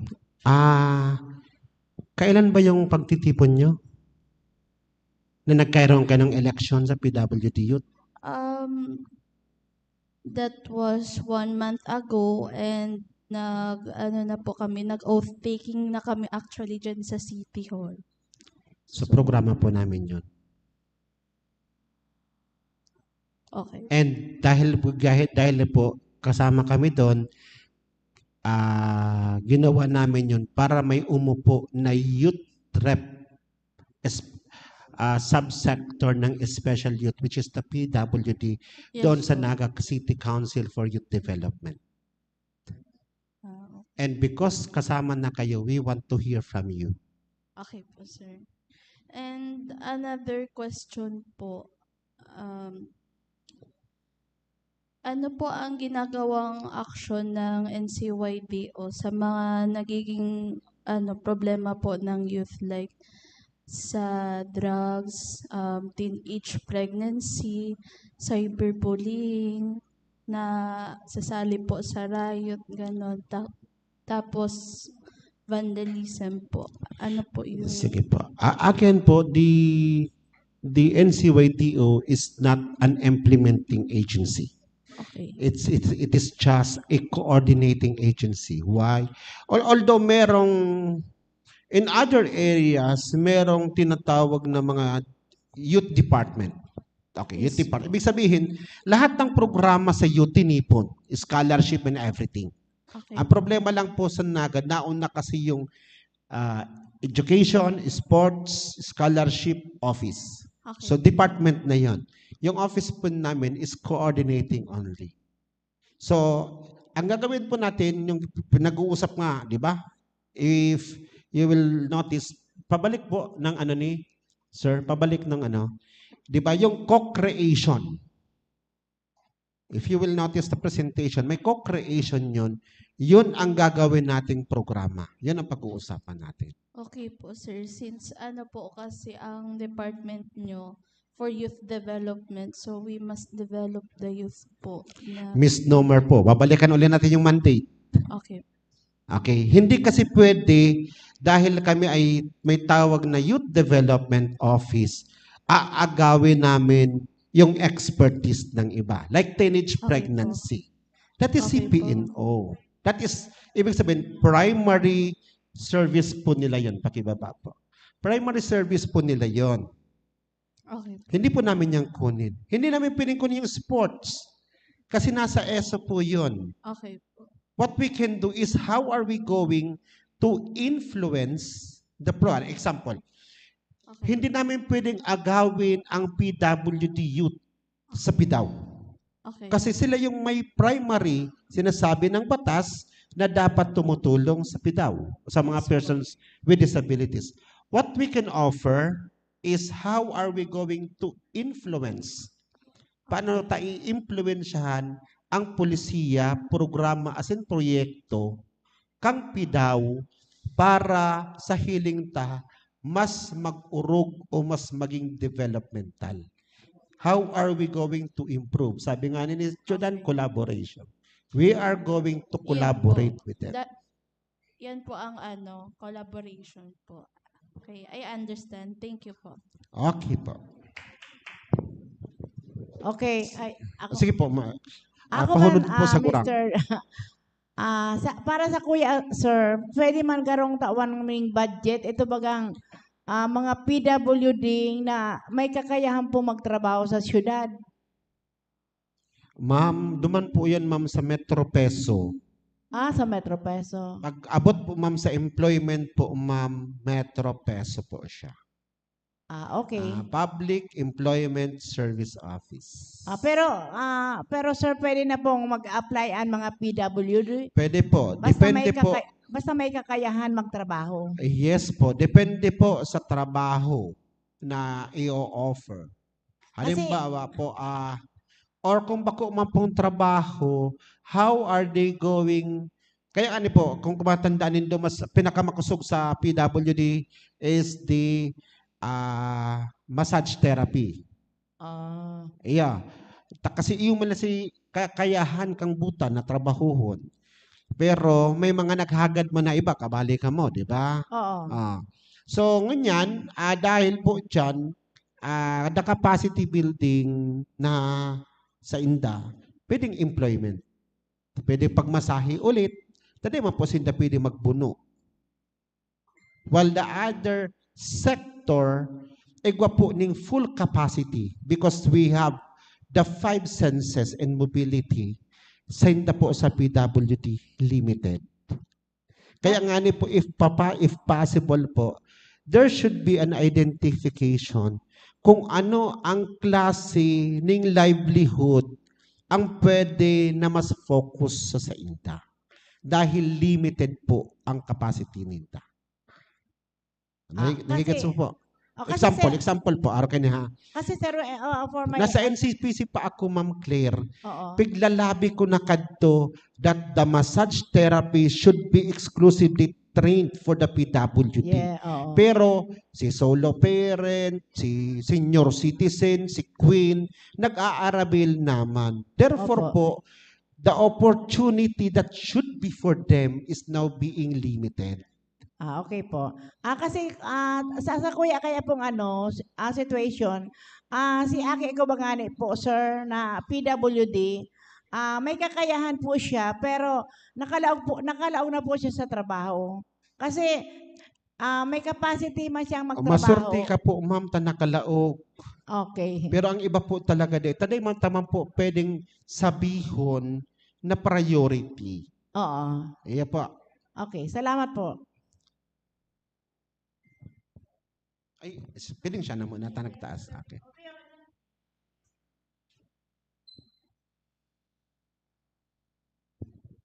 Ah, kailan ba yung pagtitipon nyo? Na nagkaroon kayo ng election sa P W D youth? Um, that was one month ago and nag, ano na po kami, nag-oath taking na kami actually dyan sa City Hall. So, programa po namin yun. Okay. And dahil po, dahil, dahil po kasama kami doon, ah, ginawa namin yun para may umupo na youth rep, es, ah, subsector ng special youth, which is the P W D, Yes doon sa po. Naga City Council for Youth Development. Ah, okay. And because kasama na kayo, we want to hear from you. Okay po, sir. And another question po, um, ano po ang ginagawang aksyon ng N C Y D O sa mga nagiging ano problema po ng youth, like sa drugs, um, teenage pregnancy, cyberbullying, na sasali po sa riot, ganon. Ta- tapos vandalism po. Ano po yun? Sige po. A- again po, the the N C Y D O is not an implementing agency. Okay. It's it's it is just a coordinating agency. Why? Al- although merong in other areas, merong tinatawag na mga youth department. Okay, youth Yes. department. Ibig sabihin, lahat ng programa sa youth tinipon, scholarship and everything. Okay. Ang problema lang po sa Naga, nauna kasi yung ah, education, sports, scholarship, office. Okay. So department na yon. Yung office po namin is coordinating only. So, ang gagawin po natin, yung pinag-uusap nga, di ba? If you will notice, pabalik po ng ano ni, sir, pabalik ng ano, di ba, yung co-creation. If you will notice the presentation, may co-creation yun. Yun ang gagawin nating programa. Yun ang pag-uusapan natin. Okay po, sir. Since ano po kasi ang department nyo for youth development, so we must develop the youth po. Na, Misnomer po. Babalikan ulit natin yung mandate. Okay. Okay. Hindi kasi pwede dahil kami ay may tawag na Youth Development Office, aagawin namin yung expertise ng iba. Like teenage Okay po. Pregnancy. That is Okay po. C P N O. That is Ibig sabihin, primary service po nila yon. Pakibaba po. Primary service po nila yon. Okay. Hindi po namin yan kunin. Hindi namin pwedeng kunin yung sports. Kasi nasa eso po yun. Okay po. What we can do is how are we going to influence the pro? Example, Okay. hindi namin pwedeng agawin ang P W D youth sa PDAW. Okay. Kasi sila yung may primary, sinasabi ng batas na dapat tumutulong sa PDAW, sa mga Yes po. Persons with Disabilities. What we can offer is how are we going to influence? Paano ta i-impluwensyahan ang polisiya, programa, asin proyekto kang PDAW para sa hiling ta mas mag-orog o mas maging developmental? How are we going to improve? Sabi nga ni Jodan, collaboration. We are going to Yun po. Collaborate with them. That, yan po ang ano, collaboration po. Okay, I understand. Thank you po. Okay po. Okay, ay, ako, Sige po, ma- ah, ako pahunod man, po ah, sa kurang. Mister, ah, sa, para sa kuya, sir, pwede man garong tawan ning budget, ito bagang ah, mga P W D na may kakayahan po magtrabaho sa syudad. Ma'am, duman po yan, ma'am, sa Metro Peso. Ah, sa Metro Peso. Pag abot po, ma'am, sa employment po, ma'am, Metro Peso po siya. Ah, okay. Ah, Public Employment Service Office. Ah, pero ah, pero sir, pwede na pong mag-apply ang mga P W D. Pwede po. Basta Depende may po. kaka- basta may kakayahan magtrabaho. Yes po. Depende po sa trabaho na i-offer. Kasi- Halimbawa po, ah, or kung bako man pong trabaho, how are they going? Kaya ano po, kung kumatandaan nindo, mas pinakamakosog sa P W D is the ah, massage therapy. Ah, Iya. Ta-, kasi iyo man na si kakayahan kang buta na trabahuhon. Pero may mga naghagad man na iba, kabali ka mo, di ba? oo. Ah. So, ngunyan, ah, dahil po dyan, ah, the capacity building na sa inda, pwedeng employment. Pwede pagmasahe ulit. Tadi man po sinda pwede magbuno. While the other sector, igwa po ning full capacity because we have the five senses and mobility. Sinda po sa P W D limited. Kaya nga ni po, if papa, if possible po, there should be an identification kung ano ang klase ning livelihood ang pwede na mas focus sa sainda. Dahil limited po ang capacity ninda. Ah, Nahig- nahigits kasi- mo po? Oh, kasi Example, sir, example po, araw kayo ha. kasi sir, eh, oh, for my Nasa N C P C pa ako, Ma'am Claire. Oo. Piglalabi ko na kadto that the massage therapy should be exclusively trained for the P W D. Yeah, oo. Pero si solo parent, si senior citizen, si queen, nag-aarabil naman. Therefore Opo. po, the opportunity that should be for them is now being limited. Ah, okay po. Ah, kasi ah, sa, sa kuya kaya pong ano, s- ah, situation, ah, si Aki ko ba nga ni po, sir, na P W D, ah, may kakayahan po siya, pero nakalaog, po, nakalaog na po siya sa trabaho. Kasi ah, may capacity man siyang Ang magtrabaho. maswerte ka po, ma'am, ta nakalaog. Okay. Pero ang iba po talaga di. Taday man taman po pwedeng sabihon na priority. Oo. Iya po. Okay. Salamat po. Ay, s- pwedeng siya na muna, ta nagtaas. Okay.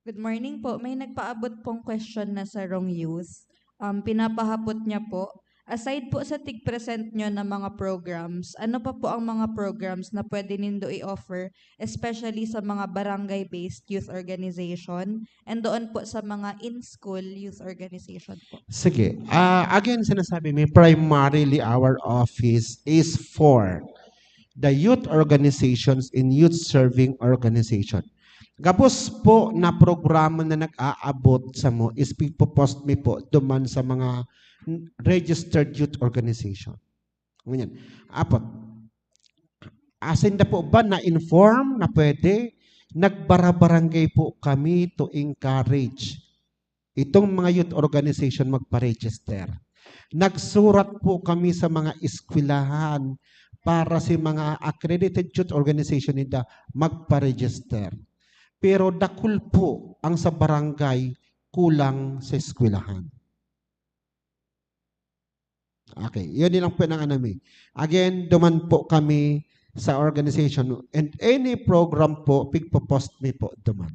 Good morning po. May nagpaabot pong question na sa Rong Youth. Um, pinapahapot niya po, aside po sa tig-present nyo na mga programs, ano pa po ang mga programs na pwede nindo i-offer, especially sa mga barangay-based youth organization and doon po sa mga in-school youth organization po? Sige. Ah, again, sinasabi mi, primarily our office is for the youth organizations and youth serving organization. Gabos po na programa na nag-aabot sa mo is pipopost mi po duman sa mga registered youth organization. Ngunyan. Apat, asin na po ba na-inform na pwede? Nagbarabarangay po kami to encourage itong mga youth organization magpa-register. Nagsurat po kami sa mga eskwelahan para sa mga accredited youth organization nila magpa-register. Pero dakul po ang sa barangay, kulang sa eskwelahan. Okay, yun lang po ang ano mi. Again, duman po kami sa organization and any program po, pigpo-post mi po duman.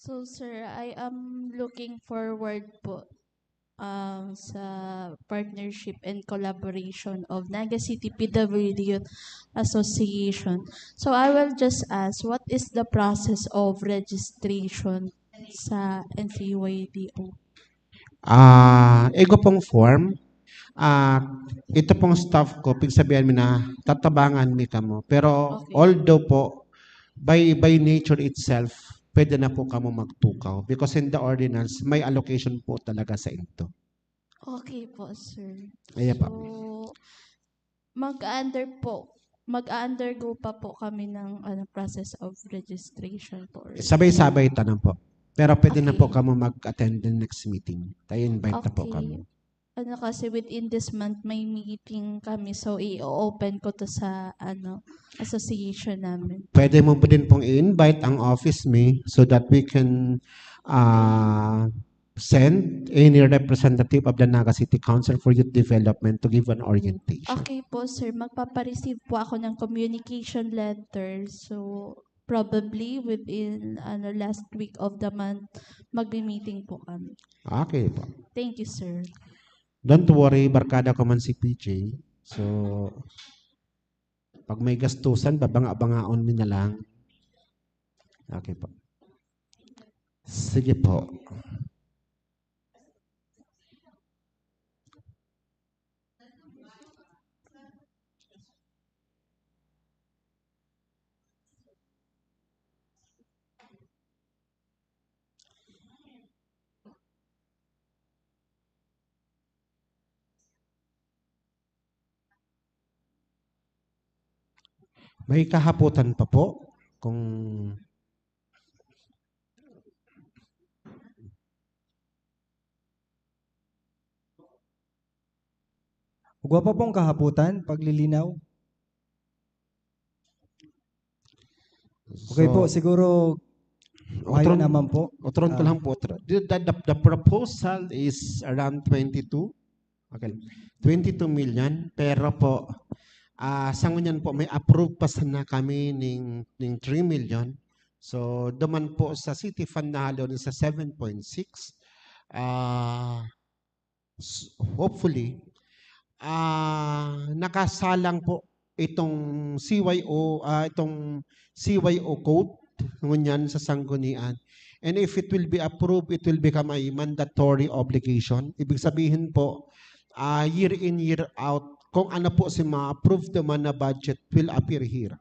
So, sir, I am looking forward po um, sa partnership and collaboration of Naga City P W D Youth Association. So, I will just ask, what is the process of registration sa N C Y D O? Ah, igo pong form, ah, ito pong staff ko, pigsabihan mi na tatabangan mi kamo. Pero Okay. although po, by by nature itself, pwede na po kamo magtukaw because in the ordinance, may allocation po talaga sa into. Okay po, sir. Ayan po. So, mag-under po, mag-undergo pa po kami ng ano, process of registration po. Or Sabay-sabay tanan po. Pero pwede na po Okay. kamo mag-attend ng next meeting. Tayo invite na po Okay. kamo. Ano kasi, within this month, may meeting kami. So, i-open ko to sa ano, association namin. Pwede mo po din pong i-invite ang office mi so that we can ah, send any representative of the Naga City Council for Youth Development to give an orientation. Okay po, sir. Magpapareceive po ako ng communication letter. So, probably within ano last week of the month, magmi-meeting po kami. Okay po. Thank you, sir. Don't worry, barkada ko man si P J. So, pag may gastusan, babanga-bangaon mi na lang. Okay po. Sige po. May kahapotan pa po kung Ugwa pa pong kahapotan, paglilinaw. Okay So, po, siguro mayo otro, naman po. Otro to Ah. lang po. Otro. The, the, the, the proposal is around twenty-two. Okay. Twenty-two million. Pero po, ah, sa ngunyan po, may approve pa sana kami ning, ning three million. So, duman po sa City Fund na halo sa seven point six. Ah, s- hopefully, ah, nakasalang po itong C Y O, ah, itong C Y O code ngunyan sa sanggunian. And if it will be approved, it will become a mandatory obligation. Ibig sabihin po, ah, year in, year out, kung ano po si ma-approve naman na budget will appear here.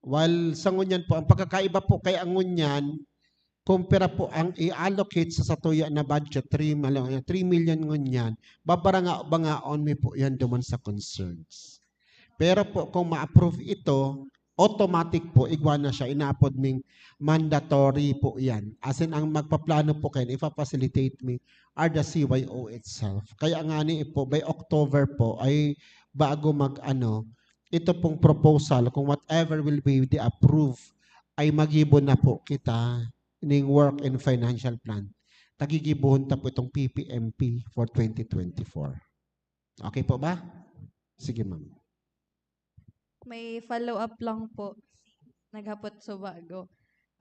While sa ngunyan po, ang pagkakaiba po kay ang ngunyan, kumpara po ang i-allocate sa satuya na budget, three, malo- three million ngunyan, babanga-bangaon mi po yan duman sa concerns. Pero po, kung ma-approve ito, automatic po, igwa na siya, inaapod ming mandatory po yan. As in, ang magpaplano po kayo, ipa-facilitate mi are the C Y O itself. Kaya nga ni po, by October po, ay bago mag, ano, ito pong proposal, kung whatever will be the approve, ay magibo na po kita ning work and financial plan. Tagigibuhon ta po itong P P M P for twenty twenty-four. Okay po ba? Sige, ma'am. May follow-up lang po. Naghapot sa bago.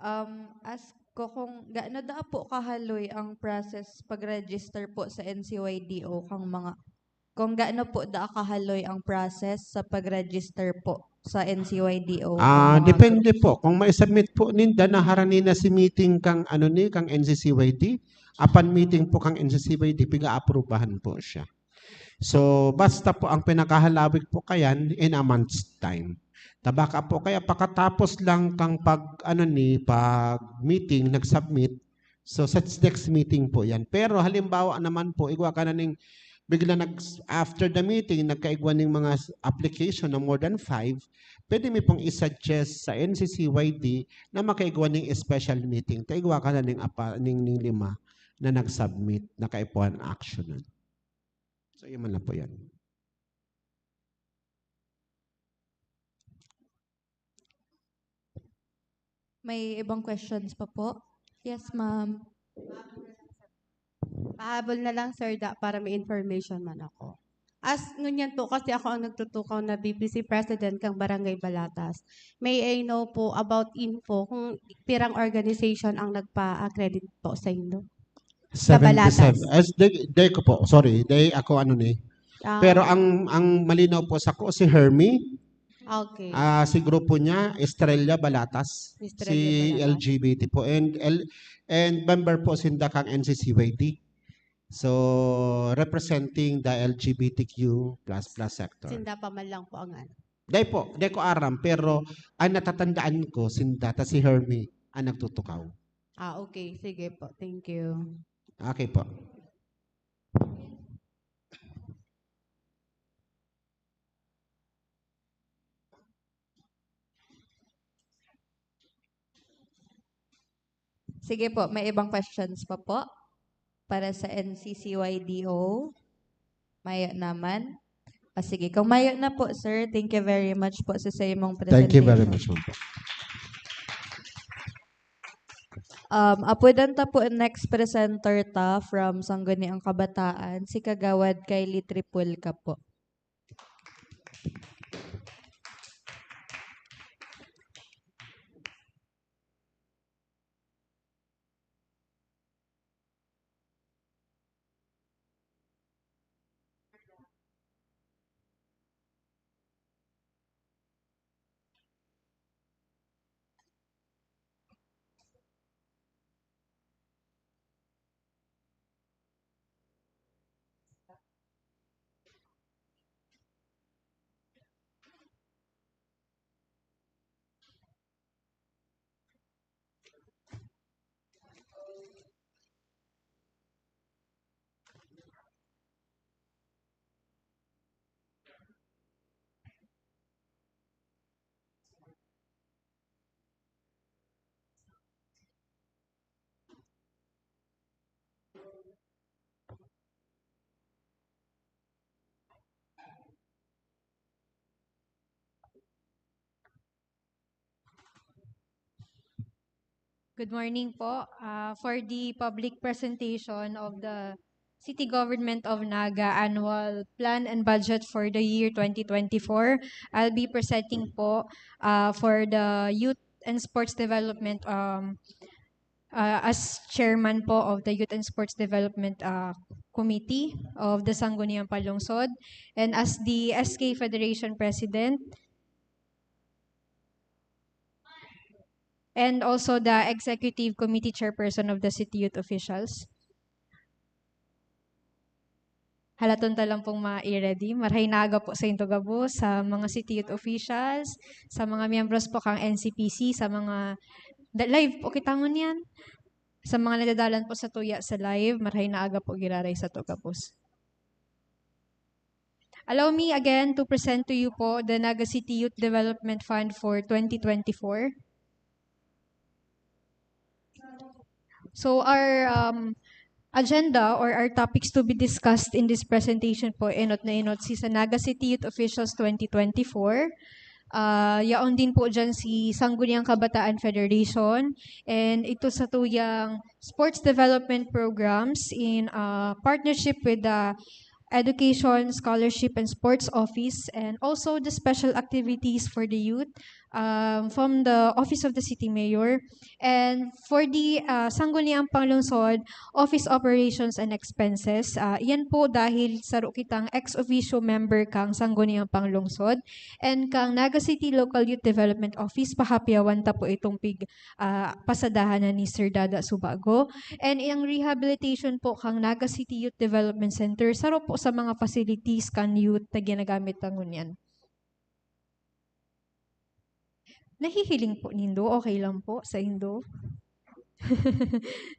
Um, ask ko kung gaano da po kahaloy ang process pag-register po sa N C Y D O kang mga kung gaano po da kahaloy ang process sa pag-register po sa N C Y D O kang Ah, mga depende groups. Po. Kung maisubmit po ninda na harani na si meeting kang ano ni kang N C C Y D, apan meeting po kang N C C Y D, piga-aprubahan po siya. So, basta po ang pinakahalawig po kayan in a month's time. Tabaka po kaya pakatapos lang kang pag ano ni pag meeting nag-submit. So, sa next meeting po yan. Pero halimbawa naman po, igwa ka na ning bigla nag after the meeting nagkaigwa ning mga s- application na more than five, pwede mi pong i-suggest sa N C C Y D na makaigwa ning special meeting. Ta igwa ka na ning apa-, ning, ning lima na nag-submit, na kaipuhan aksyonan. So, yun man lang po yan. May ibang questions pa po? Yes, ma'am. Pahabol na lang, sir, da, para may information man ako. As ngunyan po kasi ako ang nagtutukaw na B P C president kang Barangay Balatas. May I know po about info kung pirang organization ang nagpa-accredit po sa indo? Sa Balatas. Seventy-seven. As, day, day ko po, sorry. Day ako, ano ni. Ah. Pero ang, ang malinaw po sa ko, si Hermie, Okay. Ah, si grupo niya, Estrella Balatas. Estrella Si Balatas. L G B T po. And, L-, and member po sinda kang N C C Y D. So, representing the L G B T Q plus plus sector. Sinda pa man lang po ang ano. Dai po, dai ko aram, pero ang natatandaan ko, sinda, ta si Hermie ang nagtutukaw. Ah, okay. Sige po. Thank you. Okay po. Sige po, may ibang questions pa po para sa N C C Y D O? Mayo naman. Ah, sige, kung mayo na po, sir, thank you very much po sa, sa imong presentation. Thank you very much, ma'am. Um, apudan ta po ang next presenter ta from Sangguniang Kabataan, si Kagawad Kylie Tripulca po. Good morning po. Ah, for the public presentation of the City Government of Naga Annual Plan and Budget for the year twenty twenty-four, I'll be presenting po, ah, for the Youth and Sports Development, um, ah, as chairman po of the Youth and Sports Development, ah, Committee of the Sangguniang Panlungsod, and as the S K Federation President, and also the Executive Committee Chairperson of the City Youth Officials. Halaton ta lang pong ma-ready. Marhay na aga po sa inyo gabos, sa mga City Youth Officials, sa mga miyembros po kang N C P C, sa mga da-, live po kita ngunyan. Sa mga nadadalan po sa tuya sa live, marhay na aga po giraray sa to gabos. Allow me again to present to you po the Naga City Youth Development Fund for twenty twenty-four. So our, um, agenda or our topics to be discussed in this presentation po, enot na enot, si sa Naga City Youth Officials twenty twenty-four. Ah, yaon din po dyan si Sangguniang Kabataan Federation and ito sa tuyang sports development programs in, ah, partnership with the Education, Scholarship, and Sports Office, and also the special activities for the youth, um, from the Office of the City Mayor. And for the, ah, Sangguniang Panglungsod, Office Operations and Expenses, ah, yan po dahil saro kitang ex officio member kang Sangguniang Panglungsod and kang Naga City Local Youth Development Office, pahapyawan ta po itong pig-, ah, pasadahan na ni Sir Dada Subago. And ang rehabilitation po kang Naga City Youth Development Center, saro po sa mga facilities kan youth na ginagamit ta ngunyan. Nahihiling po nindo? Okay lang po sa indo?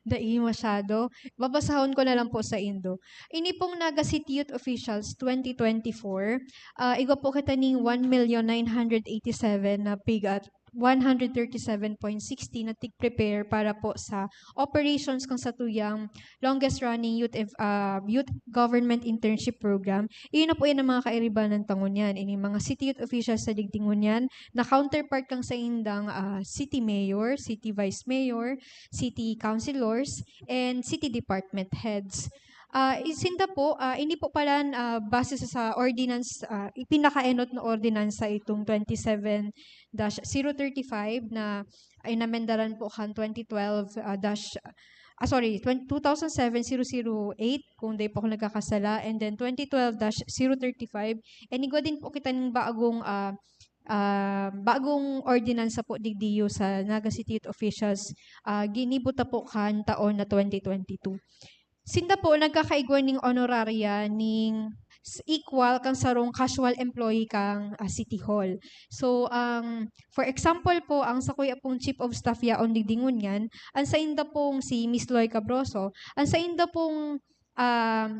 Dai masyado. Babasahon ko na lang po saindo. Ini pong Naga City Youth Officials twenty twenty-four, ah, igwa po kita ning one million nine hundred eighty-seven na pig at one hundred thirty-seven point sixty na tig-prepare para po sa operations kan satuyang longest running youth ev-, ah, youth government internship program. Iyon na po yan ang mga kairibanan ta ngunyan. Ini mga city youth officials sa digdi ngunyan na counterpart kan saindang, ah, city mayor, city vice mayor, city councilors, and city department heads. Ah, i-, sinda po, ah, ini po pala, ah, base sa, sa ordinance, ah, ipinakaenot na ordinansa itong twenty-seven dash zero thirty-five na inamendaran po kan twenty twelve, ah, dash, ah, sorry, twen-, two thousand seven zero zero eight, kung di po ako nagkakasala, and then twenty twelve dash zero thirty-five. And igwa din po kita ning bagong, ah, ah, bagong ordinansa po digdiyo sa Naga City Youth Officials, ah, ginibo ta po kan taon na twenty twenty-two. Sinda po nagkakaigwa ning honoraria ning s-, equal kan sarong casual employee kan, ah, City Hall. So, ang, for example po, ang sakuya pong chief of staff yaon digdi ngunyan, ang sainda pong si Miss Loy Cabroso, ang sainda pong, um,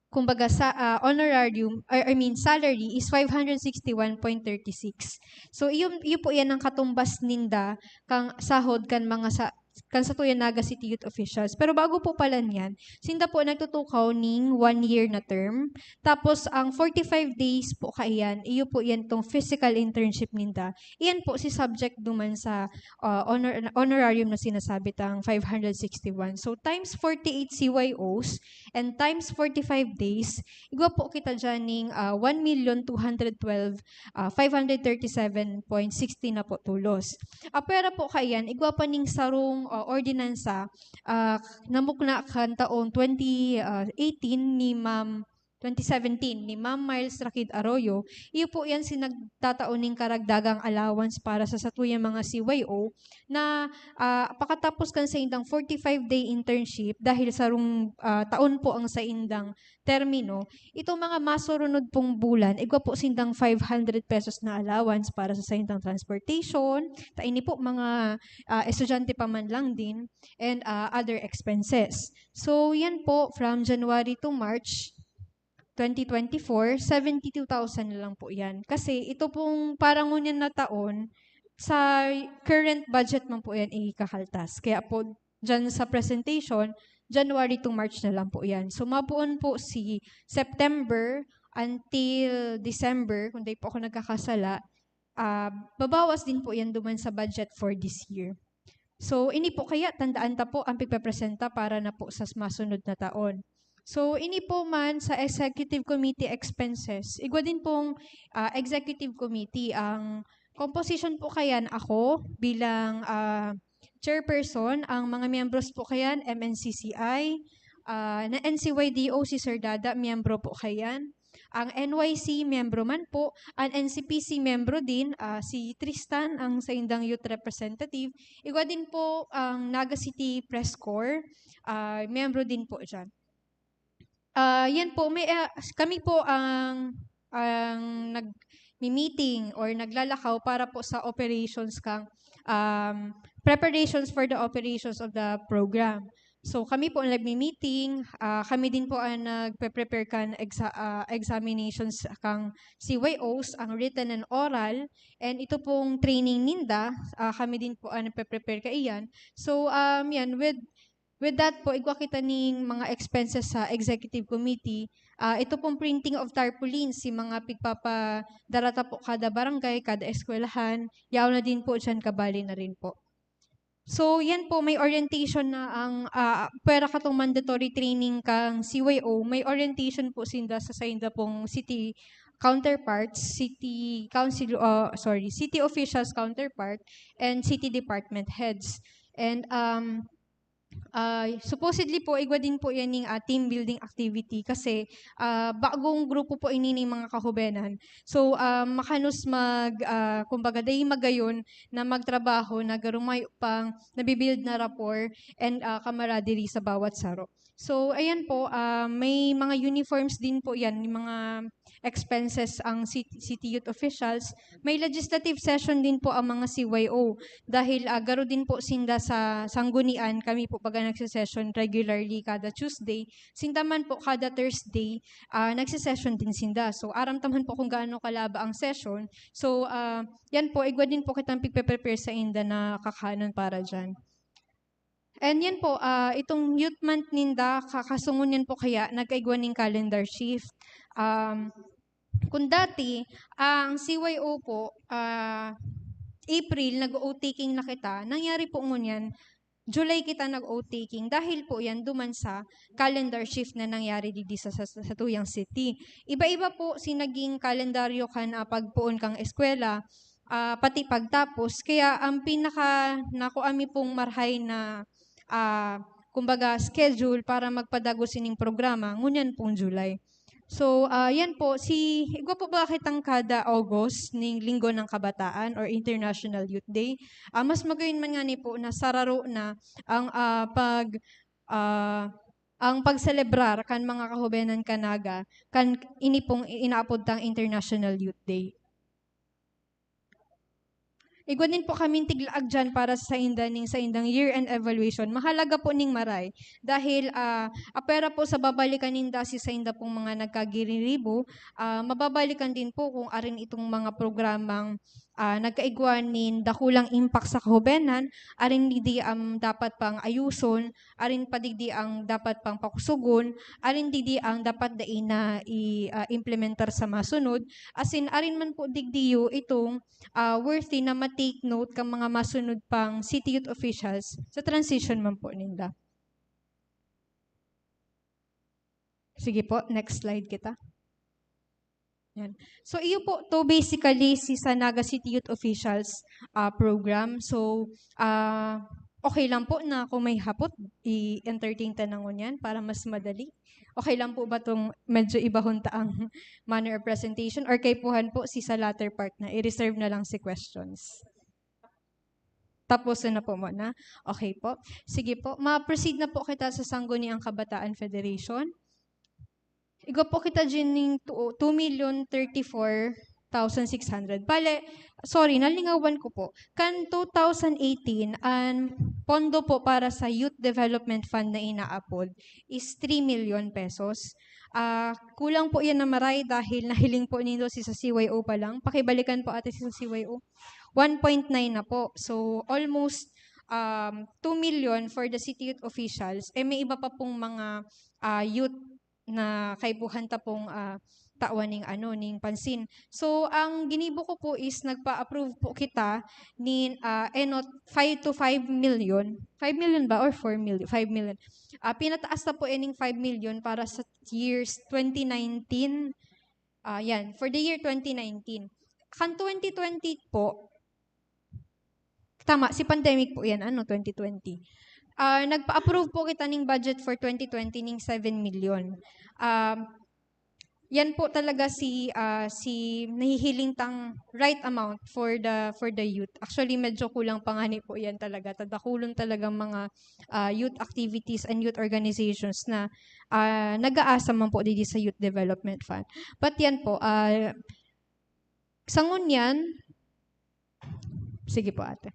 kumbaga sa, ah, honorarium, or I mean salary is five hundred sixty-one point thirty-six. So, iyo, iyo po yan ang katumbas ninda kan sahod kan mga sa, kan satuyang Naga City Youth Officials. Pero bago po pala niyan, sinda po nagtutukaw ning one year na term. Tapos, ang forty-five days po kaiyan, iyo po yan tong physical internship ninda. Iyan po si subject duman sa, ah, honor-, honorarium na sinasabi tang five hundred sixty-one. So, times forty-eight C Y Os and times forty-five days, igwa po kita dyan ning, ah, one million two hundred twelve, ah, five hundred thirty-seven point sixty na po tolos. Apwera po kaiyan, igwa pa ning sarong, ah, ordinansa, ah, namukna kan taon twenty, ah, eighteen ni Ma'am, twenty seventeen, ni Ma'am Miles Rakid Arroyo. Iyo po yan si nagtatao ning karagdagang allowance para sa satuyang mga C Y O na, ah, pakatapos kan saindang forty-five day internship, dahil sarong, ah, taon po ang saindang termino, itong mga masurunod pong bulan, igwa po sindang five hundred pesos na allowance para sa saindang transportation, ta ini po mga, ah, estudyante pa man lang din, and, ah, other expenses. So, yan po, from January to March twenty twenty-four, seventy-two thousand na lang po yan. Kasi ito pong parang ngunyan na taon, sa current budget man po yan ikakaltas. Kaya po, dyan sa presentation, January to March na lang po yan. So, mapoon po si September until December, kung di po ako nagkakasala, ah, babawas din po yan duman sa budget for this year. So, ini po kaya, tandaan ta po ang pagpapresenta para na po sa masunod na taon. So, ini po man sa executive committee expenses, igwa din pong, ah, executive committee. Ang composition po kayan, ako bilang, ah, chairperson, ang mga miyembros po kayan, M N C C I, ah, na N C Y D O, si Sir Dada, miyembro po kayan. Ang N Y C, miyembro man po. Ang N C P C, miyembro din. Ah, si Tristan, ang saindang youth representative. Igwa din po ang Naga City Press Corps. Ah, miyembro din po dyan. Ah, yan po, may, ah, kami po ang, ang nagmi-meeting or naglalakaw para po sa operations kang, um, preparations for the operations of the program. So, kami po ang nagmi-meeting, ah, kami din po ang nagpe-prepare kan exa-, ah, examinations kang C Y Os, ang written and oral, and ito pong training ninda, ah, kami din po ang nagpe-prepare kaiyan. So, um, yan, with, with that po, igwa kita ning mga expenses sa executive committee. Ah, ito pong printing of tarpaulins, si mga pigpapadara ta po kada barangay, kada eskwelahan, yaon na din po dyan, kabali na rin po. So, yan po, may orientation na ang, ah, pwera katong mandatory training kang C Y O, may orientation po sinda sa sainda pong city counterparts, city council, ah, sorry, city officials counterpart, and city department heads. And, um, Ah, supposedly po, igwa din po yan ning, ah, team building activity kasi, ah, bagong grupo po ini ning mga kahubenan. So, ah, makanos mag, ah, kumbaga, dai magayon na magtrabaho na garo mayo pang nabi-build na rapport and, ah, camaraderie sa bawat saro. So, ayan po, ah, may mga uniforms din po yan, yung mga expenses ang city, city youth officials. May legislative session din po ang mga C Y O dahil, ah, garo din po sinda sa sanggunian. Kami po baga nagse-session regularly kada Tuesday. Sinda man po kada Thursday, ah, nagse-session din sinda. So, aram ta man po kung gaano kalaba ang session. So, ah, yan po, igwa din po kitang pigpe-prepare sa inda na kakanon para dyan. And yan po, ah, itong youth month ninda, kakasungon yan po kaya nagkaigwa ning calendar shift. Um, kung dati, ang C Y O po, ah, April, nag-oath-taking na kita. Nangyari po ngunyan, July kita nag-oath-taking. Dahil po yan, duman sa calendar shift na nangyari didi sa, sa, sa tuyang city. Iba-iba po si naging kalendaryo kan, ah, pagpoon kang eskwela, ah, pati pagtapos. Kaya ang pinaka, nakuha mi pong marhay na, ah, kumbaga, schedule para magpadagos ining programa, ngunyan pong July. So, ah, yan po, si, igwa po ba kitang kada August ning Linggo ng Kabataan or International Youth Day? Ah, mas magayon man ngani po na sararo na ang, ah, pag, ah, ang pagselebrar kan mga kahubenan kan Naga, kan ini pong inaapod tang International Youth Day. Igwa din po kaming tiglaag diyan para sa sainda ning saindang year-end evaluation. Mahalaga po ning maray dahil, ah, apwera po sa babalikan ninda si sainda pong mga nagkagiriribo, ah, mababalikan din po kung arin itong mga programang, ah, nagkaigwa nin dakulang impact sa kahubenan, arin digdi ang dapat pang ayuson, arin pa digdi ang dapat pang pakusugon, arin digdi ang dapat dai na i, ah, implementar sa masunod. Asin arin man po digdiyo itong, ah, worthy na ma-take note kan mga masunod pang city youth officials sa transition man po ninda. Sige po, next slide kita. Yan. So, iyo po to basically si sa Naga City Youth Officials, ah, program. So, ah, okay lang po na kung may hapot, i-entertain ta na ngunyan para mas madali. Okay lang po ba tong medyo ibahon ta ang manner of presentation? Or kaipuhan po si sa latter part na, i-reserve na lang si questions? Tapusin na po muna. Okay po. Sige po. Ma-proceed na po kita sa Sangguniang Kabataan Federation. Igwa po kita dyan ning two, two million thirty-four thousand six hundred. Bale, sorry, nalingawan ko po. Kan two thousand eighteen, ang pondo po para sa Youth Development Fund na inaapod is three million pesos. Ah, kulang po yan na maray dahil nahiling po nindo si sa C Y O pa lang. Pakibalikan po ate si sa C Y O. One point nine na po. So, almost, um, two million for the city youth officials. Eh, may iba pa pong mga, ah, youth na kaipuhan ta pong, ah, tawan ning ano, ning pansin. So, ang ginibo ko po is nagpa-approve po kita nin, ah, enot, five to five million. Five million ba or four million? Five million. Ah, pinataas na po ining five million para sa years twenty nineteen. Ah, yan, for the year twenty nineteen. Kan twenty twenty po, tama, si pandemic po yan, ano, twenty twenty. Ah, nagpa-approve po kita ning budget for twenty twenty ning seven million. Um, yan po talaga si, ah, si nahihiling tang right amount for the, for the youth. Actually, medyo kulang pa ngani po yan talaga. Tadakulon talagang mga, ah, youth activities and youth organizations na, ah, nag-aasa man po didi sa Youth Development Fund. But yan po, ah, sa ngunyan, sige po, ate.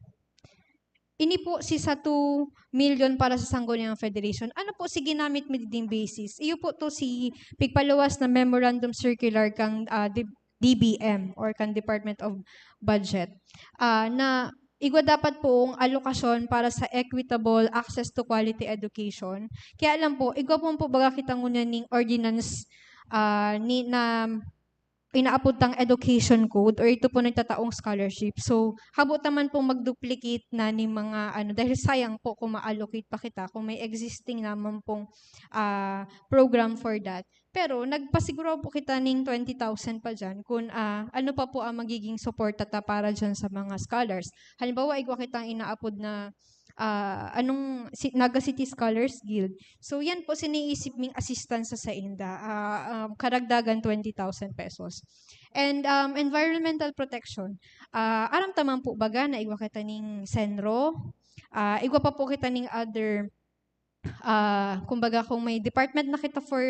Ini po si sa two million para sa Sangguniang Federation. Ano po si ginamit mi diding basis? Iyo po to si pigpaluwas na memorandum circular kang, ah, D-, D B M or kang Department of Budget, ah, na igwa dapat pong alokasyon para sa equitable access to quality education. Kaya lang po, igwa po, po baga kita ngunyan ning ordinance, ah, ni, na inaapod tang education code or ito po nagtataong scholarship. So, habo ta man pong mag-duplicate na ning mga ano, dahil sayang po kung ma-allocate pa kita kung may existing naman pong, ah, program for that. Pero nagpasiguro po kita ning twenty thousand pa diyan kung, ah, ano pa po ang magiging suporta ta para diyan sa mga scholars. Halimbawa, igwa kitang inaapod na, ah, anong si-, Naga City Scholars Guild. So, yan po, siniisip ming assistance sa sainda, ah, um, karagdagan twenty thousand pesos. And, um, environmental protection. Ah, aram ta man po baga na igwa kita ning senro, ah, igwa pa po kita ning other, ah, kumbaga, kung may department na kita for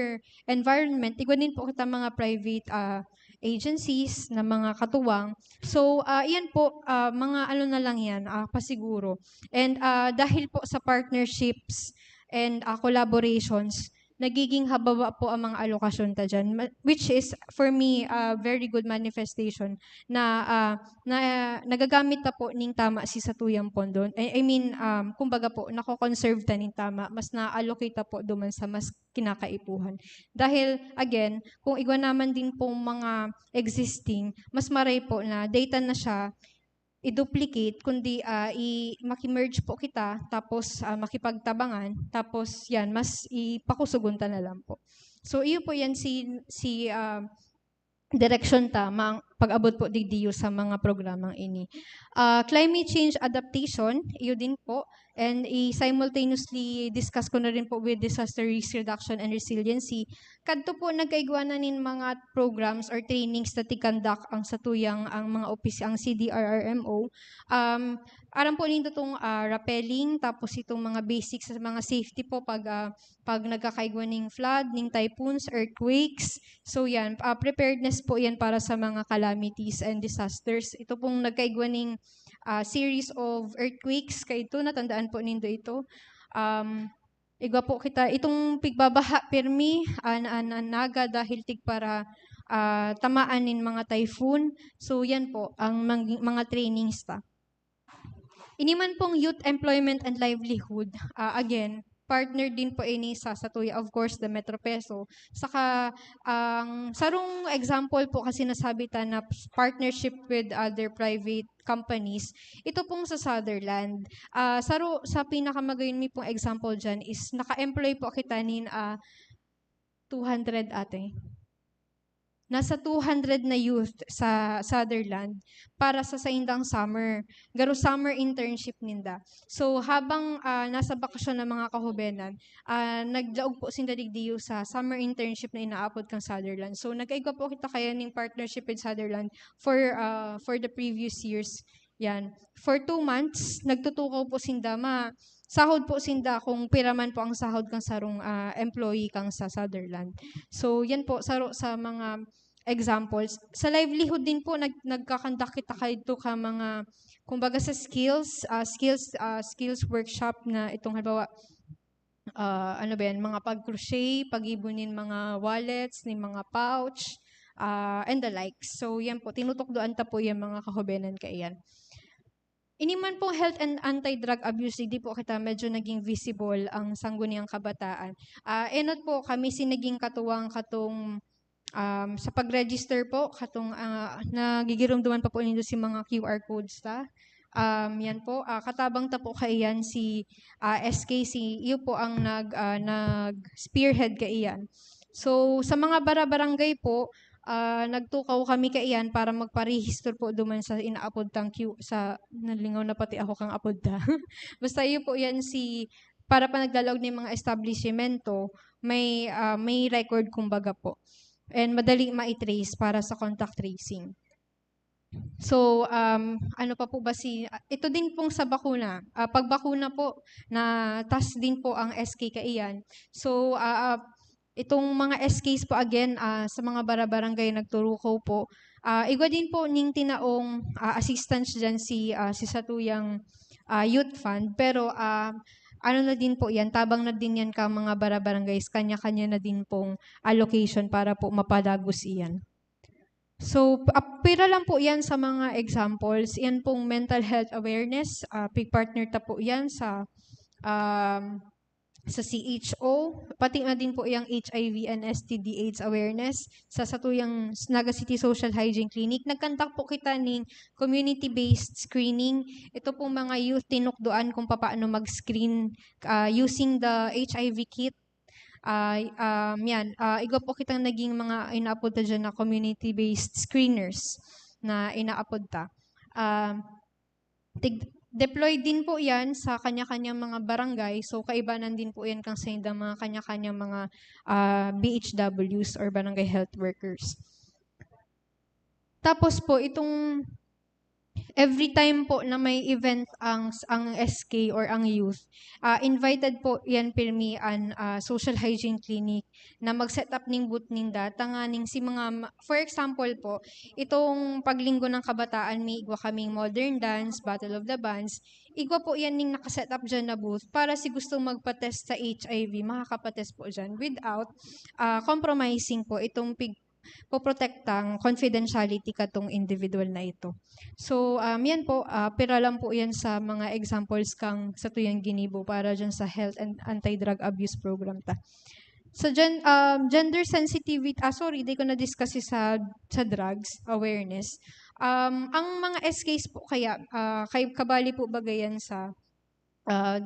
environment, igwa din po kita mga private, ah, agencies na mga katuwang. So, ah, iyan po, ah, mga ano na lang yan, ah, pasiguro. And, ah, dahil po sa partnerships and, ah, collaborations, nagiging hababa po ang mga alokasyon ta dyan, ma-, which is, for me, ah, very good manifestation na, ah, na nagagamit ta po ning tama si satuyang pondo. I, I mean, um, kumbaga po, nako-conserve ta ning tama, mas na-allocate ta po duman sa mas kinakaipuhan. Dahil, again, kung igwa naman din pong mga existing, mas maray po na data na siya i-duplicate, kundi, ah, i-, maki-merge po kita, tapos, ah, makipagtabangan, tapos yan, mas ipakusugon ta na lang po. So, iyo po yan si, si, ah, direksyon ta mang-, pag-abot po digdiyo sa mga programang ini. Ah, climate change adaptation, iyo din po. And i-simultaneously discuss ko na rin po with disaster risk reduction and resiliency. Kadto po nagkaigwa na nin mga programs or trainings na ti-conduct ang satuyang, ang mga opis-, ang C D R R M O. Um, aram po nindo tong, ah, rappelling, tapos itong mga basics sa mga safety po pag, ah, pag nagkakaigwa ning flood, ning typhoons, earthquakes. So yan, ah, preparedness po yan para sa mga calamities and disasters. Ito pong nagkaigwa ning, ah, series of earthquakes, kaito, natandaan po nindo ito. Um, igwa po kita, itong pigbabaha pirmi, ah, na, na, naga dahil tig para, ah, tamaan nin mga typhoon. So yan po, ang mang-, mga trainings ta. Ini man pong youth employment and livelihood, ah, again, partner din po ini sa, satuya, of course, the Metro Peso. Saka, ang sarong example po kasi nasabi ta na partnership with other private companies, ito pong sa Sutherland. Ah, saro, sa pinakamagayon mi pong example dyan is naka-employ po kita nin, ah, two hundred ate. Nasa two hundred na youth sa Sutherland para sa saindang summer. Garo summer internship ninda. So, habang, ah, nasa bakasyon ang mga kahubenan, ah, naglaog po sinda digdiyo sa summer internship na inaapod kan Sutherland. So, nagkaigwa po kita kaya ning partnership with Sutherland for, ah, for the previous years. Yan. For two months, nagtutukaw po sinda, ma-, sahod po sinda kung pira man po ang sahod kang sarong, ah, employee kang sa Sutherland. So, yan po, saro sa mga examples. Sa livelihood din po, nag-, nagkakandak kita kaidto ka mga, kumbaga sa skills, ah, skills, ah, skills workshop na itong halimbawa, ah, ano ba yan, mga pag-crochet, pag-ibo nin mga wallets, nin mga pouch, ah, and the likes. So, yan po, tinutukdoan ta po yan, mga kahubenan kaiyan. Ini man pong health and anti-drug abuse, di po kita medyo naging visible ang Sangguniang Kabataan. Ah, enot po kami si naging katuwang katong, um, sa pag-register po, katong, ah, nagigiromdoman pa po nindo si mga Q R codes ta. Um, yan po, ah, katabang ta po kaiyan si, ah, S K C, iyo po ang nag, ah, nag-spearhead kaiyan. So, sa mga bara-barangay po, ah, nagtukaw kami kaiyan para magparehistro po duman sa inaapod tang Q-, sa, nalingaw na pati ako kang apod ta. Basta iyo po yan si, para pa naglalaog nin mga establisimento, may, ah, may record kumbaga po. And madali ma-trace para sa contact tracing. So, um, ano pa po ba si, ah, ito din pong sa bakuna. Ah, pagbakuna po, na taas din po ang S K kaiyan. So, ah, ah, itong mga S Ks po again, ah, sa mga bara-barangay nagturukaw po. Ah, igwa din po ning tinaong, ah, assistance dyan si, ah, si satuyang, ah, youth fund. Pero, ah, ano na din po yan, tabang na din yan ka mga bara-barangays, kanya-kanya na din pong allocation para po mapadagos iyan. So, ap-, pira lang po yan sa mga examples. Yan pong mental health awareness, ah, pig-partner ta po yan sa, um, sa C H O, pati na din po yung H I V and S T D AIDS awareness sa satuyang Naga City Social Hygiene Clinic. Nagkandak po kita ning community-based screening. Ito pong mga youth tinukdoan kung papaano mag-screen, ah, using the H I V kit. Ah, um, yan. Ah, igwa po kitang naging mga inaapod ta dyan na community-based screeners na inaapod ta. Ah, tig-, deployed din po yan sa kanya-kanyang mga barangay. So, kaibanan din po yan kang sa indang mga kanya-kanyang mga ah, B H Ws or barangay health workers. Tapos po, itong every time po na may event ang ang S K or ang youth, ah, invited po yan pirmi an ah, social hygiene clinic na mag-set up ning booth ninda tanganing si mga ma- for example po, itong paglinggo ng kabataan, may igwa kaming modern dance, battle of the bands. Igwa po yan ning naka-set up dyan na booth para si gustong magpa-test sa H I V, makakapa-test po dyan without ah, compromising po itong pig poprotektang confidentiality katong individual na ito. So, um, yan po, ah, pira lang po yan sa mga examples kang sa tuyang ginibo para dyan sa health and anti-drug abuse program ta. Sa gen, um, gender sensitivity, ah, sorry, di ko na-discuss si sa, sa drugs awareness. Um, ang mga S Ks po kaya, ah, kay, kabali po ba gayan sa ah,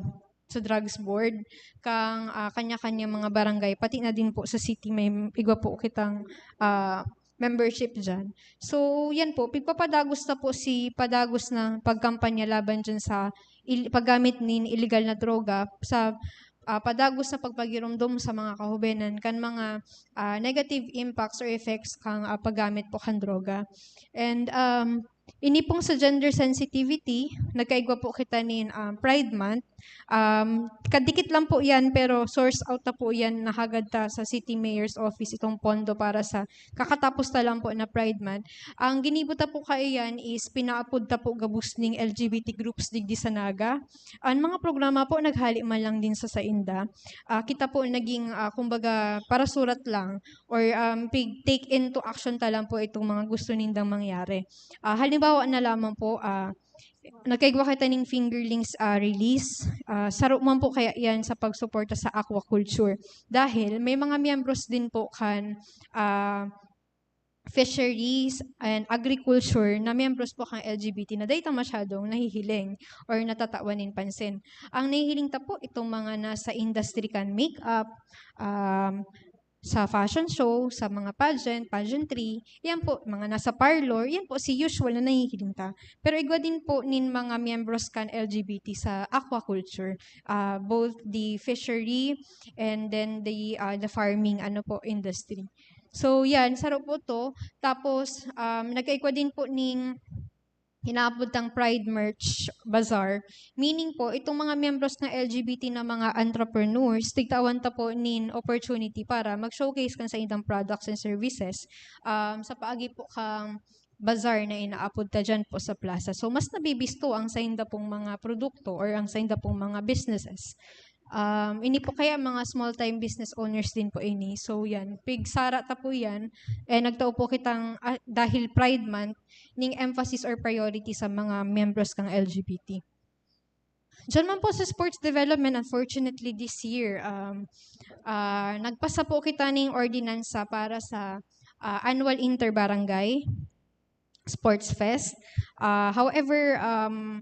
sa drugs board kang ah, kanya-kanya mga barangay, pati na din po sa city may igwa po kitang ah, membership dyan. So, yan po, pigpapadagos na po si padagos na pagkampanya laban dyan sa il- paggamit nin illegal na droga sa ah, padagos na pagpagiromdom sa mga kahubenan kan mga ah, negative impacts or effects kang ah, paggamit po kan droga. And um, ini pong sa gender sensitivity, nagkaigwa po kita nin um, Pride Month. Um, kadikit lang po yan, pero source out na po yan, nahagad ta sa City Mayor's Office itong pondo para sa kakatapos na lang po na Pride Month. Ang ginibo ta po kaiyan is pinaapod ta po gabos ning L G B T groups digdi sa Naga. Ang mga programa po naghali man lang din sa sainda. Ah, kita po naging, ah, kumbaga, parasurat lang or um, pig take into action ta lang po itong mga gusto nindang mangyari. Ah, halimbawa na lamang po, ah, nagkaigwa kita ning fingerlings ah, release. Ah, saro man po kaya yan sa pagsuporta sa aquaculture. Dahil may mga miyembros din po kan ah, fisheries and agriculture na miyembros po kan L G B T na dai ta masyadong nahihiling or natatawan nin pansin. Ang nahihiling ta po itong mga nasa industry kan makeup, um, sa fashion show, sa mga pageant, pageantry, yan po, mga nasa parlor, yan po si usual na nahihiling ta. Pero igwa din po nin mga miyembros kan L G B T sa aquaculture, ah, both the fishery and then the ah, the farming ano po industry. So yan, saro po to. Tapos um, nagkaigwa din po ning hinaapod tang Pride Merch Bazaar. Meaning po, itong mga miyembros ng L G B T na mga entrepreneurs, tigtawan ta po nin opportunity para mag-showcase kan sa indang products and services um, sa paagi po kang bazaar na inaapod ta dyan po sa plaza. So, mas nabibisto ang sainda pong mga produkto or ang sainda pong mga businesses. Um, ini po kaya mga small-time business owners din po ini. So, yan. Pigsara ta po yan. Eh, nagtao po kitang, ah, dahil Pride Month, ning emphasis or priority sa mga membros kang L G B T. Diyan man po sa sports development, unfortunately, this year, um, ah, nagpasa po kita ning ordinansa para sa ah, annual inter-barangay sports fest. Ah, however, um,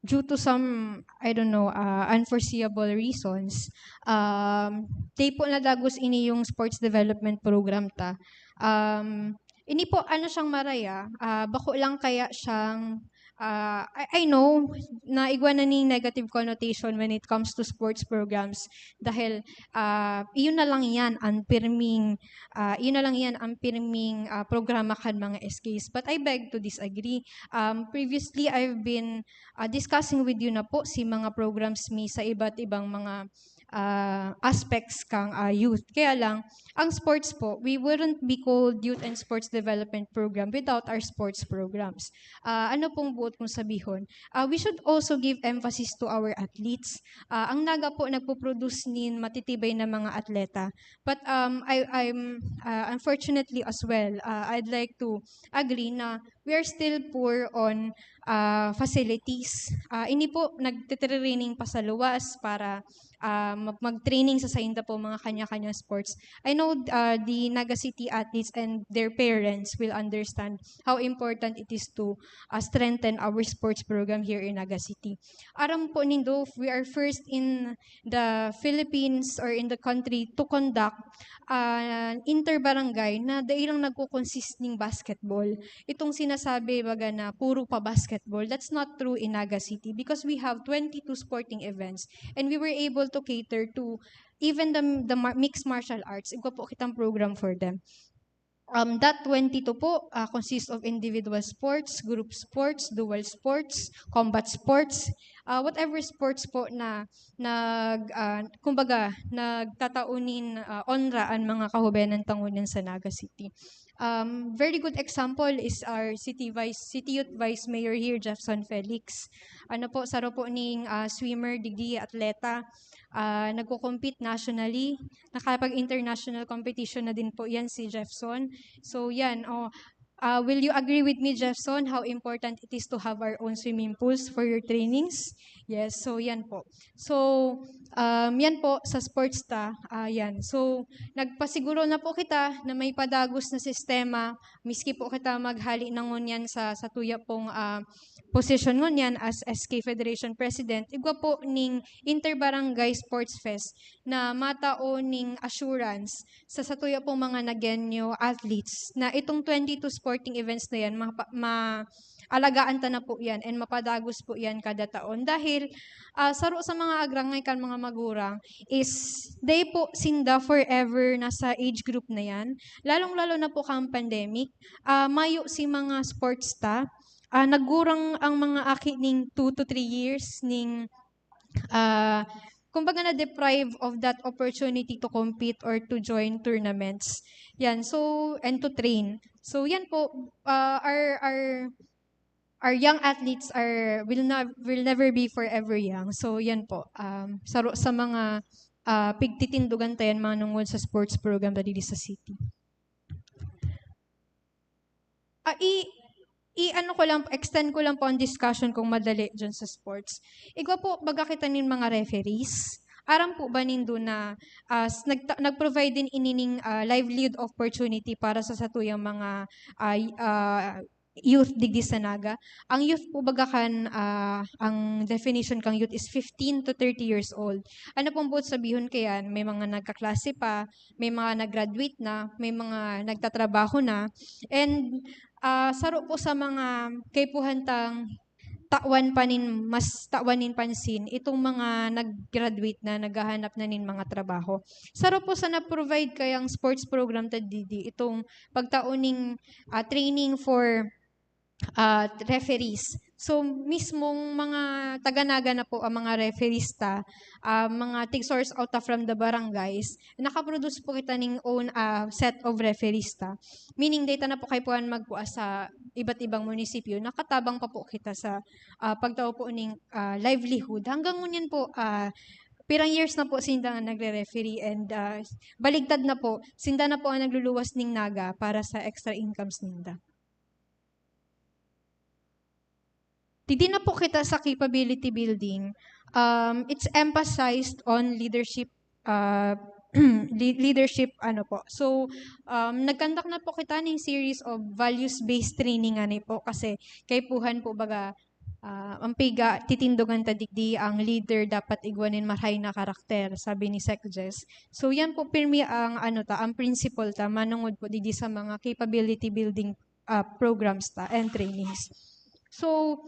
due to some, I don't know, ah, unforeseeable reasons, um, di po nadagos ini yung sports development program ta. Um, ini po, ano siyang maraya, ah, bako lang kaya siyang, ah, I, I know na igwa na ning negative connotation when it comes to sports programs dahil ah, iyon na lang yan ang pirming, ah, iyon na lang yan ang pirming ah, programa kan mga S Ks. But I beg to disagree. Um, previously, I've been ah, discussing with you na po si mga programs mi sa iba't ibang mga ah, aspects kang ah, youth. Kaya lang, ang sports po, we wouldn't be called Youth and Sports Development Program without our sports programs. Ah, ano pong buot kong sabihon? Ah, we should also give emphasis to our athletes. Ah, ang Naga po nagpo-produce nin matitibay na mga atleta. But um, I, I'm ah, unfortunately as well, ah, I'd like to agree na we are still poor on ah, facilities. Ah, ini po nagtitririning pasaluwas para ah, mag-, mag-training sa sainda po mga kanya-kanyang sports. I know, ah, the Naga City athletes and their parents will understand how important it is to, ah, strengthen our sports program here in Naga City. Aram po nindo, we are first in the Philippines or in the country to conduct, ah, inter-barangay na dai lang nagko-consist ning basketball. Itong sinasabi, baga, na puro pa basketball, that's not true in Naga City because we have twenty-two sporting events and we were able to cater to even the, the mar-, mixed martial arts. Igwa po kitang program for them. Um, that twenty-two po, ah, consists of individual sports, group sports, dual sports, combat sports, ah, whatever sports po na nag-, ah, kumbaga, nagtatao nin, ah, onra an mga kahubenan ta ngunyan sa Naga City. Um, very good example is our city vice, city youth vice mayor here, Jefferson Felix. Ano po, saro po ning, ah, swimmer, digdi, atleta. Ah, nagko-compete nationally. Nakapag-international competition na din po yan si Jefferson. So, yan, oh. Ah, will you agree with me, Jefferson, how important it is to have our own swimming pools for your trainings? Yes, so yan po. So, um, yan po sa sports ta. Ah, yan. So, nagpasiguro na po kita na may padagos na sistema, miski po kita maghali na ngunyan sa, sa tuya pong, ah, posisyon ngunyan as S K Federation President, igwa po ning Inter-Barangay Sports Fest na matao ning assurance sa satuya pong mga Nagueño athletes na itong twenty-two sporting events na yan, mapa-, ma-, alagaan ta na po yan and mapadagos po yan kada taon. Dahil, ah, saro sa mga agrangay kan mga magurang is they po sinda forever nasa age group na yan. Lalong-lalo na po kang pandemic, ah, mayo si mga sports ta. Ah, nagurang ang mga aki ning two to three years ning, ah, kumbaga na-deprive of that opportunity to compete or to join tournaments. Yan, so, and to train. So, yan po, ah, our, our, our young athletes are, will not, will never be forever young. So, yan po, um, saro sa mga, ah, pigtitindogan ta yan manungod sa sports program ta diri sa city. Ah, i-, i-ano ko lang, extend ko lang po ang discussion kung madali dyan sa sports. Igwa po, baga kita nin mga referees. Aram po ba nindo na, ah, s-, nagta-, nag-provide din inining, ah, livelihood opportunity para sa satuyang mga, ah, y-, ah, youth digdi sa Naga? Ang youth po baga kan, ah, ang definition kang youth is fifteen to thirty years old. Ano pong buot sabihon kayan? May mga nagkaklase pa, may mga nag-graduate na, may mga nagtatrabaho na. And, ah, saro po sa mga kaipuhan tang tawan pa nin, mas tawan nin pansin itong mga nag-graduate na, naghahanap na nin mga trabaho. Saro po sa na-provide kayang sports program ta didi, itong pagtao ning, ah, training for, ah, referees. So, mismong mga taga-Naga na po ang mga referees ta, ah, mga tig-source out ta from the barangays, nakaproduce po kita ning own, ah, set of referees ta. Meaning, data na po kaipuhan magkua sa iba't ibang munisipyo, nakatabang pa po kita sa, ah, pagtao po ning, ah, livelihood. Hanggang ngunyan po, ah, pirang years na po sinda nga nagre-referee and, ah, baligtad na po, sinda na po ang nagluluwas ning Naga para sa extra incomes ninda. Didi na po kita sa capability building. Um, it's emphasized on leadership, uh, le-, leadership, ano po. So, um, nag-conduct na po kita ning series of values-based training, ani po, kasi kaipuhan po, baga, ah, ang piga, titindogan ta digdi, ang leader dapat igwa nin marahay na karakter, sabi ni Sec Jess. So, yan po, pirmi ang, ano ta, ang principle ta, manungod po digdi sa mga capability building, ah, programs ta and trainings. So,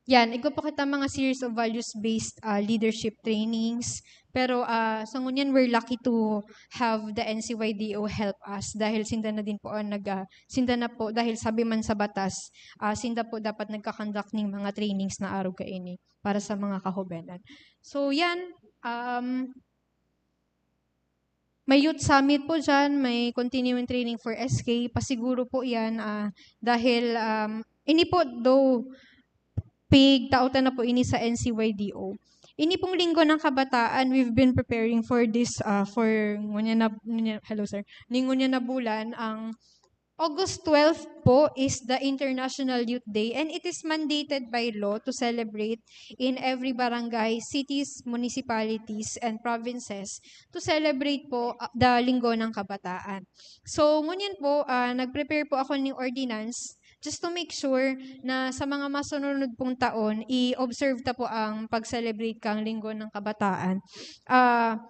yan, igwa po kita mga series of values-based, ah, leadership trainings. Pero, ah, sa ngunyan, we're lucky to have the N C Y D O help us dahil sinda na din po ang nag-, ah, sinda na po, dahil sabi man sa batas, ah, sinda po dapat nagka-conduct ning mga trainings na arog kaini para sa mga kahubenan. So, yan, um, may youth summit po dyan, may continuing training for S K, pasiguro po yan, ah, dahil, um, ini po, though, pigtao ta na po ini sa N C Y D O. Ini pong Linggo ng Kabataan, we've been preparing for this, ah, for ngunyan na, ngunyan, hello, sir. Ning ngunyan na bulan, ang August twelve po is the International Youth Day, and it is mandated by law to celebrate in every barangay, cities, municipalities, and provinces to celebrate po, ah, the Linggo ng Kabataan. So, ngunyan po, ah, nag-prepare po ako ng ordinance just to make sure na sa mga masunod pong taon, i-observe ta po ang pag-celebrate kang Linggo ng Kabataan. Ah,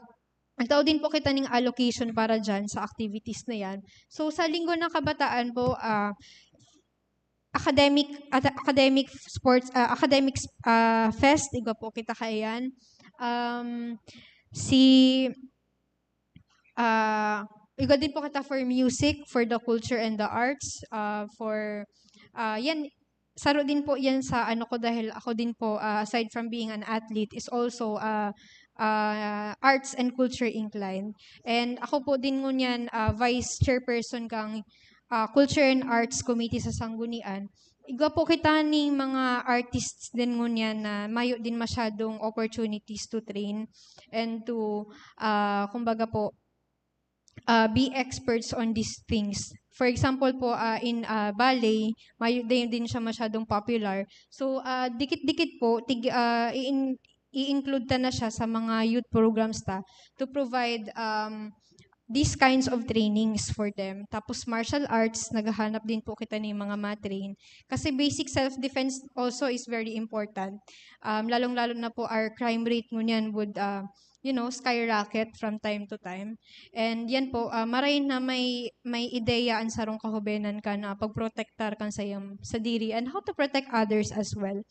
nagtao din po kita ning allocation para dyan sa activities na yan. So, sa Linggo ng Kabataan po, ah, academic, at-, academic sports, ah, academic, ah, fest, igwa po kita kaiyan. Um, si, ah, igwa din po kita for music, for the culture and the arts, ah, for, ah, yan, saro din po yan sa ano ko, dahil ako din po, ah, aside from being an athlete, is also, ah, ah, arts and culture inclined. And ako po din ngunyan, ah, vice chairperson kang, ah, Culture and Arts Committee sa Sanggunian. Igwa po kita ning mga artists din ngunyan na mayo din masyadong opportunities to train and to, ah, kumbaga po, ah, be experts on these things. For example po, ah, in, ah, ballet, mayo din, din siya masyadong popular. So, ah, dikit-dikit po, tig-, ah, i-in-, i-include ta na siya sa mga youth programs ta to provide, um, these kinds of trainings for them. Tapos martial arts, naghahanap din po kita ng mga ma-train. Kasi basic self-defense also is very important. Um, lalong-lalo na po our crime rate ngunyan would, ah, you know, skyrocket from time to time. And yan po, ah, maray na may, may ideya ang sarong kahubenan ka na pagprotektar kan sayang sadiri and how to protect others as well.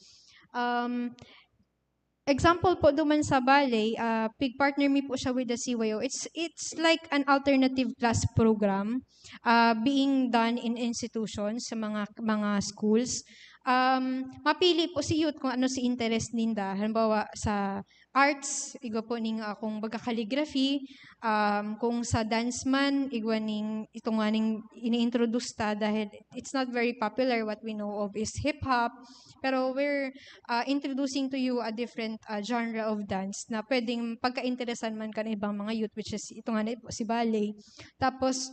Um, example po duman sa ballet, ah, pig-partner mi po siya with the C Y O. It's, it's like an alternative class program, ah, being done in institutions, sa mga, mga schools. Um, mapili po si youth kung ano si interest ninda. Halimbawa, sa arts, igwa po ning, ah, kung baga calligraphy, um, kung sa dance man, igwa ning, ito nga ning ini-introduce ta dahil it's not very popular. What we know of is hip-hop. Pero we're, ah, introducing to you a different, ah, genre of dance na pwedeng pagkainteresan man kan ibang mga youth, which is ito nga na po, si ballet. Tapos,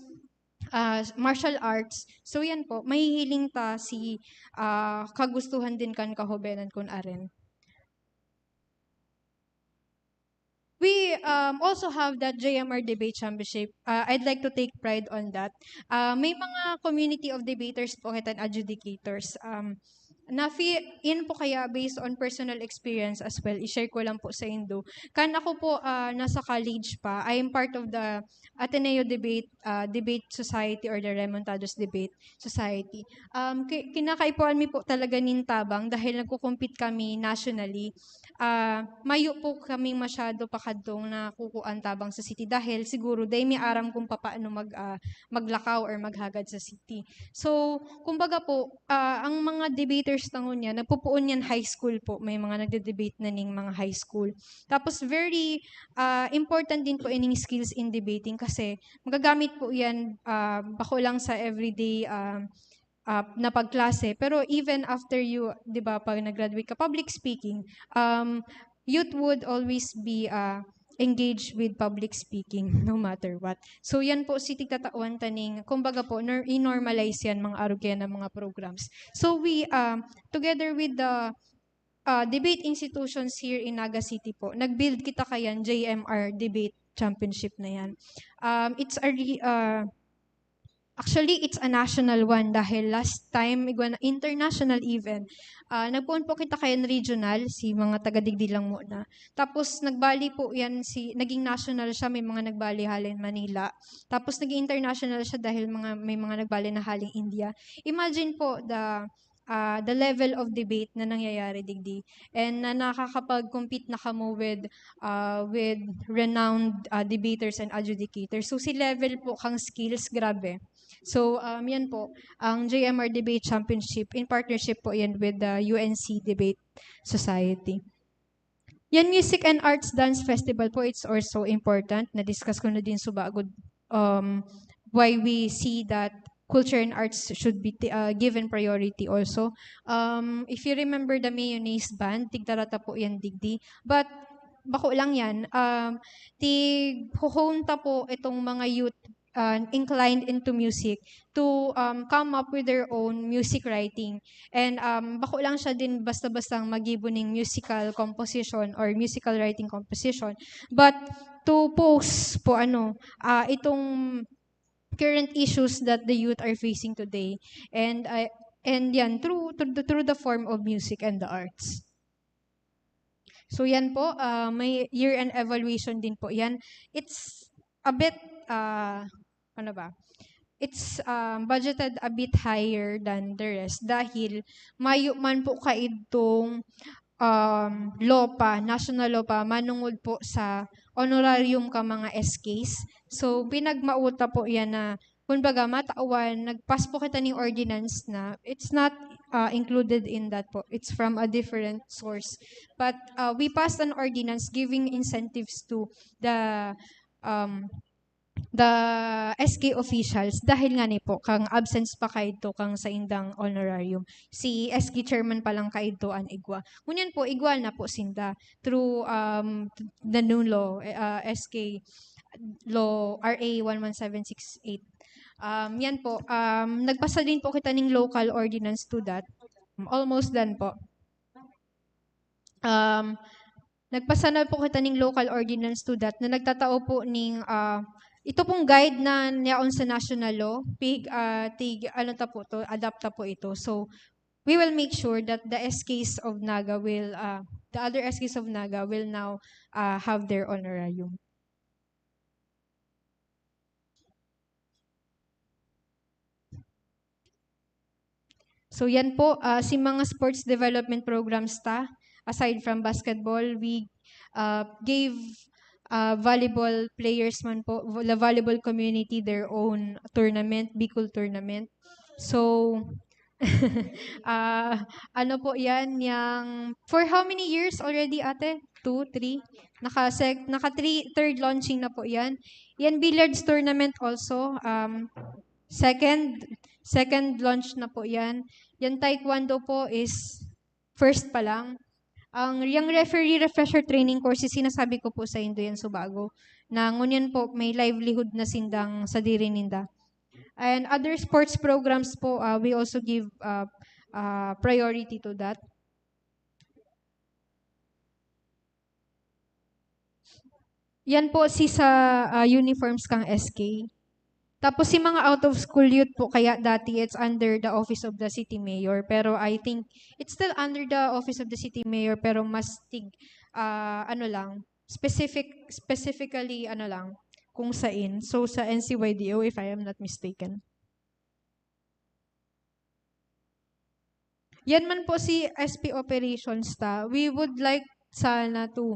ah, martial arts. So, yan po, mahihiling ta si, ah, kagustuhan din kan kahubenan kun aren. We, um, also have that J M R Debate Championship. Uh, I'd like to take pride on that. Uh, may mga community of debaters po kita and adjudicators. Um, na fi-, yun po kaya based on personal experience as well, i-share ko lang po sa indo. Kan ako po, ah, nasa college pa, I am part of the Ateneo Debate, ah, Debate Society or the Remontados Debate Society. Um, ki-, kinakaipuhan mi po talaga nin tabang dahil nagko-compete kami nationally. Ah, mayo po kaming masyado pakadtong nakukuan tabang sa city dahil siguro dai mi aram kung papaano mag, ah, maglakaw or maghagad sa city. So, kumbaga po, ah, ang mga debaters na ngunyan, nagpupuon yan high school po. May mga nagde-debate na ning mga high school. Tapos, very, ah, important din po ining skills in debating kasi magagamit po yan, ah, bako lang sa everyday, ah, ah, na pagklase. Pero even after you, di ba, pag nag-graduate ka, public speaking, um, youth would always be, ah, engaged with public speaking no matter what. So, yan po si tigtatawan taning, kumbaga po, nor-, i-normalize yan, mga arog kaya na mga programs. So, we, um, together with the, uh, debate institutions here in Naga City po, nag-build kita kayan J M R Debate Championship na yan. Um, it's a re-, uh, actually, it's a national one dahil last time, igwa na, international even. Ah, nagpoon po kita kayan regional, si mga taga-digdi lang muna. Tapos, nagbali po yan, si, naging national siya, may mga nagbali halin Manila. Tapos, naging international siya dahil mga, may mga nagbali na haling India. Imagine po the, ah, the level of debate na nangyayari digdi. And na nakakapag-compete na kamo with, ah, with renowned, ah, debaters and adjudicators. So, si level po kang skills, grabe. So, um, yan po, ang J M R Debate Championship, in partnership po yan with the U N C Debate Society. Yan, Music and Arts Dance Festival po, it's also important. Na-discuss ko na din sa bagod, um, why we see that culture and arts should be t-, uh, given priority also. Um, if you remember the Mayonnaise Band, tigdarata po yan digdi. But, bako lang yan. Um, tig-hone ta po itong mga youth uh, inclined into music to, um, come up with their own music writing. And, um, bako lang siya din basta-bastang magibo ning musical composition or musical writing composition, but to pose po, ano, ah, itong current issues that the youth are facing today. And, ah, and yan, through, through the, through the form of music and the arts. So yan po, ah, may year-end evaluation din po yan. It's a bit, ah, ano ba? It's, um, budgeted a bit higher than the rest dahil mayo man po kaidtong, um, LOPA, national LOPA, manungod po sa honorarium ka mga S Ks. So, pinagmauta po yan na, kumbaga, matawan, nagpas po kita ning ordinance na it's not, ah, included in that po. It's from a different source. But, ah, we passed an ordinance giving incentives to the, um, the S K officials dahil nga ni po, kang absence pa kaidto kang saindang honorarium. Si S K chairman pa lang kaidto an igwa. Ngunyan po, igwa na po sinda through, um, the new law, eh, ah, S K law R A one one seven six eight. Um, yan po, um, nagpasa din po kita ning local ordinance to that. Almost done po. Um, nagpasa na po kita ning local ordinance to that na nagtatao po ning, ah, ito pong guide na niyaon sa national law, pig, ah, tig, ano ta po to, adapt ta po ito. So, we will make sure that the S Ks of Naga will, ah, the other S Ks of Naga will now, ah, have their honorarium. So yan po, ah, si mga sports development programs ta, aside from basketball, we, ah, gave, ah, volleyball players man po, vo-, the volleyball community their own tournament, Bicol tournament. So, ah, ano po yan, yang, for how many years already, ate? Two, three? Naka sec-, naka three, third launching na po yan. Yan billiards tournament also, um, second, second launch na po yan. Yan taekwondo po is first pa lang. Ang, yung referee refresher training courses, sinasabi ko po sa indo yan subago, na ngunyan po may livelihood na sindang sadiri ninda. And other sports programs po, ah, we also give, ah, ah, priority to that. Yan po si sa, ah, uniforms kang S K. Tapos si mga out of school youth po, kaya dati it's under the office of the city mayor. Pero I think it's still under the office of the city mayor, pero mas tig-, ah, ano lang, specific, specifically, ano lang, kung sain. So, sa N C Y D O, if I am not mistaken. Yan man po si S P operations ta. We would like sana to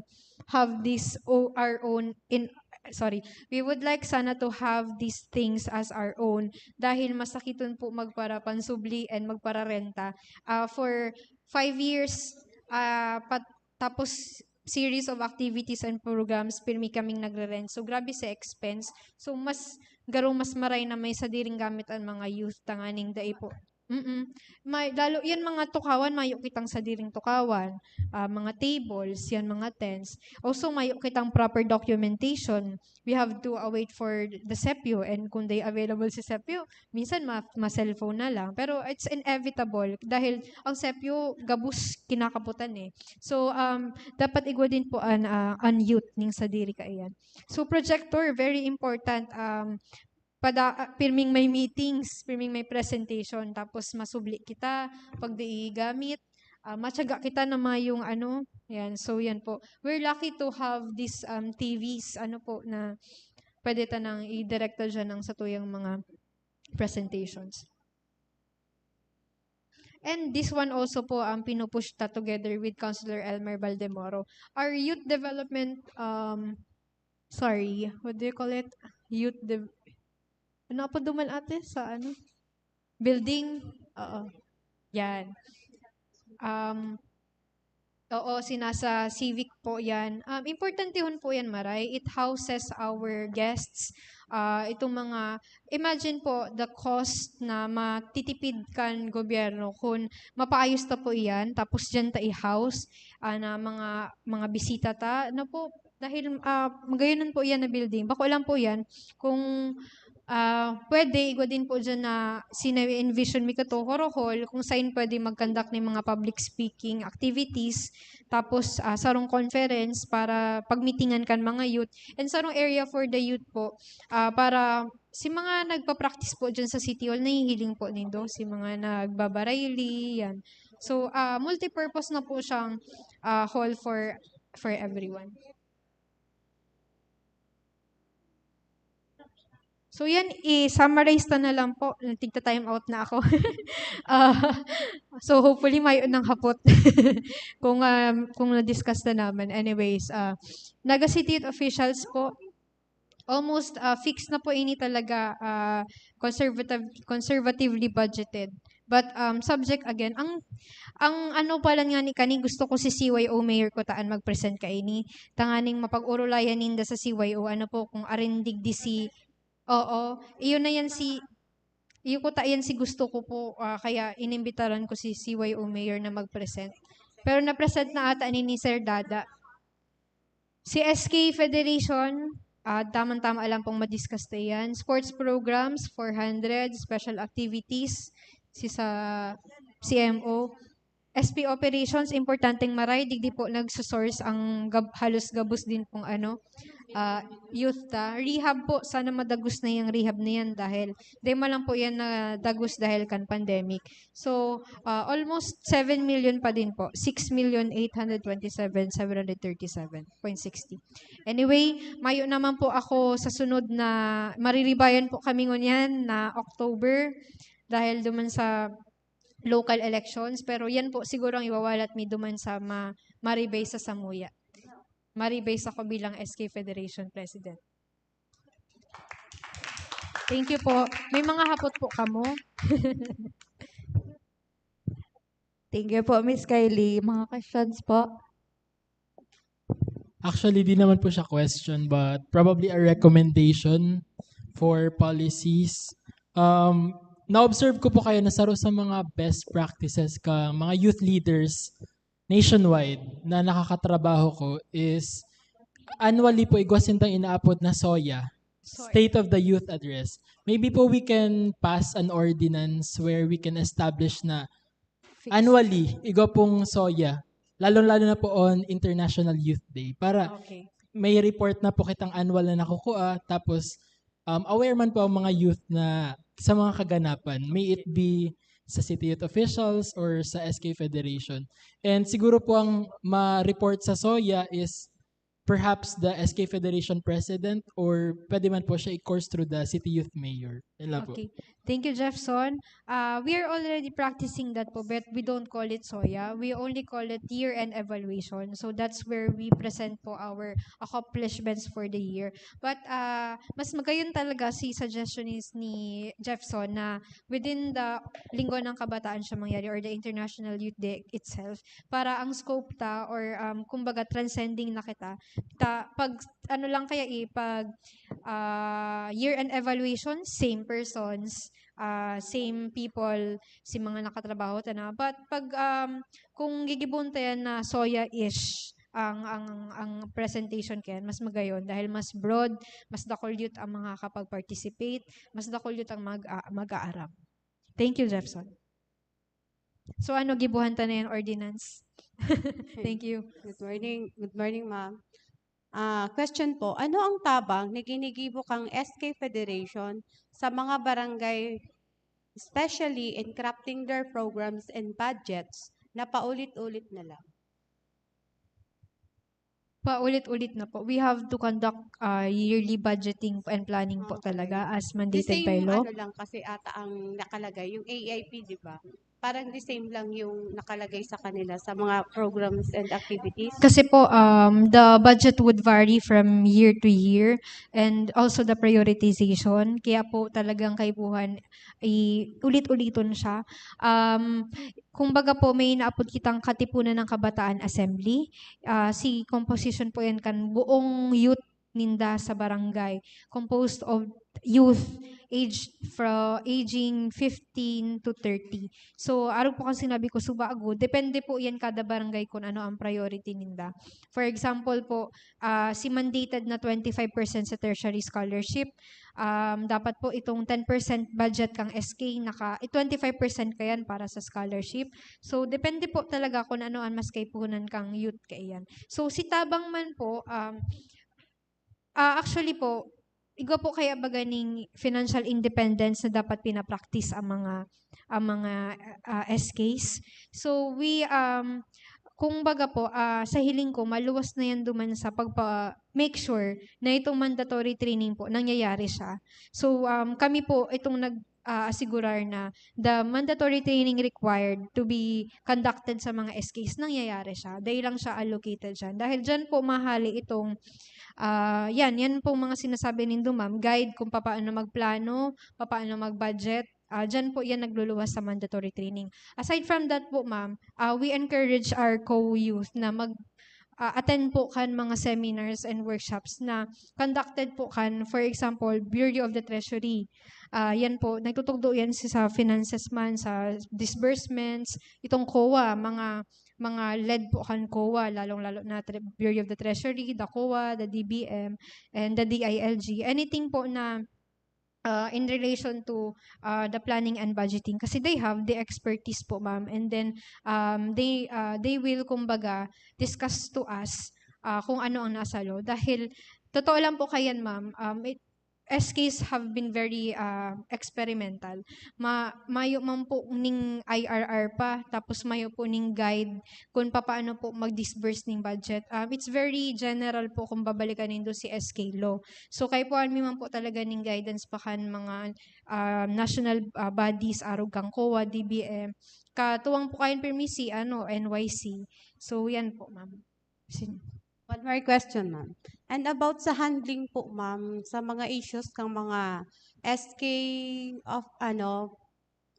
have this o-, our own in, sorry, we would like sana to have these things as our own dahil masakiton po magparapansubli and magpararenta. Ah, for five years, ah, pat-, tapos series of activities and programs, pirmi kaming nagre-rent. So, grabe sa expense. So, mas garo, mas maray na may sadiring gamit ang mga youth tanganing dai po. Mm. May, lalo, yan mga tukawan, mayo kitang sadiring tukawan, ah, mga tables, yan mga tents. Also, mayo kitang proper documentation. We have to await for the sepyo, and kung they available si sepyo, minsan ma-, ma-cellphone na lang. Pero it's inevitable dahil ang sepyo gabos kinakaputan eh. So, um, dapat igwa din po an, ah, an youth ning sadiri kaiyan. So, projector, very important. Um, pada, ah, pirming may meetings, pirming may presentation, tapos masubli kita pag di gamit, ah, matyaga kita na mayong ano, yan. So, yan po. We're lucky to have these, um, T Vs, ano po, na pwede ta nang idirekta dyan ang satuyang mga presentations. And this one also po ang pinupush ta together with Councilor Elmer Baldemoro. Our youth development, um, sorry, what do you call it? Youth dev-, ano po duman, ate, sa ano? Building? Oo. Yan. Um, oo, sinasa civic po yan. Um, importantehon po yan, maray. It houses our guests. Ah, itong mga, imagine po, the cost na matitipid kan gobyerno kung mapaayos ta po iyan, tapos diyan ta i-house, ah, na mga, mga bisita ta, na po, dahil, ah, magayon po iyan na building. Bako lang po iyan kung Ah, pwede, igwa din po dyan na sina-envision mi kato, Horo Hall, kung saan pwede mag-conduct ng mga public speaking activities, tapos, ah, sarong conference para pagmitingan kan mga youth, and sarong area for the youth po, ah, para si mga nagpa-practice po dyan sa City Hall, nahihiling po nindo, si mga nagbabarayli, yan. So, ah, multi-purpose na po siyang, ah, hall for, for everyone. So yan, i-summarize ta na lang po. Tigta-time out na ako. Ah, so hopefully may unang hapot kung, um, kung na-discuss na naman. Anyways, ah, Naga City Youth officials po, almost, ah, fixed na po ini talaga, ah, conservative, conservatively budgeted. But, um, subject again, ang, ang ano pa lang nga ni kani, gusto ko si C Y O Mayor Kutaan mag-present kaini. Tanganing mapag-urulayan ninda sa C Y O, ano po, kung arin digdi si, oo, iyon na yan si, iyo ko ta yan si gusto ko po, ah, kaya inimbitaran ko si C Y O Mayor na mag-present. Pero na-present na ata ni, ni Sir Dada. Si S K Federation, ah, tamang-tama lang pong madiscuss na yan. Sports programs, four hundred, special activities, si sa C M O. S P operations, importanteng maray, digdi po nagsusource ang gab-, halos gabos din pong ano, ah, youth ta. Rehab po, sana madagos na yung rehab na yan dahil di man lang po yan na dagos dahil kan pandemic. So, ah, almost seven million pa din po, six million eight hundred twenty-seven seven hundred thirty-seven point sixty. Anyway, mayo naman po ako sa sunod na mariribayan po kami ngunyan na October dahil duman sa local elections. Pero yan po siguro ang iwawalat mi duman sa ma-, maribay sa samuya. Maribay sa ko bilang S K Federation President. Thank you po. May mga hapot po kamo. Thank you po, Miss Kylie. Mga questions po? Actually, di naman po siya question, but probably a recommendation for policies. Um, na-observe ko po kayo na saro sa mga best practices ka mga youth leaders nationwide na nakakatrabaho ko is annually po igwa sintang inaapod na SOYA, Sorry. State of the Youth Address. Maybe po we can pass an ordinance where we can establish na Fix. Annually, igwa pong SOYA, lalong-lalo na po on International Youth Day. Para Okay. may report na po kitang annual na nakukuha, tapos um, aware man po ang mga youth na sa mga kaganapan, may it be sa city youth officials or sa S K Federation. And siguro po ang ma-report sa SOYA is perhaps the S K Federation president or pwede man po siya i-course through the city youth mayor. Yun lang po. Okay. Thank you, Jeffson. Uh, we are already practicing that po, but we don't call it SOYA. We only call it year-end evaluation. So that's where we present po our accomplishments for the year. But uh, mas magayon talaga si suggestion is ni Jeffson na within the Linggo ng Kabataan siya mangyari or the International Youth Day itself para ang scope ta or um, kumbaga transcending na kita. Ta, pag ano lang kaya eh, pag ah, year-end evaluation, same persons, ah, same people, si mga nakatrabaho ta na. But pag, um, kung gigibon ta yan na SOYA-ish ang, ang, ang presentation kayan, mas magayon dahil mas broad, mas dakul youth ang makakapag-participate, mas dakul youth ang mag, ah, mag-aaram. Thank you, Jeffson. So ano, gibuhan ta na yan, ordinance? Thank you. Good morning. Good morning, ma'am. Ah, question po, ano ang tabang na ginigibo kang S K Federation sa mga barangay, especially in crafting their programs and budgets na paulit-ulit na lang? Paulit-ulit na po. We have to conduct uh, yearly budgeting and planning po Okay. talaga as The mandated same, by law. Ano lang kasi ata ang nakalagay, yung A I P, di ba? Parang the same lang yung nakalagay sa kanila sa mga programs and activities. Kasi po, um, the budget would vary from year to year and also the prioritization. Kaya po talagang kaipuhan, i-ulit-uliton siya. Um, kumbaga po, may inaapod kitang Katipunan ng Kabataan Assembly. Ah, si composition po yan kan buong youth ninda sa barangay. Composed of youth aged from aging fifteen to thirty. So, arog po kan sinabi ko, subago, depende po yan kada barangay kung ano ang priority ninda. For example po, ah, si mandated na twenty-five percent sa tertiary scholarship, um, dapat po itong ten percent budget kang S K, naka, eh, twenty-five percent kayan para sa scholarship. So, depende po talaga kung ano ang mas kaipuhunan kang youth kaiyan. So, si tabang man po, um, ah, actually po, igwa po kaya baga ning financial independence na dapat pina-practice ang mga, ang mga, ah, S Ks. So, we, um, kung baga po, ah, sa hiling ko, maluwas na yan duman sa pagpa-, make sure na itong mandatory training po, nangyayari siya. So, um, kami po itong nag, ah, asigurar na the mandatory training required to be conducted sa mga S Ks, nangyayari siya. Dahil lang siya allocated siya. Dahil dyan po mahali itong, ah, yan, yan pong mga sinasabi nindo, ma'am, guide kung papaano magplano, papaano mag-budget. Ah, dyan po yan nagluluwas sa mandatory training. Aside from that po, ma'am, ah, we encourage our co-youth na mag, ah, attend po kan mga seminars and workshops na conducted po kan, for example, Bureau of the Treasury. Ah, yan po, nagtutugdo yan si, sa finances man, sa disbursements, itong COA, mga, mga led po kan COA, lalong-lalo na Tre-, Bureau of the Treasury, the COA, the D B M, and the D I L G. Anything po na, ah, in relation to, ah, the planning and budgeting, kasi they have the expertise po, ma'am. And then, um, they, ah, they will, kumbaga, discuss to us, ah, kung ano ang nasa law. Dahil, totoo lang po kayan, ma'am, um, it, S Ks have been very, ah, experimental. Ma-, mayo man po ning I R R pa, tapos mayo po ning guide kung papaano po mag-disburse ning budget. Um, it's very general po kung babalikan nindo si S K law. So, kaipuhan mi man po talaga ning guidance pa kan mga, ah, national, ah, bodies, arog kan COA, D B M. Katuwang po kayan pirmi si, ano, N Y C. So, yan po, ma'am. Sin- One more question, ma'am. And about sa handling po, ma'am, sa mga issues ng mga S K of, ano,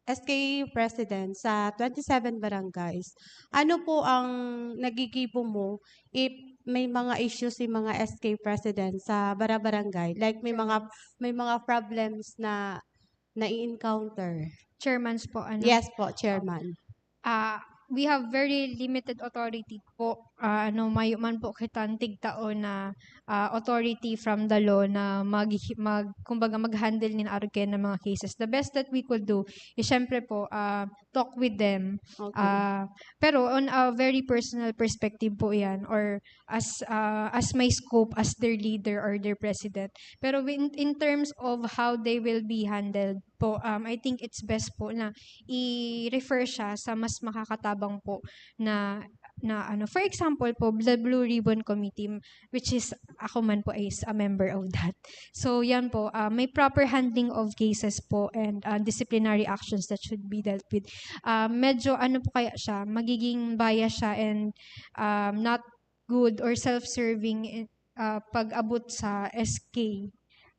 S K president sa twenty-seven barangays. Ano po ang nagigibo mo if may mga issues si mga S K president sa bara-barangay? Like, may mga, may mga problems na nai-encounter? Chairmans po, ano? Yes po, chairman. Ah, we have very limited authority po. Ah, ano, mayo man po kitang tigtao na, ah, authority from the law na mag-, mag-, kumbaga, mag-handle nin arog kaiyan na mga cases. The best that we could do is, syempre po, ah, talk with them. Okay. Ah, pero on a very personal perspective po yan, or as, ah, as my scope as their leader or their president. Pero in, in terms of how they will be handled po, um, I think it's best po na i-refer siya sa mas makakatabang po na, na ano. For example po, the Blue Ribbon Committee, which is, ako man po is a member of that. So, yan po, ah, may proper handling of cases po and, ah, disciplinary actions that should be dealt with. Ah, medyo ano po kaya siya, magiging bias siya and, um, not good or self-serving in, ah, pag-abot sa S K,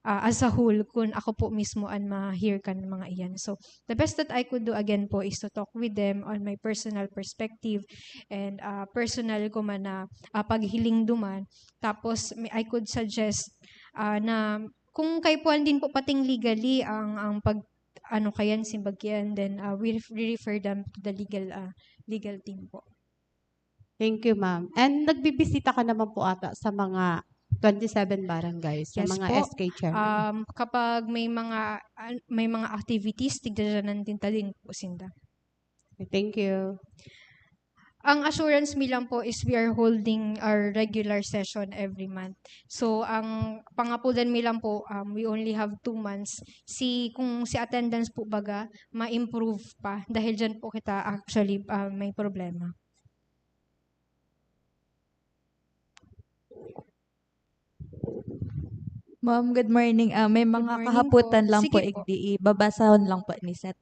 ah, as a whole, kun ako po mismo an ma-hear kan mga iyan. So, the best that I could do again po is to talk with them on my personal perspective and, ah, personal ko man na, ah, paghiling duman. Tapos, may, I could suggest, ah, na kung kaipuhan din po pating legally ang, ang pag, ano kayan, simbag kayan, then, ah, we ref-, we refer them to the legal, ah, legal team po. Thank you, ma'am. And nagbibisita ka naman po ata sa mga twenty-seven barangays, sa Yes mga po. S K chairman. Um, kapag may mga, an-, may mga activities, tigdadanan din ta din po sinda. Thank you. Ang assurance mi lang po is we are holding our regular session every month. So, ang pangapudan mi lang po, um, we only have two months. Si, kung si attendance po baga, ma-improve pa. Dahil dyan po kita actually, ah, may problema. Ma'am, good morning. Ah, may mga morning kahapotan po. lang po, Sige po. igdi, ibabasahon lang po ni Seth.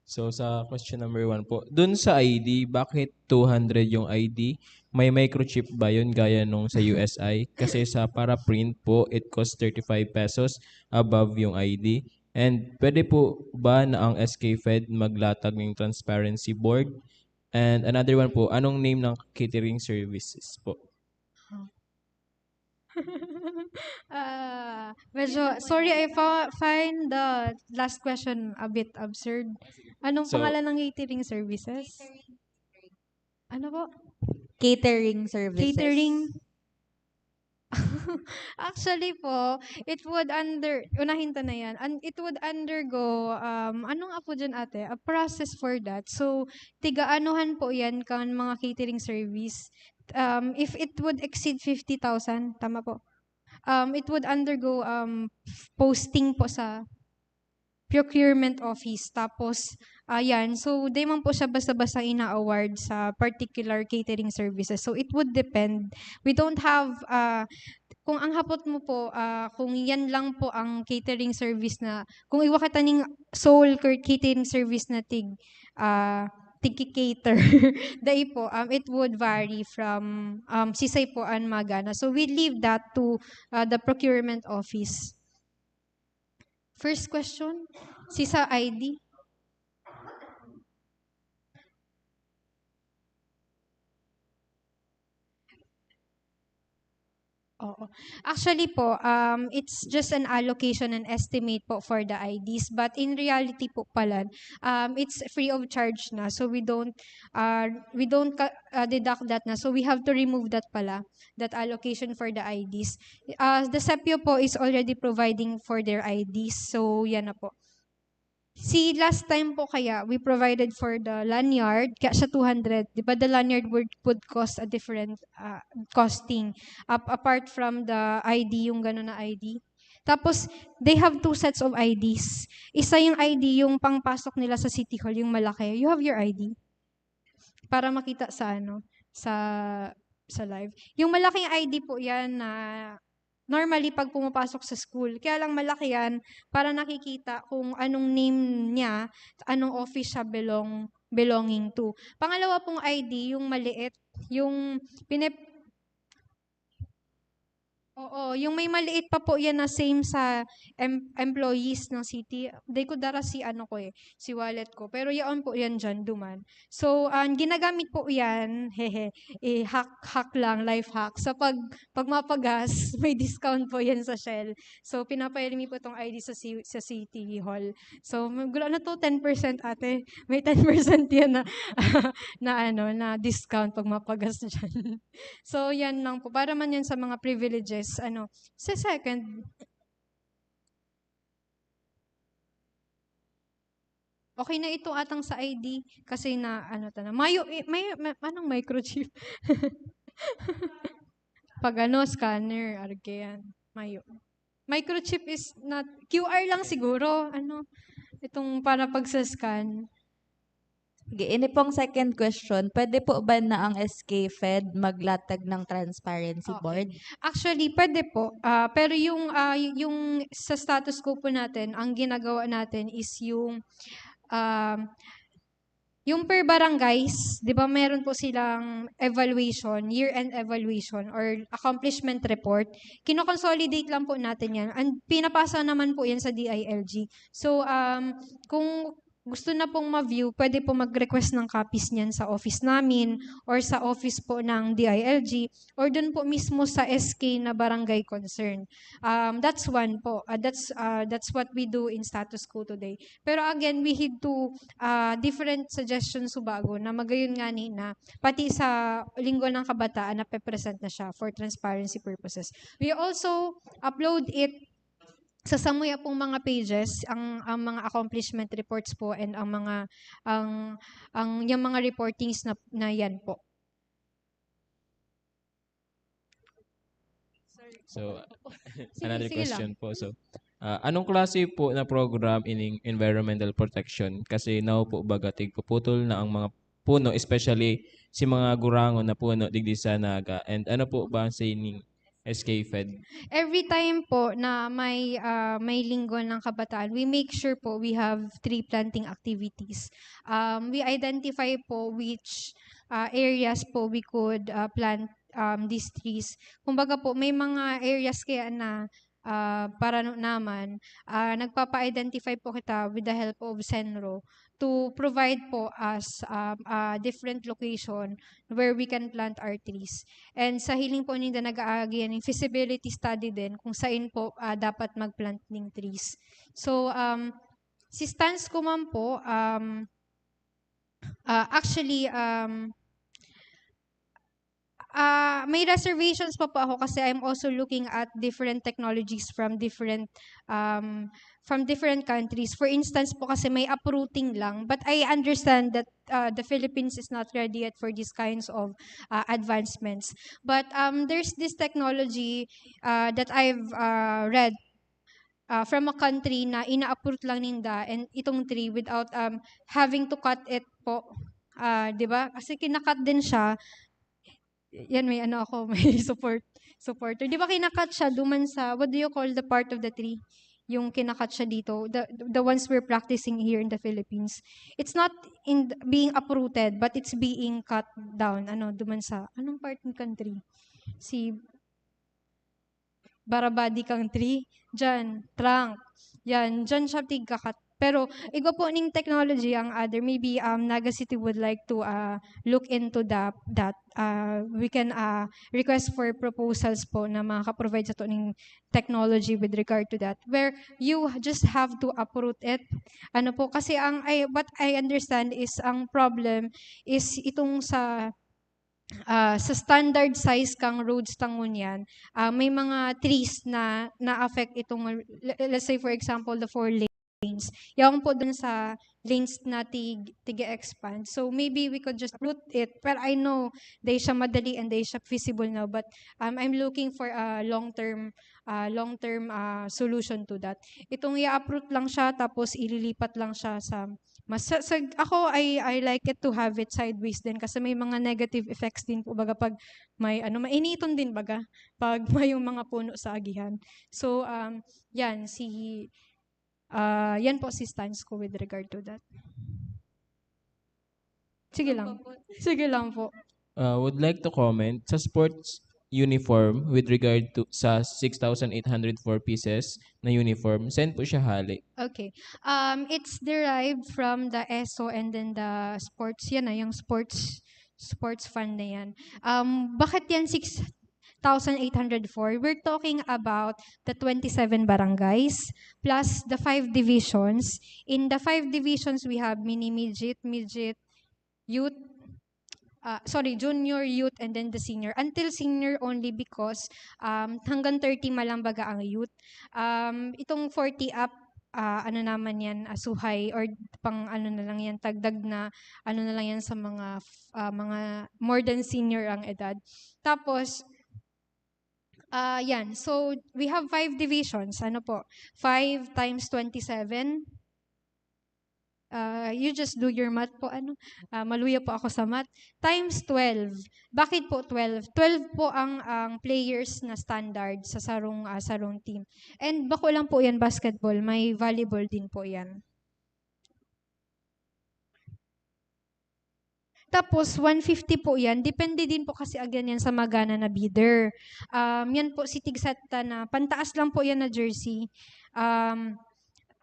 So sa question number one po, dun sa I D, bakit two hundred yung I D? May microchip ba yun gaya nung sa U S I? Kasi sa para print po, it costs thirty-five pesos above yung I D. And pwede po ba na ang S K Fed maglatag ng transparency board? And another one po, anong name ng catering services po? Ah, Medyo, sorry, I fa- find the last question a bit absurd. Anong So- pangalan ng catering services? Ano po? Catering services. Catering. Actually po, it would under, unahin ta na yan. And it would undergo, um, ano nga po dyan, ate? A process for that. So, tigaanuhan po yan kan mga catering service. Um, if it would exceed fifty thousand, tama po? Um, it would undergo um, posting po sa procurement office. Tapos, ayan. So, di man po siya basta-basta ina-award sa particular catering services. So, it would depend. We don't have, uh, kung ang hapot mo po, uh, kung yan lang po ang catering service na, kung iwa kita ning sole cur- catering service na tig, uh, tig-cater, dai po, um, it would vary from um, sisay po ang magana. So, we leave that to uh, the procurement office. First question, si sa I D. Oo. Actually po, um, it's just an allocation and estimate po for the I Ds. But in reality po pala, um, it's free of charge na. So we don't, uh, we don't ka- uh, deduct that na. So we have to remove that pala, that allocation for the I Ds. Uh, the sepio po is already providing for their I Ds. So yan na po. Si last time po kaya, we provided for the lanyard, kaya siya two hundred. Di ba the lanyard would, would cost a different uh, costing up apart from the I D, yung gano'n na I D. Tapos, they have two sets of I Ds. Isa yung I D, yung pangpasok nila sa City Hall, yung malaki. You have your I D? Para makita sa ano, sa sa live. Yung malaking I D po yan na normally pag pumapasok sa school. Kaya lang malaki yan para nakikita kung anong name niya, anong office siya belong, belonging to. Pangalawa pong I D, yung maliit, yung pinip... Oo, yung may maliit pa po yan na same sa em- employees ng city. Di ko dara si ano ko eh, si wallet ko. Pero yaon po yan dyan, duman. So, ang ginagamit po yan, hehe, eh, hack, hack lang, life hack. Sa pag, pag mapagas, may discount po yan sa Shell. So, pinapayalimi po itong I D sa, si- sa City Hall. So, magulo na to, ten percent ate. May ten percent yan na, na ano, na discount pag mapagas dyan. So, yan lang po. Para man yan sa mga privileges. Ano, sa second, okay na ito atang sa I D kasi na ano ta na. Mayo, eh, may, may anong microchip? Pag ano, scanner, arge yan. Mayo. Microchip is not, Q R lang siguro, ano, itong para pag sa scan. Sige, ini pong second question, pwede po ba na ang S K Fed maglatag ng transparency Okay. board? Actually, pwede po. Ah, pero yung ah, y- yung sa status quo po natin, ang ginagawa natin is yung um, yung per barangays, 'di ba, meron po silang evaluation, year-end evaluation or accomplishment report. Kino-consolidate lang po natin 'yan. And pinapasa naman po 'yan sa D I L G. So um kung gusto na pong ma-view, pwede po mag-request ng copies niyan sa office namin or sa office po ng D I L G or doon po mismo sa S K na barangay concern. Um, that's one po. Uh, that's uh, that's what we do in status quo today. Pero again, we heed to uh, different suggestions subago na magayon nga ni na pati sa Linggo ng Kabataan na pe-present na siya for transparency purposes. We also upload it sa samuya pong mga pages ang ang mga accomplishment reports po and ang mga ang ang yung mga reportings na, na yan po. So, Sige, another sige lang. Question po. So, ah, anong klase po na program ining environmental protection? Kasi now po baga tigpuputol na ang mga puno, especially si mga gurangon na puno digdi sa Naga. And ano po ba ang say ning S K Fed? Every time po na may ah, may Linggo ng Kabataan, we make sure po we have tree planting activities. Um, we identify po which ah, areas po we could ah, plant um, these trees. Kumbaga po, may mga areas kaya na ah, Paranaque naman, ah, nagpapa-identify po kita with the help of CENRO to provide po us, um, a different location where we can plant our trees. And sa hiling po ninda, nag-aagi yan yung feasibility study din kung saan po, ah, dapat mag-plant ng trees. So, um, si stance ko man po, um, ah, actually, um, ah, may reservations pa po ako kasi I'm also looking at different technologies from different, um, from different countries. For instance po kasi may uprooting lang, but I understand that, uh, the Philippines is not ready yet for these kinds of, uh, advancements. But, um, there's this technology, uh, that I've, uh, read, uh, from a country na ina-uproot lang ninda and itong tree without, um, having to cut it po. Ah, 'di ba? Kasi kinakat din siya. Yan, may ano ako, may support, supporter. 'Di ba kinakat siya duman sa, what do you call the part of the tree? Yung kinakat siya dito, the, the ones we're practicing here in the Philippines. It's not in being uprooted, but it's being cut down. Ano, duman sa, anong part ng country? Si barabadi kang tree, diyan, trunk. Yan, diyan siya tigkakat. Pero igwa po ning technology ang other. Maybe, um, Naga City would like to, uh, look into that, that, uh, we can, uh, request for proposals po na makaka-provide sato ning technology with regard to that, where you just have to uproot it. Ano po, kasi ang, I, what I understand is ang problem is itong sa, ah, sa standard size kang roads ta ngunyan, ah, may mga trees na na-affect itong, le-, let's say for example, the four lanes. Yaon po dun sa lanes na tig-, tig-e-expand. So maybe we could just root it. Pero I know, dai siya madali and dai siya feasible now, but, um, I'm looking for a long-term, ah, long-term, ah, solution to that. Itong i-uproot lang siya tapos ililipat lang siya sa mas sa, sa, ako, I, I like it to have it sideways din kasi may mga negative effects din po baga pag may ano, mainiton din baga pag may yung mga puno sa agihan. So, um, yan, si, ah, yan po si stance ko with regard to that. Sige lang. Sige lang po. Uh, would like to comment sa sports uniform with regard to sa six thousand eight hundred four pieces na uniform. Saan po siya hali? Okay. Um, it's derived from the ESO and then the sports, yan na, yung sports sports fund na yan. Um, bakit yan six thousand eight hundred four? We're talking about the twenty-seven barangays plus the five divisions. In the five divisions, we have mini midget, midget, youth, ah, sorry, junior, youth, and then the senior. Until senior only because, um, hanggang thirty man lang baga ang youth. Um, itong forty up, ah, ano naman yan, ah, suhay or pang ano na lang yan, tagdag na ano na lang yan sa mga f-, ah, mga more than senior ang edad. Tapos, ah, yan. So, we have five divisions. Ano po? Five times twenty-seven. Ah, you just do your math po, ano? Ah, maluya po ako sa math. Times twelve. Bakit po twelve? Twelve po ang, ang players na standard sa sarong, ah, sarong team. And bako lang po yan basketball, may volleyball din po yan. Tapos, one fifty po yan. Depende din po kasi agyan yan sa magana na bidder. Um, yan po si tigsetta na, pantaas lang po yan na jersey. Um,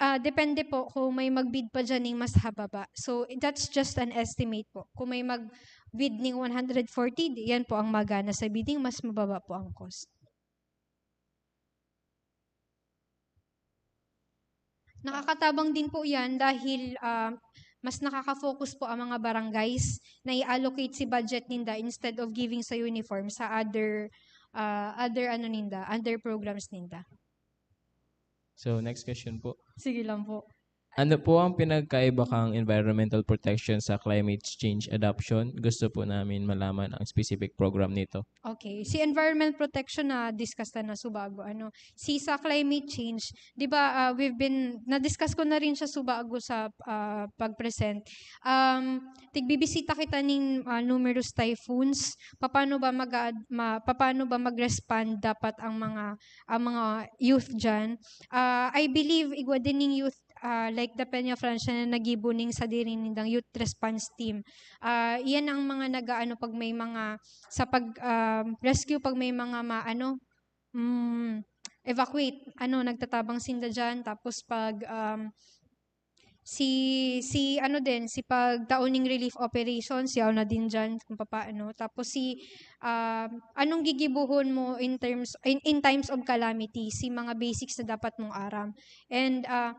ah, depende po kung may magbid pa dyan ng mas hababa. So, that's just an estimate po. Kung may magbid ng one hundred forty, di-, yan po ang magana sa bidding, mas mababa po ang cost. Nakakatabang din po yan dahil, ah, mas nakaka-focus po ang mga barangays na i-allocate si budget ninda instead of giving sa uniform sa other, ah, other ano ninda, other programs ninda. So, next question po. Sige lang po. Ano po ang pinagkaiba kang environmental protection sa climate change adaptation? Gusto po namin malaman ang specific program nito. Okay. Si environment protection na discuss na na subago. Ano, si sa climate change, 'di ba, ah, we've been, na-discuss ko na rin siya subago sa, ah, pag-present. Um, tigbibisita kita ning, ah, numerous typhoons. Paano ba mag, ma, paano ba mag-respond dapat ang mga, ang mga youth diyan? Ah, I believe igwa din ning youth, ah, like the Peña Francia na nagibo ning sadiri nindang youth response team. Ah, iyan ang mga nag-aano pag may mga, sa pag, um, rescue pag may mga ma-, ano, mm, evacuate, ano, nagtatabang sinda diyan. Tapos pag, um, si, si ano din, si pagtao ning relief operations, yaon na din diyan kung papaano. Tapos si, um, anong gigibohon mo in terms, in, in times of calamity, si mga basics na dapat mong aram. And, ah,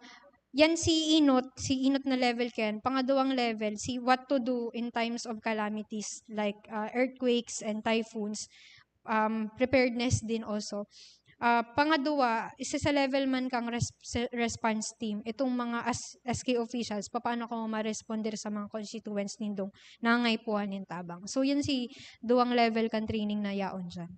yan si inot, si inot na level ken. Pangadawang level, si what to do in times of calamities like, ah, earthquakes and typhoons. Um, preparedness din also. Ah, pangadwa, isa sa level man kang res-, se-, response team, itong mga as-, S K officials, papaano ka ma-responder sa mga constituents nindong nangangaipuhan nin tabang. So, yun si duwang level kan training na yaon diyan.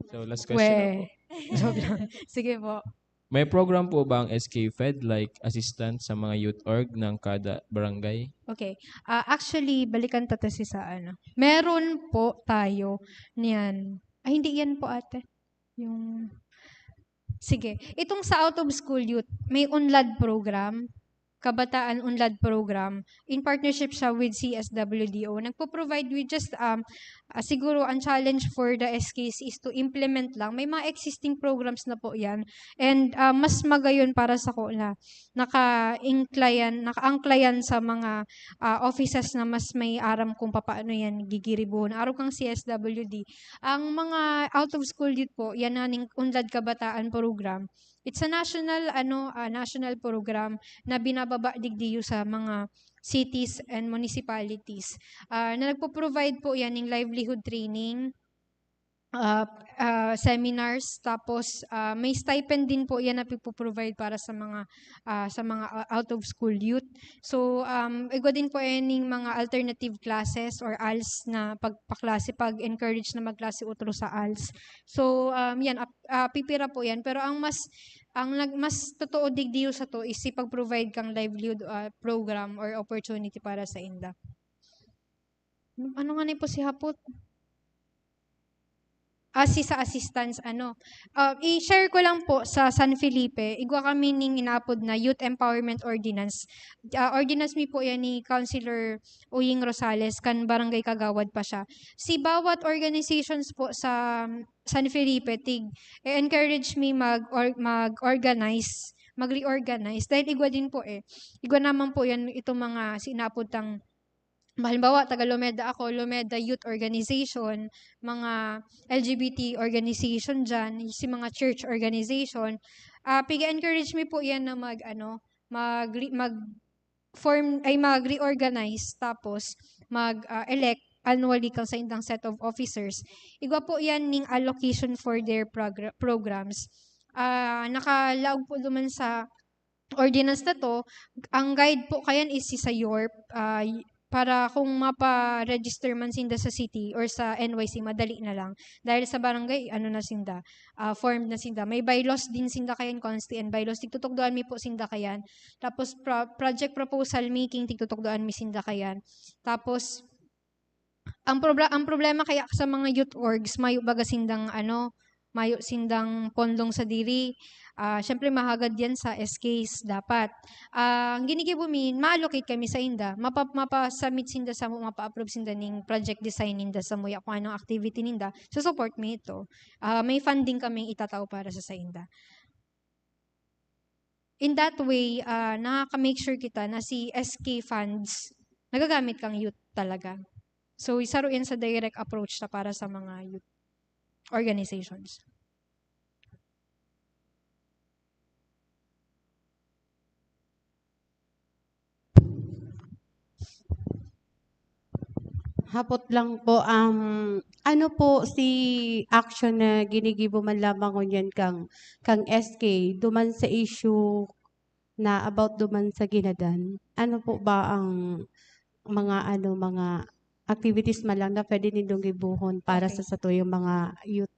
So, last question na po. Weh. Joke lang. Sige po. May program po ba ang S K Fed, like assistance sa mga youth org ng kada barangay? Okay. Ah, actually, balikan ta to si sa ano. Meron po tayo niyan. Ay, hindi yan po, ate. Yung, sige. Itong sa out of school youth, may UNLAD program, Kabataan UNLAD program. In partnership siya with C S W D O. Nagpo-provide with just, um, ah, siguro ang challenge for the S Ks is to implement lang. May mga existing programs na po yan. And, ah, mas magayon para sako na naka-include yan, nakaangkla yan sa mga, ah, offices na mas may aram kung papaano yan gigiribon. Arog kang C S W D. Ang mga out of school youth po, yan na ning UNLAD Kabataan program. It's a national, ano, ah, national program na binababa digdiyo sa mga cities and municipalities. Ah, na nagpo-provide po yan ng livelihood training, ah, ah, seminars, tapos, ah, may stipend din po yan na pipo-provide para sa mga, ah, sa mga, ah, out of school youth. So, um, igwa din po yan ng mga alternative classes or ALS na pagpaklase, pag-encourage na magklase utro sa ALS. So, um, yan, ap-, ah, pipira po yan. Pero ang mas, ang nag-, mas totoo digdiyo sa to is si pag-provide kang livelihood, ah, program or opportunity para sa inda. Ano nga ni po si hapot? Ah, si sa assistance, ano. Ah, i-share ko lang po sa San Felipe, igwa kami ning inaapod na Youth Empowerment Ordinance. Ah, ordinance mi po yan ni Councilor Uying Rosales, kan Barangay Kagawad pa siya. Si bawat organizations po sa San Felipe, tig, e-encourage mi mag-, or-, mag-organize, mag-reorganize. Dahil igwa din po eh. Igwa naman po yan, itong mga sinaapod tang halimbawa, taga Lumeda ako, Lumeda Youth Organization, mga L G B T organization dyan, si mga church organization, ah, piga-encourage mi po yan na mag, ano, mag, mag form, ay mag-reorganize, tapos mag, ah, elect annually kang sa indang set of officers. Igwa po yan ning allocation for their progr-, programs. Ah, nakalaog po duman sa ordinance na to, ang guide po kayan is si sa yorp, ah, y-, para kung mapa-register man sinda sa city or sa N Y C, madali na lang. Dahil sa barangay, ano na sinda, ah, formed na sinda. May bylaws din sinda kayan, consti and bylaws. Tigtutugdoan mi po sinda kayan. Tapos pro-, project proposal making, tigtutugdoan mi sinda kayan. Tapos, ang probra-, ang problema kaya sa mga youth orgs, mayo baga sindang, ano, mayo sindang pondong sa diri. Ah, syempre, mahagad yan sa S Ks dapat. Ah, ang ginigibo mi, ma-allocate kami sa inda. Mapa-, mapa-submit sinda sa mo, mapa-approve sinda ning project design ninda sa muya kung anong activity ninda. So, support mi ito. Ah, may funding kaming itatao para sa, sa inda. In that way, ah, nakaka-make sure kita na si S K funds, nagagamit kang youth talaga. So, isa ro yan sa direct approach na para sa mga youth organizations. Hapot lang po, um, ano po si action na ginigibo man lamang ngunyan kang, kang S K duman sa issue na about duman sa ginadan? Ano po ba ang mga, ano, mga activities man lang na pwede nindong gibohon para Okay. sa satuyang mga youth?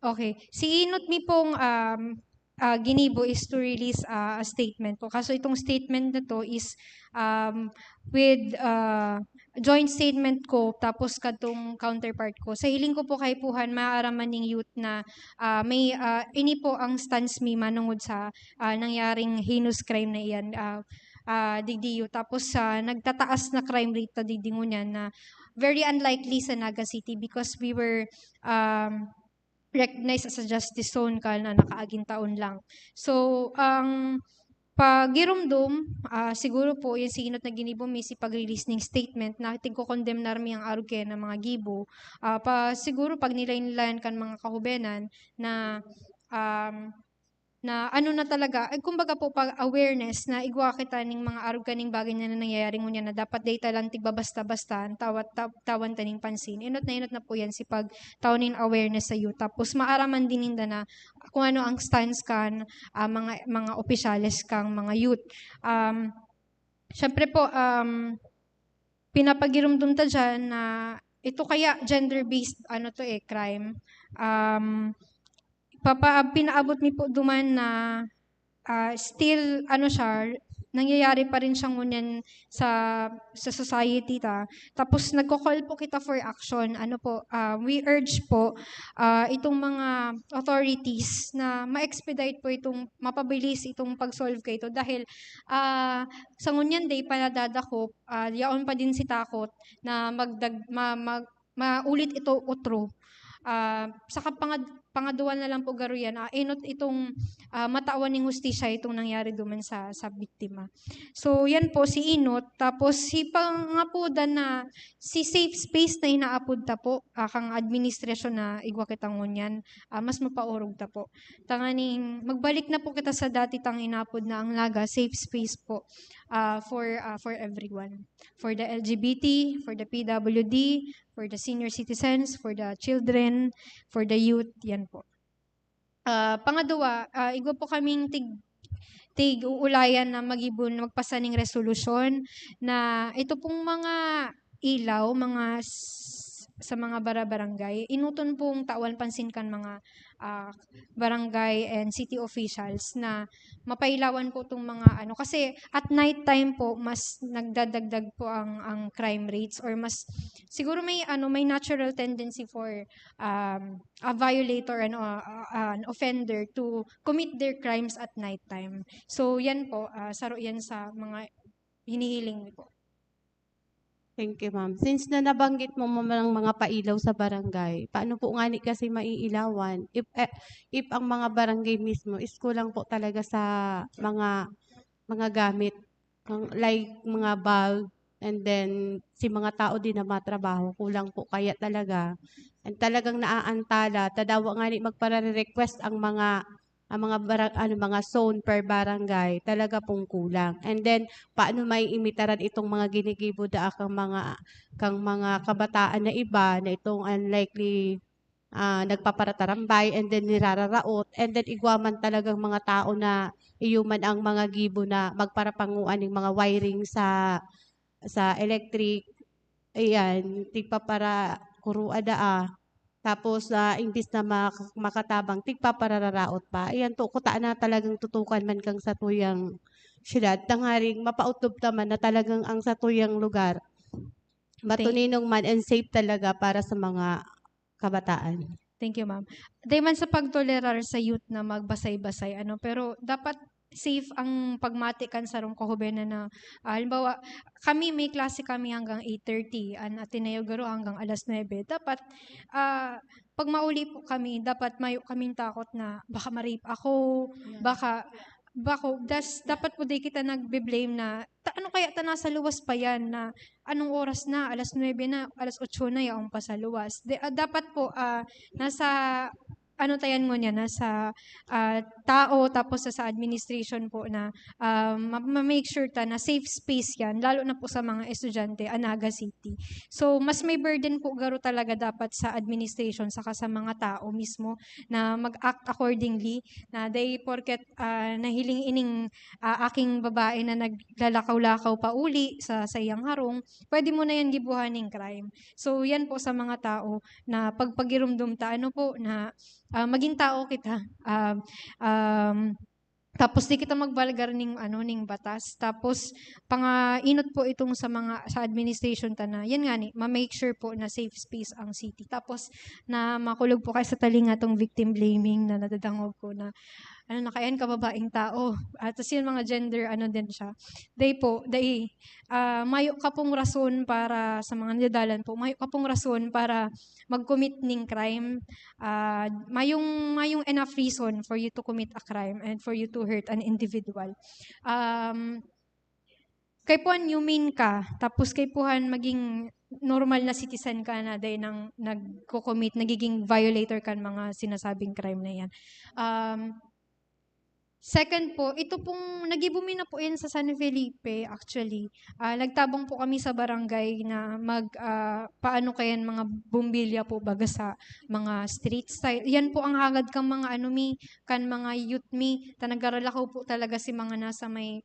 Okay. Si inot mi pong, um, ah, ginibo is to release, ah, a statement po. Kaso itong statement na to is, um, with, ah, joint statement ko tapos katong counterpart ko. Sa hiling ko po kaipuhan, maaaraman ning youth na, ah, may, ah, ini po ang stance mi manungod sa, ah, nangyaring heinous crime na iyan, ah, ah, digdiyo. Tapos sa nagtataas na crime rate ta digdi ngunyan na very unlikely sa Naga City because we were, um, recognized as a justice zone kan nakaaging taon lang. So, ang pagirumdom, ah, siguro po, yan si Inot na ginibo mi si pag-release ning statement na tigko-condemnar mi ang arog kaya ng mga gibo. Ah, pa, siguro pag nilay-nilayan kan mga kahubenan na, um, na ano na talaga, ay, kumbaga po, pag awareness na igwa kita ning mga arog kaning bagay na nangyayari ngunyan na dapat data lang tigbabasta-basta, ang tawat-, ta-, tawan ta ning pansin. Inot na inot na po yan si pag tao nin awareness sa youth. Tapos maaraman din ninda na kung ano ang stance kan, ah, mga, mga opisyales kang mga youth. Um, syempre po, um, pinapagirumdom ta dyan na ito kaya gender-based, ano to eh, crime. Um, papa-, pinaabot mi po duman na, ah, still, ano siya, nangyayari pa rin siya ngunyan sa, sa society ta. Tapos nagko-call po kita for action. Ano po, ah, we urge po, ah, itong mga authorities na ma-expedite po itong, mapabilis itong pag-solve kay ito. Dahil, ah, sa ngunyan day pa nadadakop, ah, yaon pa din si takot na magdag-, ma-, mag-, maulit ito utro. Ah, saka pangad-, pangaduwa na lang po garo yan, ah, inot itong, ah, matawan ning hustisya itong nangyari duman sa, sa biktima. So, yan po si Inot. Tapos, si pangapudan na, si safe space na inaapod ta po, ah, kang administrasyon na igwa kita ngunyan, ah, mas mapaorog ta po. Tanganing magbalik na po kita sa dati tang inapod na ang Naga, safe space po, ah, for, ah, for everyone. For the L G B T, for the P W D, for the senior citizens, for the children, for the youth, yan po. Ah, pangaduwa, ah, igwa po kaming tig-, tig-uulayan na magibon, magpasa ning resolusyon na ito pong mga ilaw, mga s-, sa mga bara-barangay, inuton pong tawan pansin kan mga, ah, barangay and city officials na mapailawan po itong mga ano, kasi at night time po, mas nagdadagdag po ang, ang crime rates or mas, siguro may ano, may natural tendency for, um, a violator, ano, ah, ah, an offender to commit their crimes at night time. So, yan po, ah, saro yan sa mga hinihiling mi po. Thank you, ma'am. Since na nabanggit mo, ma'am, ang mga pailaw sa barangay, paano po ngani kasi maiilawan if, eh, if ang mga barangay mismo is kulang po talaga sa mga, mga gamit, ang, like, mga bulb, and then si mga tao din na matrabaho, kulang po kaya talaga. And talagang naaantala, tadawa ngani magpare-request ang mga, ang mga bara-, ano, mga zone per barangay, talaga pong kulang. And then, paano maiimitaran itong mga ginigibo daa kang mga, kang mga kabataan na iba na itong unlikely, ah, nagpaparatarambay and then nirararaot, and then igwa man talagang mga tao na iyo man ang mga gibo na magparapanguan ning mga wiring sa, sa electric, ayan, tigpaparakurua daa. Tapos, ah, imbis na mak-, makatabang, tigpaparararaot pa. Ayan, to, kuta na talagang tutukan man kang satuyang syudad, tangaring mapautdob ta man na talagang ang satuyang lugar, Thank matuninong man and safe talaga para sa mga kabataan. Thank you, ma'am. Dahil man sa pagtolerar sa youth na magbasay-basay, ano, pero dapat safe ang pagmati kan sarong kahubenan na, ah, halimbawa, kami, may klase kami hanggang eight thirty, an Ateneo garo hanggang alas nuebe. Dapat, ah, pag mauli po kami, dapat mayo kaming takot na baka ma-rape ako, Yeah. baka, bako, das-, dapat po di kita nagbe-blame na, "Ta-, ano kaya ta nasa luwas pa yan na anong oras na? Alas nuebe na, alas otso na, yaon pa sa luwas." Di, ah, dapat po, ah, nasa, ano ta yan ngunyan, nasa, ah, tao, tapos sa, sa administration po na, ah, ma-, ma-make sure ta na safe space yan, lalo na po sa mga estudyante, an Naga City. So, mas may burden po garo talaga dapat sa administration saka sa mga tao mismo na mag-act accordingly, na dai porket, ah, nahiling ining, ah, aking babae na naglalakaw-lakaw pauli sa, sa iyang harong, pwede mo na yan gibuhan ning crime. So, yan po sa mga tao na pagpagirumdom ta, ano po, na, ah, maging tao kita. Ah, um, tapos di kita magbalgar ning, ano, ning batas. Tapos, pangainot po itong sa mga, sa administration ta na, yan nga ni, ma-make sure po na safe space ang city. Tapos, na makulog po kayo sa talinga tong victim blaming na nadadangog ko na, ano na kaiyan, kababaeng tao. At tas yun, mga gender, ano din siya. Dai po, dai, ah, mayo ka pong rason para, sa mga nadadalan po, mayo ka pong rason para mag-commit ning crime. Ah, mayong, mayong enough reason for you to commit a crime and for you to hurt an individual. Um, kaipuhan humane ka, tapos kaipuhan maging normal na citizen ka na dai nang nagko-commit, nagiging violator kan mga sinasabing crime na yan. Um, second po, ito pong, nagibo mi na po yan sa San Felipe, actually. Ah, nagtabang po kami sa barangay na mag, ah, paano kaya mga bombilya po baga sa mga streets. Sa, yan po ang hagad kang mga ano mi, kan mga youth mi. Ta nagraralakaw po talaga si mga nasa may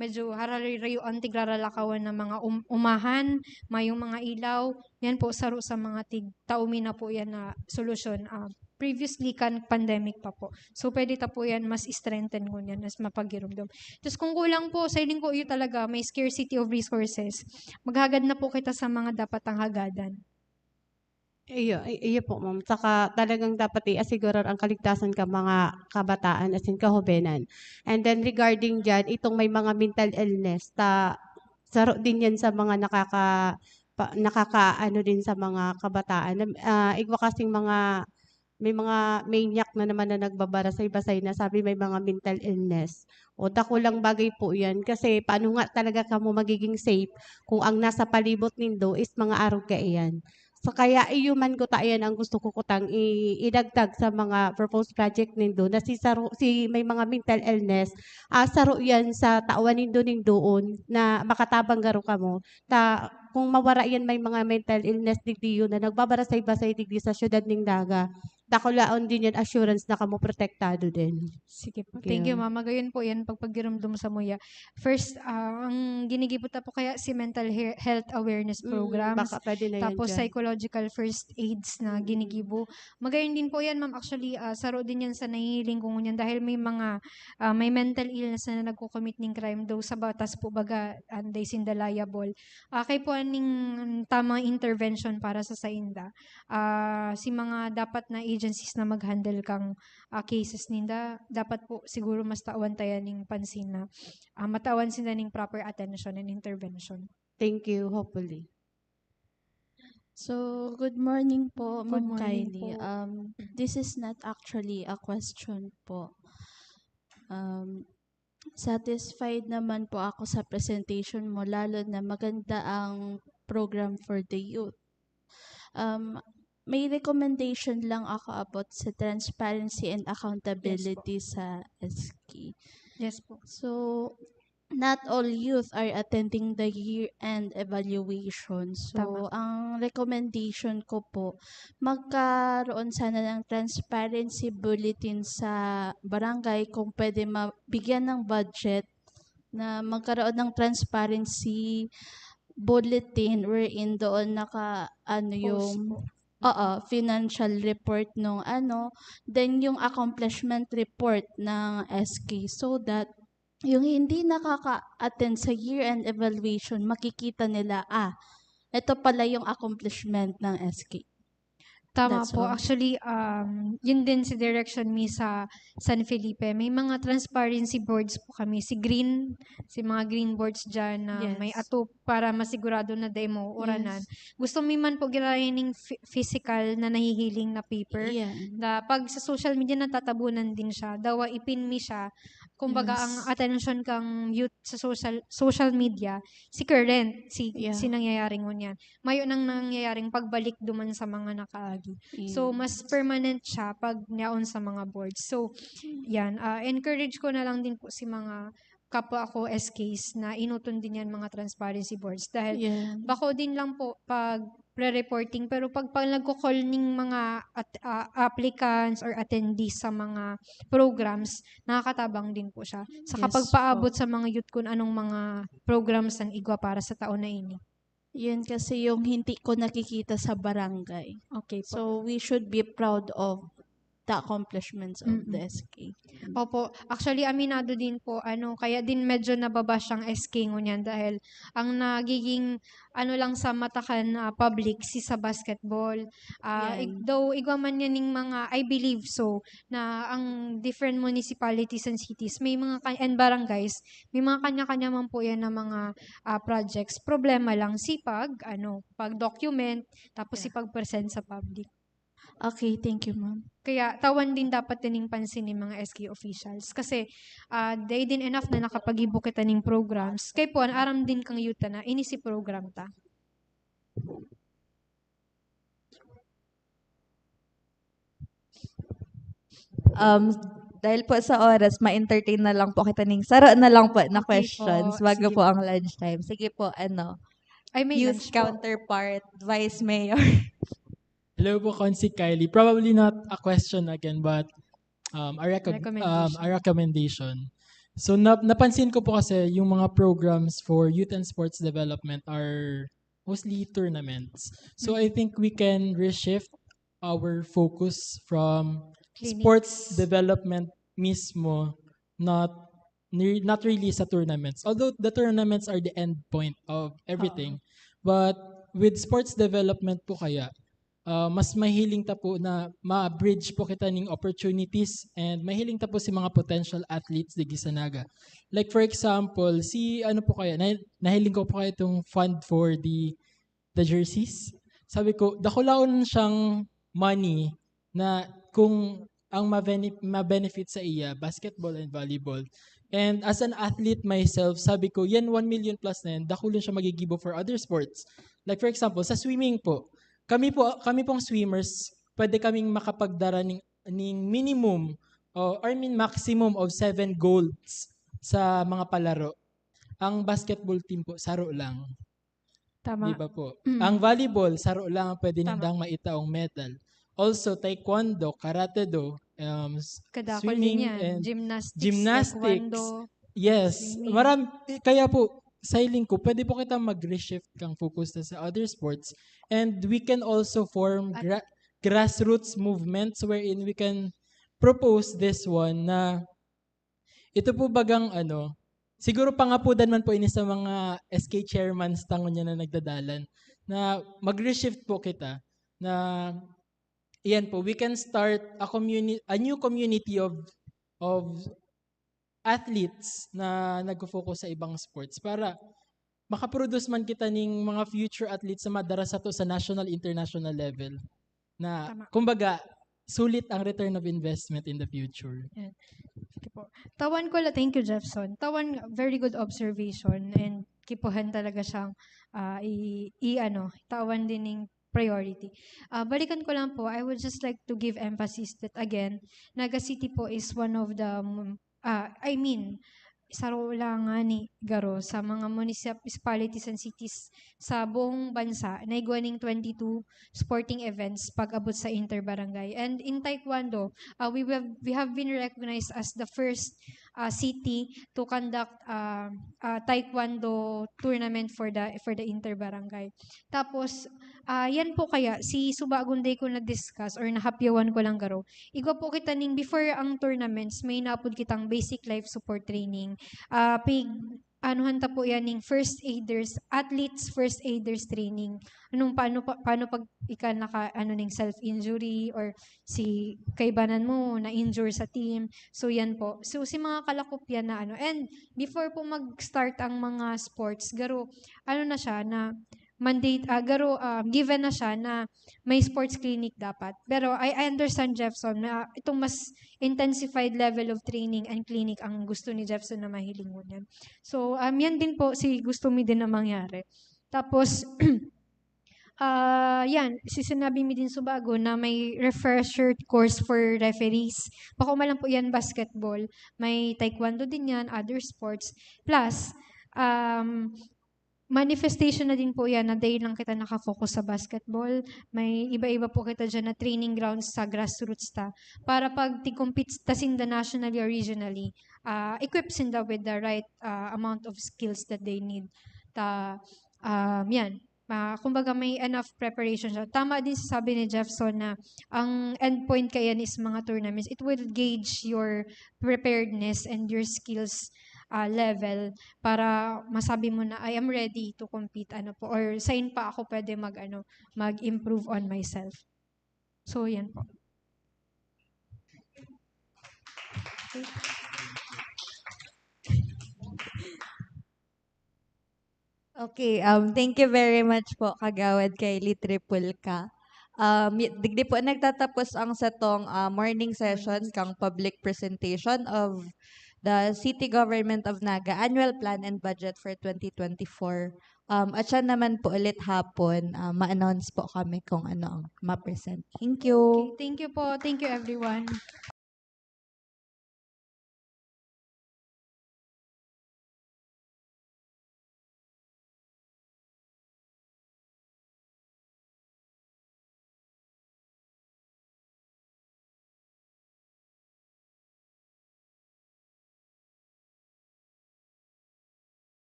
medyo hararayo-rayo ang tigraralakawan na mga um-, umahan, mayong mga ilaw. Yan po, saro sa mga tig-, taumi na po yan na solusyon, ah, previously kan pandemic pa po. So, pwede ta po yan mas strengthen ngunyan, mas mapagirumdom. Tapos kung kulang po, sa hiling ko iyo talaga, may scarcity of resources. Maghagad na po kita sa mga dapat ang hagadan. Iyo, i-, iyo po, ma'am. Saka talagang dapat i-asigurar ang kaligtasan ka mga kabataan, as in, kahobenan. And then regarding dyan, itong may mga mental illness, ta-, saro din yan sa mga nakaka-, pa-, nakakaano din sa mga kabataan. Nam-, ah, igwa kasing mga, may mga maniac na naman na nagbabarasay-basay na sabi may mga mental illness. O, dakulang bagay po yan. Kasi paano nga talaga kamo magiging safe kung ang nasa palibot nindo is mga arog kaiyan? So, kaya iyo man kuta yan ang gusto ko kutang i-, idagdag sa mga proposed project nindo na si saro-, si may mga mental illness, ah, saro yan sa tawan nindo ning doon na makatabang garo kamo. Ta, kung mawara yan, may mga mental illness digdi yun na nagbabarasay-basay digdi sa syudad ning Naga. Dakulaon din yan, assurance na kamo protektado din. Sige po. Thank you, Yun. Ma'am. Magayon po yan, pagpagirumdom sa muya. First, ah, ang ginigibo ta po kaya si mental he-, health awareness Mm, programs, baka pwede na yan tapos dyan. Psychological first aids na Mm. ginigibo. Magayon din po yan, ma'am. Actually, ah, saro din yan sa nahihiling ko ngunyan dahil may mga, ah, may mental illness na nagko-commit ning crime, though sa batas po, baga, anday sinda liable. Ah, kaipuhan ning tamang intervention para sa sainda. Ah, si mga dapat na agencies na mag-handle kang, ah, cases ninda, dapat po siguro mas tawan ta yan ning pansin na, ah, matawan sinda ning proper attention and intervention. Thank you, hopefully. So, good morning po, Good Ma'am morning Kylie. po. Um, this is not actually a question po. Um, satisfied naman po ako sa presentation mo, lalo na maganda ang program for the youth. Um, may recommendation lang ako about sa transparency and accountability Yes po. sa S K. Yes po. So, not all youth are attending the year-end evaluation. So, Tama. ang recommendation ko po, magkaroon sana ng transparency bulletin sa barangay kung pwede mabigyan ng budget na magkaroon ng transparency bulletin wherein doon naka, ano, Post yung, po. oo, financial report nung ano, then yung accomplishment report ng S K, so that yung hindi nakaka-attend sa year-end evaluation, makikita nila, ah, ito pala yung accomplishment ng S K. Tama That's po. all. Actually, um, yun din si direction mi sa San Felipe. May mga transparency boards po kami. Si green, si mga green boards dyan na may Yes. atop para masigurado na dai mauuranan. Yes. Gusto mi man po girayan ning phy-, physical na nahihiling na paper. Yeah. Na pag sa social media, natatabunan din siya. Dawa, ipin mi siya. Kumbaga, Yes. ang attention kang youth sa social, social media, si current, si, Yeah. si nangyayari ngunyan. Mayo nang nangyayaring pagbalik duman sa mga nakaagi. So, Yes. mas permanent siya pag yaon sa mga boards. So, yan, ah, encourage ko na lang din po si mga kapwa ko S Ks na enoton din yan mga transparency boards. Dahil Yeah. bako din lang po pag pre-reporting, pero pag, pag nagko-call ning mga at-, ah, applicants or attendees sa mga programs, nakakatabang din po siya. Sa Yes kapagpaabot po. sa mga youth kung anong mga programs ang igwa para sa taon na ini. Yun kasi yung hindi ko nakikita sa barangay. Okay po. So, we should be proud of the accomplishments of Mm-mm. the S K. Opo. Actually, aminado din po, ano, kaya din medyo nababash ang S K ngunyan dahil ang nagiging, ano lang sa mata kan, ah, public, si sa basketball. Ah, Yan. ig-, though igwa man yan ning mga, I believe so, na ang different municipalities and cities, may mga ka-, and barangays, may mga kanya-kanya man po yan na mga, ah, projects. Problema lang si pag, ano, pag-document, tapos si Yeah. pag-present sa public. Okay, thank you, ma'am. Kaya tawan din dapat din yung pansin ng mga S K officials. Kasi, ah, they din enough na nakapag-ibo kita ning programs. Kaya po, ang aram din kang yuta na ini si program ta. Um, dahil po sa oras, ma-entertain na lang po kita ning saro na lang po na Okay po. questions bago Sige po po. ang lunchtime. Sige po, ano, Ay, may youth lunch po. Counterpart, Vice Mayor. Hello po, Consi Kylie. Probably not a question again, but um, a, recom- um, Recommendation. a recommendation. So, na- napansin ko po kasi yung mga programs for youth and sports development are mostly tournaments. So, I think we can reshift our focus from Clinics. sports development mismo, not ne- not really sa tournaments. Although the tournaments are the end point of everything. But with sports development po kaya, ah, mas mahiling ta po na ma-bridge po kita ning opportunities and mahiling ta po si mga potential athletes digdi sa Naga. Like for example, si ano po kaya, na, nahiling ko po kaya itong fund for the the jerseys. Sabi ko, dakulaon siyang money na kung ang mabene- ma-benefit sa iya, basketball and volleyball. And as an athlete myself, sabi ko, yan one million plus na yan, dakulon siya magigibo for other sports. Like for example, sa swimming po, kami po, kami pong swimmers, pwede kaming makapagdara ning, ning minimum o I mean maximum of seven golds sa mga palaro. Ang basketball team po, saro lang. Tama. Di ba po? Mm. Ang volleyball, saro lang ang pwede Tama. nindang maitaong medal. Also, taekwondo, karate do, um, s- Kadakol swimming din yan. and Gymnastics, gymnastics. Taekwondo. Yes. Swimming. Maram, eh, kaya po, sa hiling ko, pwede po kita mag-reshift kang focus na sa other sports. And we can also form At- gra- grassroots movements wherein we can propose this one na ito po bagang ano, siguro pangapudan man po ini sa mga S K chairmans tangon niya na nagdadalan na mag-reshift po kita na iyan po, we can start a communi- a new community of of athletes na nagfo-focus sa ibang sports para makaproduce man kita ning mga future athletes na madara sato sa national, international level. Na, Tama. kumbaga, sulit ang return of investment in the future. Sige po. Tawan ko la, thank you, Jeffson. Tawan, very good observation, and kipuhan talaga siyang, ah, i, i, ano, tawan din ng priority. Ah, balikan ko lang po, I would just like to give emphasis that again, Naga City po is one of the, mm, ah, I mean, saro lang nga ni garo sa mga municipalities and cities sa buong bansa na igwa ning twenty-two sporting events pag-abot sa interbarangay. And in taekwondo, ah, we have, we have been recognized as the first, ah, city to conduct, ah, ah, taekwondo tournament for the, for the interbarangay. Tapos, ah, yan po kaya, si Subagon Day ko na-discuss or nahapyawan ko lang garo. Igwa po kita ning before ang tournaments, may napod kitang basic life support training. Ah, pig, anuhan ta po yan ning first aiders, athletes first aiders training. Anong paano pa, paano pag ika naka, ano, ning self-injury or si kaibanan mo na-injure sa team. So, yan po. So, si mga kalakop yan na ano. And before po mag-start ang mga sports, garo, ano na siya, na mandate, ah, garo, ah, given na siya na may sports clinic dapat. Pero I, I understand, Jeffson, na itong mas intensified level of training and clinic ang gusto ni Jeffson na mahiling ngunyan. So, um, yan din po si gusto mi din na mangyari. Tapos, ah, yan, si sinabi mi din Subagon na may refresher course for referees. Bako man lang po yan basketball. May taekwondo din yan, other sports. Plus, um, manifestation na din po yan na dahil lang kita nakafocus sa basketball. May iba-iba po kita dyan na training grounds sa grassroots ta. Para pag tig-compete ta sinda nationally or regionally, ah, equip sinda with the right, ah, amount of skills that they need. Ta, um, yan. Ah, kumbaga may enough preparation siya. Tama din sabi ni Jeffson na ang endpoint kaiyan is mga tournaments. It will gauge your preparedness and your skills, ah, level para masabi mo na, "I am ready to compete," ano po, or, "Saan pa ako pwede mag-ano, mag-improve on myself?" So, yan po. Okay, um, thank you very much po, Kagawad Kylie Tripulca. Um, y- digdi po nagtatapos ang satong, ah, morning session kang public presentation of the City Government of Naga Annual Plan and Budget for twenty twenty-four. Um, at siya naman po ulit hapon, ah, ma-announce po kami kung ano ang ma-present. Thank you. Okay, thank you po. Thank you, everyone.